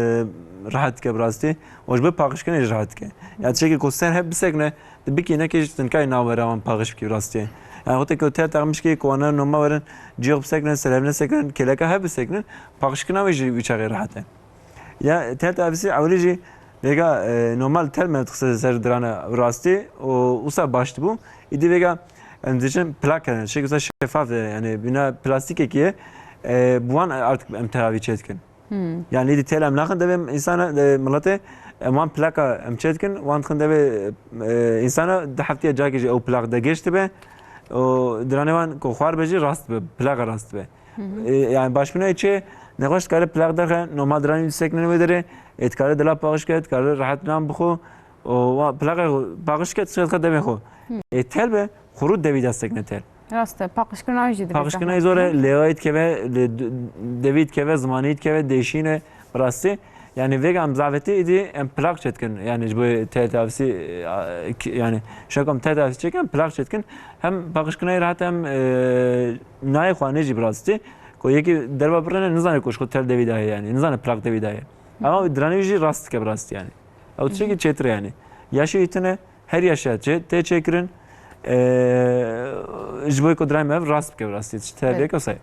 rehet dike bi rastî. Û ji bo paqijkirinê jî rehet dike. Ya tiştekî ku ser hev bisekine, tu bikî nekî jî tu nikarî navbera wan paqij bikî bi rastî. Yani wextê ku tev taxmîş kî ku wana noma werin, cî xwe bisekinin, ser hev nesekinin, kêleka hev bisekinin, paqijkirina wê jî wî çaxê rehet e. Ya tev tedavîsî ewilî jî vêga, e, normal tev me dixise ser dirane rastî û wisa baş dibû. Îdî vêga em dibêjin plak hene, tiştekî wisa şefaf e, yani bîna plastîkekî ye. E, bi wan artık em tedavî çêdikin. Hmm. Yani îdî tev em naxin devê însana, e, miletê, em wan plaka em çêdikin, wan dixin devê, e, însana, di heftiya cakê jî ew plak de gêş dibe. Û diranê wan ku xwar be jî rast dibe, plaka rast dibe. Hı hı. E, yani başbûna çi? Nexweş dikare plak derxe, normal diranî sekine wê derê, e, dikare dila paqij ke, dikare rehet nan bixwe, û wa plaka paqij ke, tişt xwe devê xwe. Hı. E, tev be, xurû devî de sekine tev. Rast e, paqijkirina wî jî dibê paqijkirina zehmet. Zor e, lêwayî dikeve, lê d-, devî dikeve, zimanî dikeve, dêşîne, bi rastî. Yani vêga em zafetî îdî em plak çêdikin. Yani ji bo tev tedavîsî, e, a, ki-, yani şekom tev tedavîsî çêkin, plak çêdikin. Hem paqijkirina rehet hem, e, nayê xwanê jî bi rastî. Ku yekî derva birine nizane ku ji xwe tev devî daye yani. Nizane plak devî daye. Ama diranê jî rast dike bi rastî yani. Ew tiştekî çêtir e yani. Yaşê tune, her yaşa çê-, tê çêkirin. E, ji bo ku diranê me rast bike bi rastî. Tişt tev Evet. Yek o say.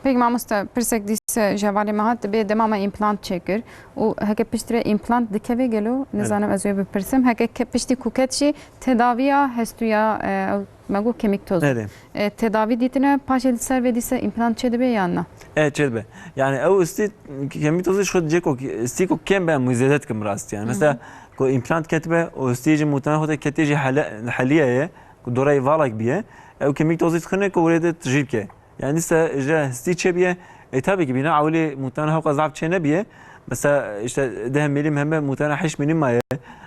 Peki mamoste, pirsek dîse ji hevalê me hat, dibê dema me împlant çêkir û heke piştre împlant dikeve gelo, Evet. nizanim ez wê bipirsim. Heke ke-, piştî ku ket jî tedaviya hestûya, e, ew me got kemîk toz. Evet. E, tedavî dîtine, paşê li ser vê dîse împlant çêdibe yan na? E, çêdibe. Yani ew stî kemîk tozî ji xwe cê ku stî ku kêm be em wî zêde dikim rastî yani. Mesela Hı hı. ku împlant ketibe û stî ji mûtena xwe te ketê jî hele-, heliye ye, ku dorayê valak biye, ew kemîk tozî dixine ku wê de tijî bike. Yani dîsa ji hestî çêbiye. E, tabii ki bîna ewilî mûtena hewqa zaf çê nebiye. Mesela işte deh milîm heme mûtena heşt milîm maye.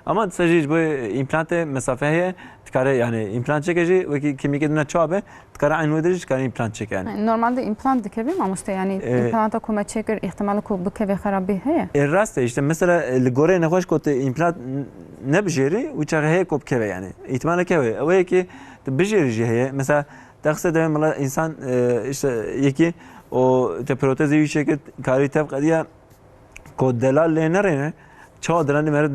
Ama dîsa jî ji bo împlantê mesafe heye. Dikare yani împlant çeke jî wekî kemîkê dina çawa be, dikare eyn wê de jî dikare împlant çeke yani. Normalde împlant dikeve mamoste yani E, împlanta ku me çêkir îhtimali ku bikeve xerabî heye? E, rast e işte mesela, e, li goreyê nexweş ku tu împlant n-, nebijêrî, wî çaxê heye ku bikeve yani. Îhtimaleke heye. Ew yekî tu bijêrî jî heye. Mesela Texsê de mala însan, e, işte yekî û te protezê wî çêkir, karî tev qediya ku delal lê nerêne, çawa diranê meriv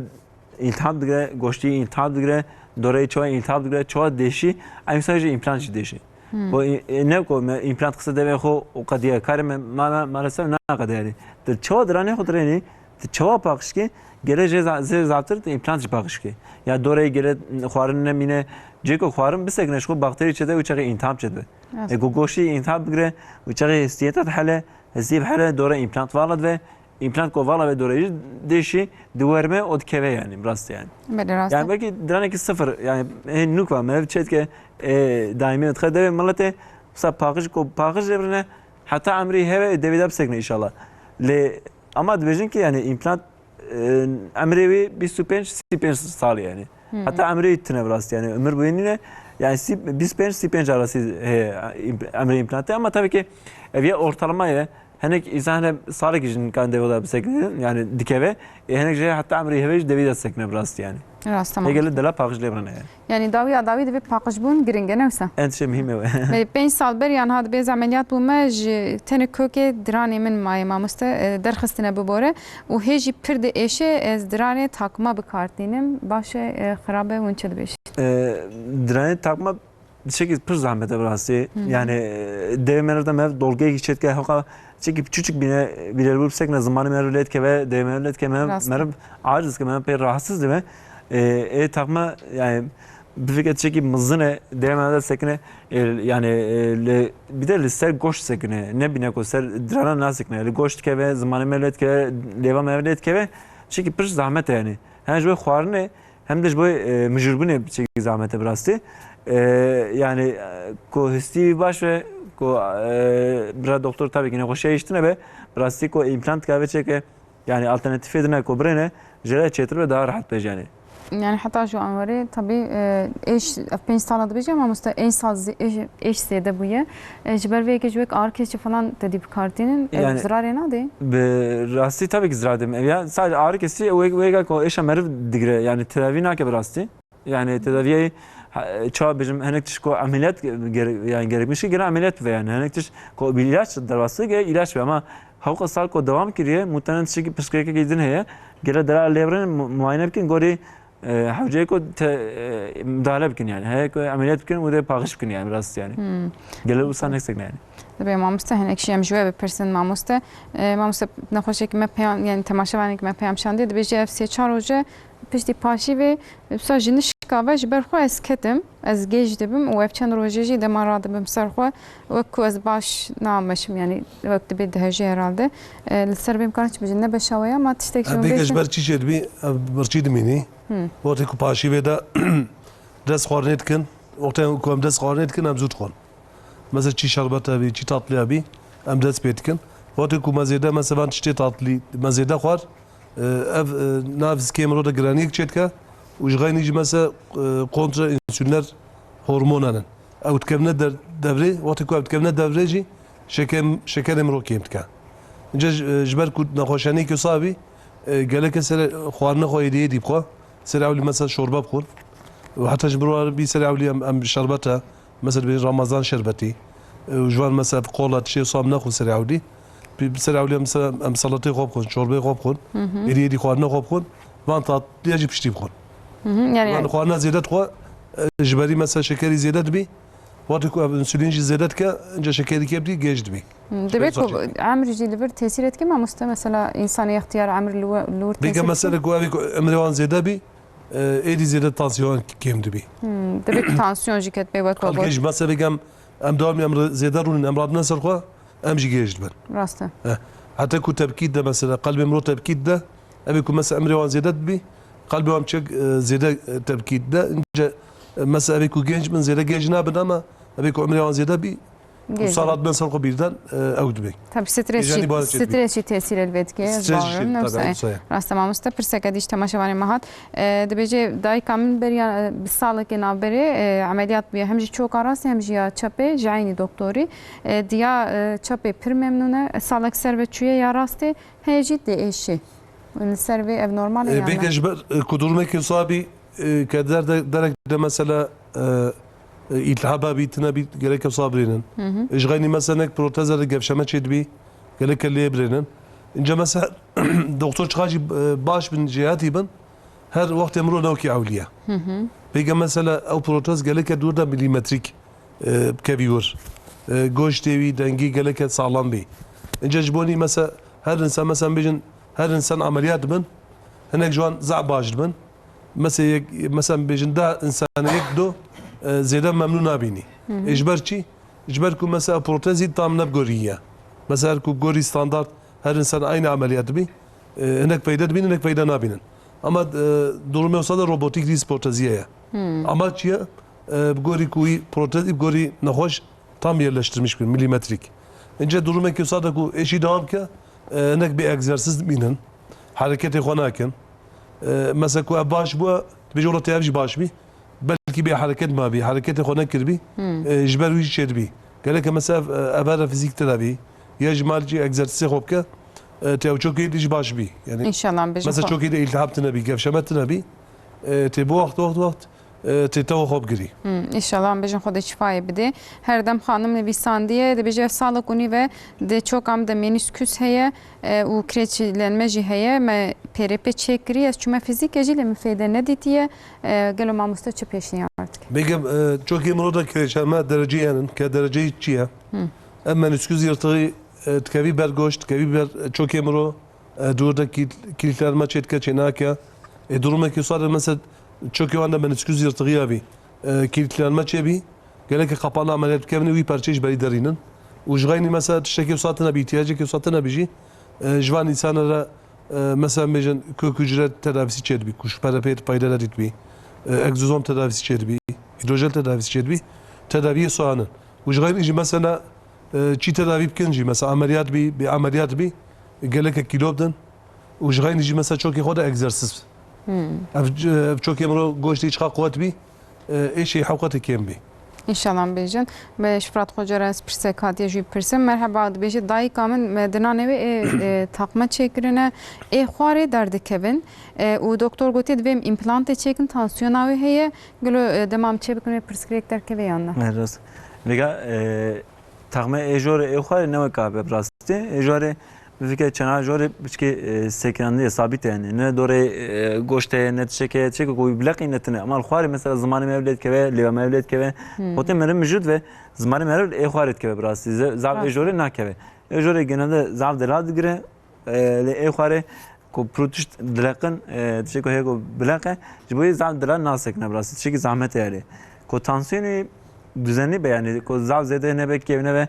îltihab digire, goştî îltihab digire, doreyê çawa îltihab digire, çawa dêşî, eynî wisa jî împlant jî dêşî. Hmm. Ku î-, e, ne ku me împlant xise devê xwe û qediya karê me, ma, ma, maalesef naqede yani. Di çawa diranê xwe dirênî, di çawa paqij kî, gere jê za-, zê zatir di împlant jî paqij kî. Ya doreyê gere xwarin nemîne, cê ku xwarin bisekine ji xwe bakterî çêde û çaxê întihab çêde. Rast. E, ku goştî întihab bigire û çaxê hestiyeta dihele, hestiyê bihele dore împlant vala dibe, împlant ku vala ve dore jî dêşî diwerme û dikeve yani, rast yani. Belê rast. Yani belkî diranekî sifir, yani hê nûk va meriv çêdike, e, daîmî dixe devê miletê, wisa paqij ku paqij lê birine, heta emrî heve devê de bisekine înşallah. Lê ama dibêjin ki yani împlant, e, emrê wî bîst û pênc, sî pênc sal yani. Hı hı. Heta emrê wî tune bi rastî yani. Ömür boyu nîne. Yani sî-, bîst û pênc, sî pênc arasî heye, e, împ-, emrê împlantê. Ama tabii ki ev ya ortalama ye. Hinek însan hene salekî jî nikan devê de bisekine, yani dikeve. E, hinek jî heta emrê heve jî devê de sekine bi rastî yani. Rast, tamam. Hêgele dela paqij lê birine. Yani dawiya dawî divê paqij bûn giring e, ne wisa? Endişe muhîm e. Belê, pênc sal ber yan ha dibê ez emeliyat bûme, ji tenê kokê diranê min maye mamoste, e, derxistine bibore û hê jî pir diêşe ez diranê takma bi kar tînim. Baş e, e, xirab e, hûn çi dibêjin? E, diranê takma tiştekî pir zehmet e bi rastî. Hı hı. Yani, e, devê meriv de meriv dolgeyekî çêdike, hewqa çekî çûçik bîne, bîreribûr bisekine, zimanê meriv lê dikeve, devê meriv lê dikeve, meriv, Rast e. meriv aciz dike, meriv pê rahatsiz dibe. E, ê takma, yani, bifikre çekî mizin e, devê meriv de sekine, e, yani, e, li, bir de li ser goşt sekine, ne bîne ku ser dirana nasekine, li goşt dikeve, zimanê meriv lê dikeve, lêva meriv lê dikeve, çekî pir zehmet e yani. Hem ji bo xwarinê, hem de ji bo, e, mijûrbûnê çekî zehmet e bi rastî. E, yani, e, ku histî wî baş be, ku, e, bira doktor tabii ki nexweşiya hiştine be, bi rastî ku împlant kave çêke, yani alternatîfê din e ku birêne, jê re çêtir be, daha rahat be yani. Yani heta ji wan werê tabii, e, êş, ev pênc sala dibêje mamoste, êş sal zê-, êş, êş zêde bûye. E, ji ber vê yekê ji wek ağrı kesici falan te dî bi kar tînin, ev Yani, zirarê nadê? Bi rastî tabii ki zirar dibim. Ev ya sadece ağrı kesici, wê, wê ku êşa meriv digire, yani tedavi nake bi rastî. Yani tedaviyê, ha, çawa bêjim, hinek tişt ku emeliyat gere-, yani gerekmiş ki gene emeliyat be yani. Hinek tişt ku bir ilaç derbası gere ilaç be ama hewqa sal ku devam kiriye, muhtemelen tiştekî pirsgirêkekî din heye. Gere dera lê birin, mu-, muayene bikin, gorî e, hewceyê ku te, e, müdahale bikin yani. Heye ku emeliyat bikin û de paqij bikin yani, bi rastî yani. Hmm. Gele wisa neksek yani. Dibê mamoste hinek jî em ji we bipirsin mamoste. E, mamoste nexweşek me peyam, yani temaşevanêk me peyam şandiye, dibêje ev sê çar roje piştî paşîvê, wisa ji nişka ve ji ber xwe ez ketim, ez gêj dibim û ev çend rojê jî dema radibim ser xwe, wek ku ez baş nameşim, yani wek dibê dihejê herhalde. E, li ser vê em karin çi bêjin, ne beşa we ya, ma tiştek ji Em min bêke ji bêjin. ber çî çêdibî, em birçî dimînî. Hmm. Wextê ku paşîvê de dest xwarinê dikin, wextê ku em dest xwarinê dikin, em zû dixwin. Mesela çî şerbet hebî, çî tatliya bî, em dest pê dikin. Wextê ku me zêde, mesela van tiştê tatlî, me zêde xwar, e, ev, e, nav zikê mirov de giraniyek çêdike û ji xeynî jî mesela, e, kontra insüliner hormonan in. Ew dikevine der-, devrê, wextê ku ew dikevine devrê jî şekem-, şekerê mirov kêm dike. Înca ji, ji ber ku nexweşaniyekî wisa bî, e, gelek kes serê xwarinê xwe êdî êdî bixwe, serê ewlî mesela şorbe bixwin. Û heta ji mirov bî serê ewlî em, em şerbete, mesela dibêjin Ramazan şerbetî, e, û ji van mesela kola tişê wisa em nexwin serê ewlî. Bi, bi serê ewlî em mesela em salatê xwe bixwin, çorbeyê xwe bixwin, Hı hı. êdî êdî xwarinê xwe bixwin, van tatliya jî piştî bixwin. Hı hı, yani Van xwarina zêde dixwe, e, ji berî mesela şekerî zêde dibî, wextê ku ev insülîn jî zêde dike, înca şekerî kêm dibî, gêj dibî. Hı, dibê ku Pênc saet. emr jî li vir tesîr etke mamoste, mesela insanê extiyar emr li we, li wir Bêke tesîr mesele etke? ku evê ku emrê wan zêde bî, e, êdî zêde tansiyon kêm dibî. Hı, dibê ku tansiyon jî ket pê wek Xelkê got. jî mesela bêke em, em dewam em re-, zêde rûnin, em radine ser xwe, em jî gêj dibin. Rast e. Eh, heta ku tepkî de mesela, qelbê mirov tepkî de, evê ku mesela emrê wan zêde dibî, qelbê wan çek, e, zêde, e, tepkî de. Înce, e, mesela evê ku genc bin zêde genc nabin ama evê ku emrê wan zêde bî, Gêj. Salat ben ser xwe bîrdan, e, ew dibê. Tabii stres Gêjanî jî, bahane çêdibî. stres jî tesîr elbet ki, ez Stres jî, bawerim, ne tabii, wisa ye. wisa ye. Rast e mamoste, pirsekê dî ji temaşevanê me hat. E, dibêje dayika min beriya, e, bi salekê navberê, e, emeliyat bûye. Hem jî çoka rastê hem jî ya çepê ji eynî doktorî. E, diya, e, çepê pir memnûn e. E, salek ser ve çûye ya rastê, heye jî diêşê. Li ser vê ev normal e E, yan Bêke ne? ji ber, e, ku durumekê wisa bî, e, ke der de, derek de mesela, e, e, îltihaba bî, tine bî, gerek wisa birênin. Hı hı. E, ji xeynî mesela nek proteze de gevşeme çêdibî, gerek lê birênin. Înca mesela doktor çiqa jî, e, baş bin, jêhatî bin, her wextê mirov newkî ewliye. Hı hı. Bêke mesela ew protez geleke dûr de milîmetrîk, e, bikevî wir. E, goştê wî, dengî geleke saxlam bî. Înca ji bo nî mesela her insan, mesela bêjin her insan ameliyat dibin, hinek ji wan zaf baş dibin. Mesela yek, mesela bêjin deh insanê yek do, e, zêde memnûn nabînî. Hı hı. Ê ji ber çi? Ji ber ku mesela protezî tam ne bi gorî ye. Mesela her ku gorî standart her insan aynı ameliyat dibî, e, hinek feyde dibînin, hinek feyde nabînin. Ama, e, durumê wisa de robotik dî protezî ye. Hmm. Amaç ye, e, bi gorî ku wî protezî, bi gorî nexweş tam yerleştirmiş bin, milimetrik. Înce durumekî wisa de ku êşî devam ke, e, hinek bê egzersiz dibînin, hereketê xwe nakin. E, mesela ku ev baş bû, dibêje wela tê ev jî baş bî. Belkî bê hereket mabî, hereketê xwe nekiribî, Hmm. e, ji ber wî jî çêdibî. Gereke mesela ev, ev here fizîk tine bî, ya jî mal jî egzersîzê xwe bike, e, tê ew çokê dî jî baş bî. Yani, İnşallah bêjin mesela xwe. Çokê de îltihab tine bî, gevşeme tine bî, e, tê bi wext, wext, wext, e, tê tewa xwe bigirî. Hmm, înşallah em bêjin Xwedê şifayê bidê. Her dem xanim nivîsandiye, dibêje salek û nîve di çoka min de menîskûs heye, e, û krêçîlen me jî heye. Me P R P çêkirî, ez çûme fîzîkê jî lê min fêde nedîtiye. E, gelo mamoste çi pêşniyar dike? Begem, e, çokê min ro de krêçan me dereceyê henin, ke dereceyê çi ye? Hmm. Em menîskûs yirtixî, e, dikevî ber goş, dikevî ber, e, çokê min ro. E, dûr de kîl-, kîlîtler me çê dike, çê nake. E, durumekî wisa de mesela çokê wan de menîskûs yirtixî hebî. E, kîlîtler me çê bî. Gelekî qapana ameliyat bikevin, wî perçeyê ji berî derînin. Û ji xeynî mesela tiştekî wisa tine bî, îhtiyacekî wisa tine bî jî. E, ji van însana re, e, mesela bêjin kök hücre tedavîsî çê dibî, ku ji P R P peyde nedîtibî. E, egzozom tedavîsî çê dibî, hîdrojel tedavîsî çê dibî. Tedaviyê wisa henin. Û ji xeynî jî mesela, e, çî tedavî bikin jî, mesela ameliyat bî, bê ameliyat bî, geleke kîlo bidin. Û ji xeynî jî mesela çokê xwe de egzersiz. Hmm. Ev, ev çokê min ro goştê çiqa quwet bî, e, êşê hewqetê kêm bî. Înşallah bêjin. Be ji Firat Xoca re ez pirsek hatiye jî bipirsim. Merheba, dibêje dayika min me di nanê wê ê, e, taqme çêkirine, ê xwarê derdikevin. E, û doktor gotiye divê em împlantê çêkin, tansiyona wê heye. Gelo, e, dema em çêbikin wê pirsgirêk derkeve yan ne? Ne, rast. Vêga, e, Texme ê jorê ê xwarê ne wek abe bi rastî. Ê jorê bifikre çena jorê piçkê, e, sekinandî ye, sabît e yani. Ne dorê, e, goşt heye, ne tiştek heye, tiştek ku bileqî ne tine. Ama li xwarê mesela zimanê me ev lê dikeve, lêwa me ev lê dikeve. Hmm. Xotê meriv mijût ve zimanê meriv ê xwarê dikeve bi rastî. Ze-, zaf ê Rast. jorê nakeve. Ê jorê genelde zaf delal digire, e, lê ê xwarê ku pirû tişt dileqin, e, tiştê ku heye ku bileqe, ji bo yê zaf dila nasekine bi rastî. Tiştekî zehmet e yani. Ku tansiyonî düzenli be yani, ku zaf zêde nebe kêv nebe,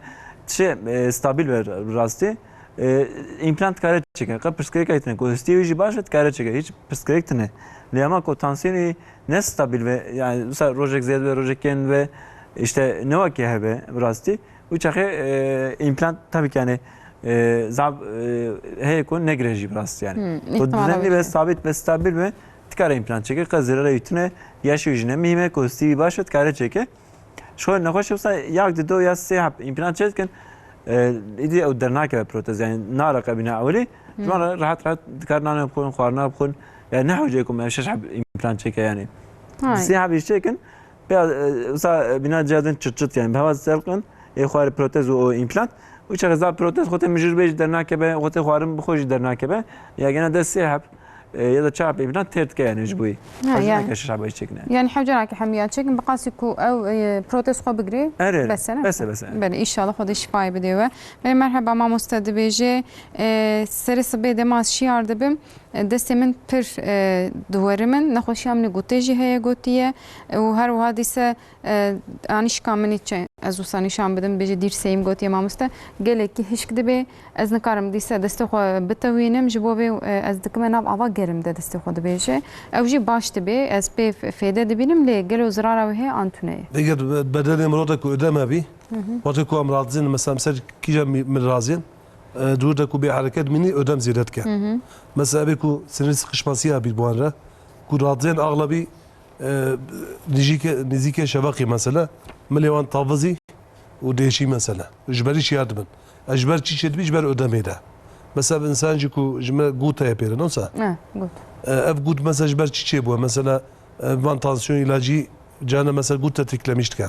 tiştê, e, stabil be bi rastî. E, împlant dikare çêke. Qe pirsgirêk tine. Ku histiyê wî jî baş e, dikare çêke. Hiç pirsgirêk tine. Lê ama ku tansiyonî ne stabil be, yani, mesela rojek zêde be, rojek kêm be, işte ne wekî hebe bi rastî. Û çaxê, e, împlant tabii ki yani, e, zaf, e, heye ku negire jî bi rastî yani. Hmm, Ku ihtimala düzenli ve ve. sabit ve stabil ve dikare împlant çêke. Qe zirere yutune, yaşê wî jî ne muhîm e, ku histî wî baş e, dikare çêke. Ji xwe nexweş wisa yak di do ya sê heb împlant çêdikin, e, îdî ew dernakeve protez, yani nare qebîna ewilî. Ji wan re rehet rehet dikar nane bixwin, xwarina bixwin. Yani ne hewce ku me şeş heb împlant çêke yani. Hay. Sê heb îş çêkin, Pê, e, wisa, e, bîna ciya din çıt çıt yani. Bi hewa serqin, ê xwarê protez û o împlant. Û çaxê zaf protez xotê mijûr bê jî dernakeve, xotê xwarin bi xwe jî dernakeve. Ya gene de sê heb, e, ya da çar heb împlant têr dike yani ji bo yî. Ha, Xwe jî yani. neke şeş heb îş çêkine. Yani hewce nake hemiya çêkin, bi qasî ku ew, e, protez xwe bigirê, Erê, erê. bes e ne? Bes e, bes e. Belê, înşallah Xwedê şifayê bidê we. Belê, merheba mamoste dibêje, e, serê sibê dema ez şiyar dibim, Destê min pir, e, diwerimin, nexweşiya min ê gotê jî heye gotiye, e, û her wiha dîse, e, anîşka min ê çi, ez wisa nîşan bidim, bêje dîrseyîm gotiye mamoste, gelekî hişk dibe, ez nikarim dîse destê xwe bitewînim, ji bo vê, e, ez dikime nav ava gerim de destê xwe dibêje. Ew jî baş dibe, ez pê f-, fêde dibînim, lê gelo zirara wê heye an tune ye? Eger be-, bedenê mirov de ku ödem hebî, Hı hı. wextê ku em razîn, mesela em ser kîja mi-, min razîn, e, dûr de ku bê hereket mînî, ödem zêde dike. Hı hı. Mesela, evê ku sinir sıkışması ya bir bu an re, ku radzen ağla bir, e, nizîke, nizîke şevaqî mesela, milê wan tavizî û dêşî mesela. Ji berî şiyar dibin. E, ji ber çî çêdibî, ji ber ödemê de. Mesela, insan jî ku ji me gut heye pêre, nosa? Ha, gut. E, ev gut mesela ji ber çî çêbûye? Mesela, e, van tansiyon ilacî cana mesela gut tetiklemiş dike.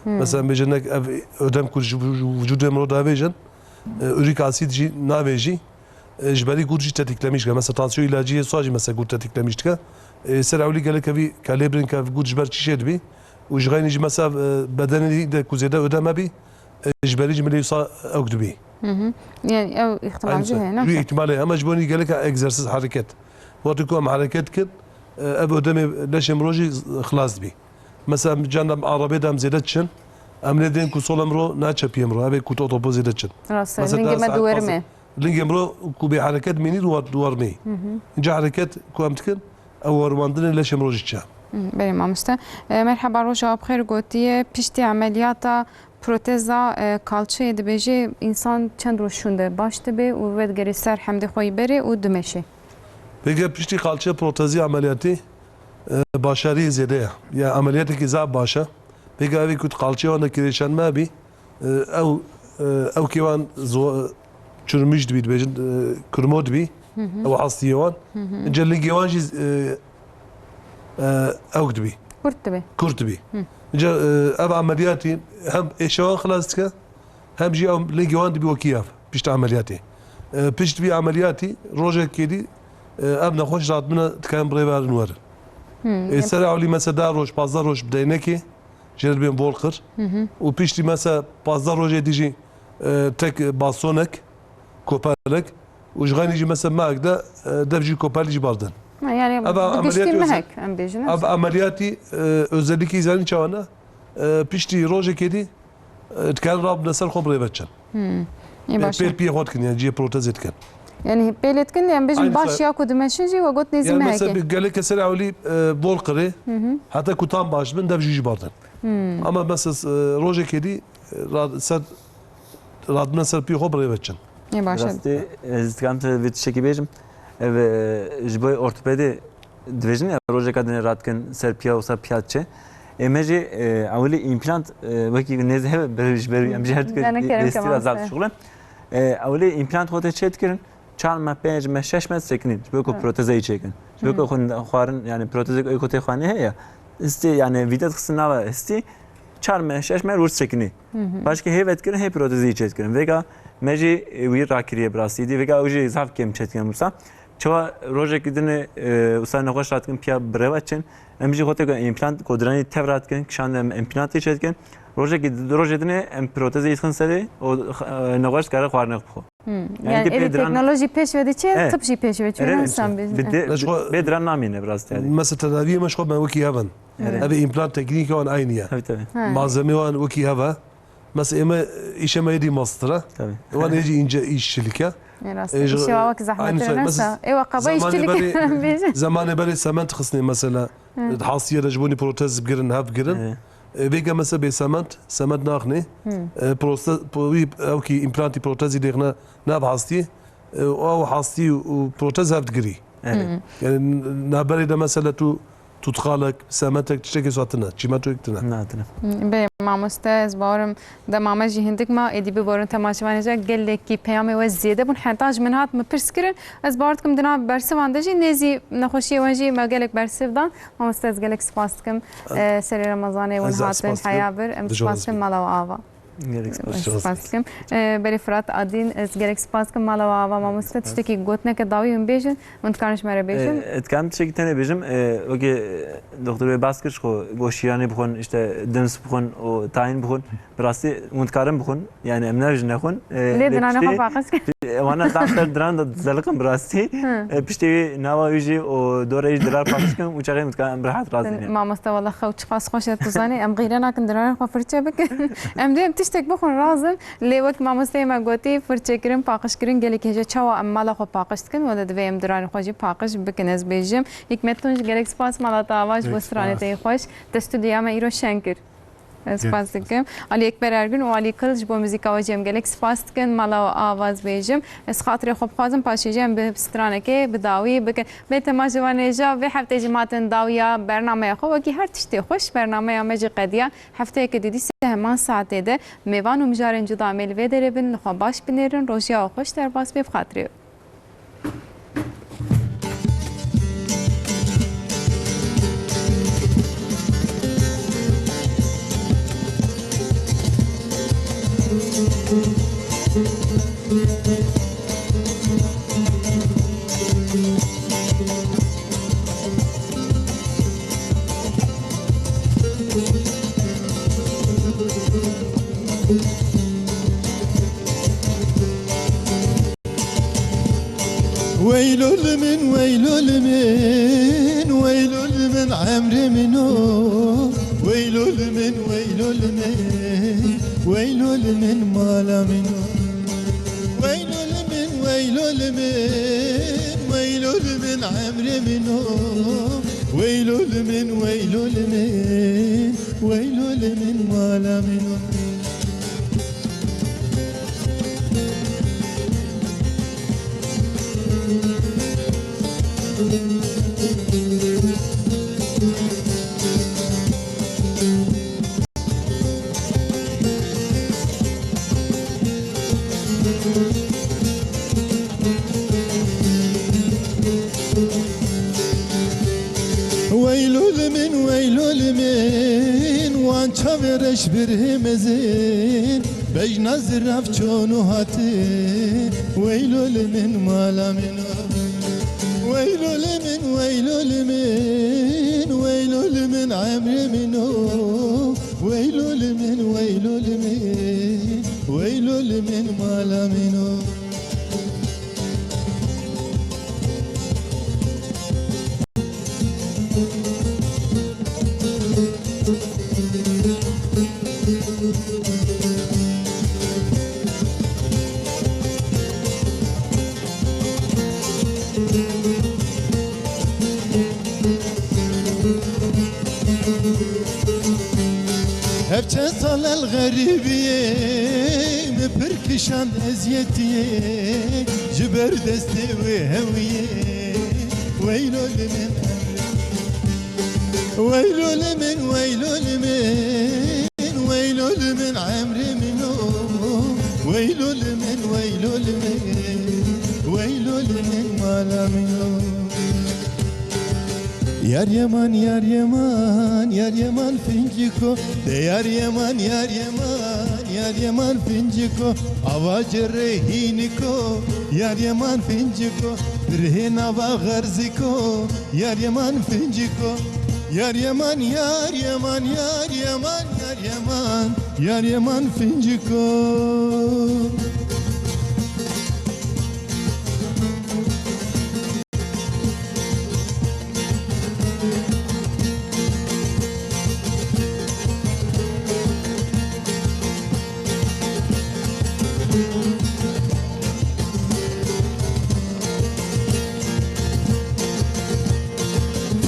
Hmm. Mesela, bêje nek ev ödem ku ji vücudê mirov davêjin, e, ürik asid jî navêjî, e, ji berî gut jî tetiklemiş dike. Mesela, tansiyon ilacî yê swa jî mesela gut tetiklemiş dike. E, ser ewlî gelek evî kalêbrin ke ev gut ji ber çî çêdibî û ji xeynî jî mesela, e, bedenê de ku zêde ödem hebî, e, ji berî jî milê wisa ewk dibî. Hı hı. Yani ew ihtimal Aynı jî şey. heye, ne? Jû ihtimal heye. Ama ji bo nî gelek egzersiz, hareket. Wextê ku em hareket dikin, e, ev ödemê leşê mirov jî xilas dibî. Mesela, can em arabê de em zêde diçin, em lê dên ku sola mirov naçe piyê mirov, evê ku tu otopo zêde diçin. Rast e, Mesela, lingê te me saet diwerime. Lingê mirov ku bê hareket mînî, duwar, duwarmê. Hı hı. Înca hareket ku em dikin, ew werwandinê leşê mirov jî çe. Hı, belê mamoste. E, merheba, roja we bi xêr gotiye. Piştî emeliyata proteza, e, kalçeyê dibêje, însan çend roj şûnde baş dibe û vedigerê ser hemdê xwe yî berê û dimeşe. Pêke piştî kalçe protezî emeliyatî, e, başariyê zêde ye. Ya emeliyatekî zaf baş e. Pêka evî ku di qalçê wan de kirêşan me bî, e, ew, e, ew kê wan zo-, çürümüş dibî, dibêjin, e, kurmo dibî, Hı hı. ew hastiyê wan. Hı hı. Ince lingê wan jî, e, e, ewk dibî. Kurt dibî. Kurt dibî. Hı. Ca, e, ev emeliyatî hem êşewan xilas dike, hem jî ew lingê wan dibî wekî ev, pişt emeliyatê. E, pişt vî emeliyatî, rojekê dî, e, ev nexweş radibine dikarin bi rê verin werin. Hı, E, em- ser ewlî mesela deh roj, pazdeh roj bi deynekê, jê re dibên Volker. Hı hı. Û piştî mesela pazdeh rojê dî jî, e, tek bastonek, kopelek. Û ji xeynî jî mesela mehek de, e, dev jî kopelî jî bardin. Ha, yani Ev bi ameliyatê giştî özel-, mehek, em bêjin, ev ev ameliyatî, e, özellikî zanî çawa ne? E, piştî rojekê dî, e, dikarin rabine ser xwe bi rê ve çin. Hmm. Ê, E, baş e. Pêl piyê xwe dikin, yani cihê protezê dikin. Yani pêlê dikin, em bêjin Aynı baş say- ya ku dimeşin jî we got nêzî Yani mehekê. Mesela bir gelek keser ewlî, e, Volkerê, Hı hı. Heta ku tam baş bin, dev jî jî bardin. Hmm. Ama mesela, e, rojekê dî, e, ra-, ser, radine ser piyê xwe bi rê ve çin. Ê, baş e. Rastî, ez dikarim te vê tiştekî bêjim. Ev, e, ji bo ortopedê dibêjin ya, rojeka dinê radikin ser piya û ser piya diçe. Ê, me jî, e, ewilî împlant, e, wekî nêz hebe ber, ji ber em jî her dikir Yani kerem destî kemal re zaf se. Şixulin. E, ewilî împlant xwe tê çê dikirin, çar me, pênc me, şeş me sekinî. Ji bo ku Evet. protezeyî çêkin. Ji bo ku Hı. xwe xwarin, yani protezek ey ku tê xwanê heye. Histî, yani vîdet xistin nava histî, çar me, şeş me rû sekinî. Hı hı. Paşkê hê vedikirin, hê protezeyî çê dikirin. Vêga me jî, e, wî rakiriye bi rastî dî. Vêga ew jî zaf kêm çê dikirin wisa. Çawa rojekî din, e, wisa nexweş radikin piya bi rê ve çin. Em jî xwe tê ku împlant, ku diranî tev radikin, kişandin em împlantê çê dikin. Rojekî, rojê dinê em protezê dixin serê û, e, nexweş dikare xwarinê xwe bixwe. Hmm. Yani Yani êdî pê êdî diran teknolojî pêş ve diçe, Evet. tip jî pêş ve çû, Evet, ne evet. san bêjin. Bi Evet. de-, Meşxwe- bê diran namîne bi rastî yani. Mesela tedaviyê meşxwe me wekî hev in. Evet. Ev împlant teknîkê wan aynî ye. Tabii, tabii. Ha. Malzemê wan wekî hev e. Mesela ême îşe me êdî mastir e. Tabii. Wan êdî ince işçilik e. Ê, rast e. Ê, ji-, Îşe wa wek zehmet aynı e, say-, nesa. mesela Ê, wa qaba zamanê işçilik berê, bêjin. Zamanê berê sement xistnê mesela. Hı. Hastiye de ji bo nî protez bigirin, hev bigirin. Evet. E, vêga mesela bê sement, sement naxnê. Hı. E, proste-, po-, wî, ew kî împlantî protezî dêxne nav hastî. E, ew hastî û protez hev digirî. Evet. Hı. Yani n-, naberê de mesela tu tutxalek, sementek, tiştekê wisa tine, çîmetoyek tine. Na, tine. Hı, bê mamoste, ez bawerim dema me jî hindik ma, êdî biborin temaşevanê jî gelekî peyamê we zêde bûn. Heta ji min hat min pirs kirin. Ez bawer dikim di nav bersivan de jî nêzî nexweşiyê we jî me gelek bersiv dan. Mamoste, ez gelek spas dikim. Ez, e, serê Remezanê ez hûn zaf hatin spas dikim. Heya bir. Em Bi spas jor dikim mala we ava. Gelek spas. Ez spas dikim. E, Berê Firat Adîn, ez gelek spas dikim mala we ava mamoste. Spas. Tiştekî gotineke dawî hûn bêjin, hûn dikarin ji me re bêjin. E, ez dikarim tiştekî tenê bêjim. E, wekî, e, doktor bê behs kir, ji xwe got şîranê bixwin, işte dims bixwin û tayîn bixwin. Bi rastî hûn dikarin bixwin. Yani em ne ji nexwin. E, Lê lê diranê piştî xwe paqij kin. Wana zaf ser diran de dizeliqin bi rastî. Hı. E, piştî wî nava wî jî û dora wî jî dirar paqij kin û çaxê hûn dikarin em bi rehet razînin. Mamoste, wela xew çiqas xweş e, tu zanî, em xîre nakin diranê xwe firçe bikin. Em dê em tiştek bixwin razin. Lê wek mamosteyê me gotî, firçekirin, paqijkirin gelekî hêje. Çawa em mala xwe paqij dikin, wele divê em diranê xwe jî paqij bikin. Ez bêjim, Hikmet Tunç, gelek spas mala te ava ji bo stranê te yê xweş. Te stûdyoya me îro şeng kir. Ez spas dikim. Alî Ekber Ergin û Alî Kil ji bo muzîka we jî em gelek spas dikin. Mala we ava ez bêjim. Ez xatirê xwe bixwazim, paşê jî em bi stranekê bi dawî bikin. Bê temaşevanê ja vê heftê jî matin dawiya bernameya xwe. Wekî her tiştê xweş, bernameya me jî qediya. Hefteyeke dî dîsa heman saetê de mêvan û mijarên cuda em ê li vê derê bin. Li xwe baş binêrin. Rojiya we xweş, derbas bê bi xatirê we. Weylo li min, weylo li min, weylo li min emrê min o. Weylo li min, weylo li min, weylo li min mala min o. Weylo li min, weylo li min, weylo li min emrê min o. Weylo li min, weylo li min, weylo li min mala min o. Weylo Çavê reş birhê mezin, bejna ziraf çon û hati. Weylo li min mala min o. Weylo li min, weylo li min, weylo li min emrê min o. Weylo li min, weylo li min, weylo li min mala min o. Ev çend sal el xerîbiyê min pir kişand eziyetiyê, ji ber destê wê hewiyê. Weylo li min, weylo li min, weylo li min, weylo li min emrê min o. Weylo li min, weylo li min, weylo li min mala min o. Yar yeman, yar yeman, yar yeman finciko. De yar yeman, yar yeman, yar yeman finciko. Ava cerrê hîniko. Yar yeman finciko. Rihê nava xerziko. Yar yeman finciko. Yar yeman, yar yeman, yar yeman, yar yeman, yar yeman finciko.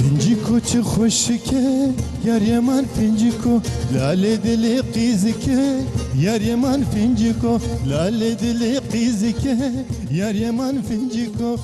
Finciko çi xweşik e, yar yeman finciko, lalê dilê qîzik e, yar yeman finciko, lalê dilê qîzik e, yar yeman finciko.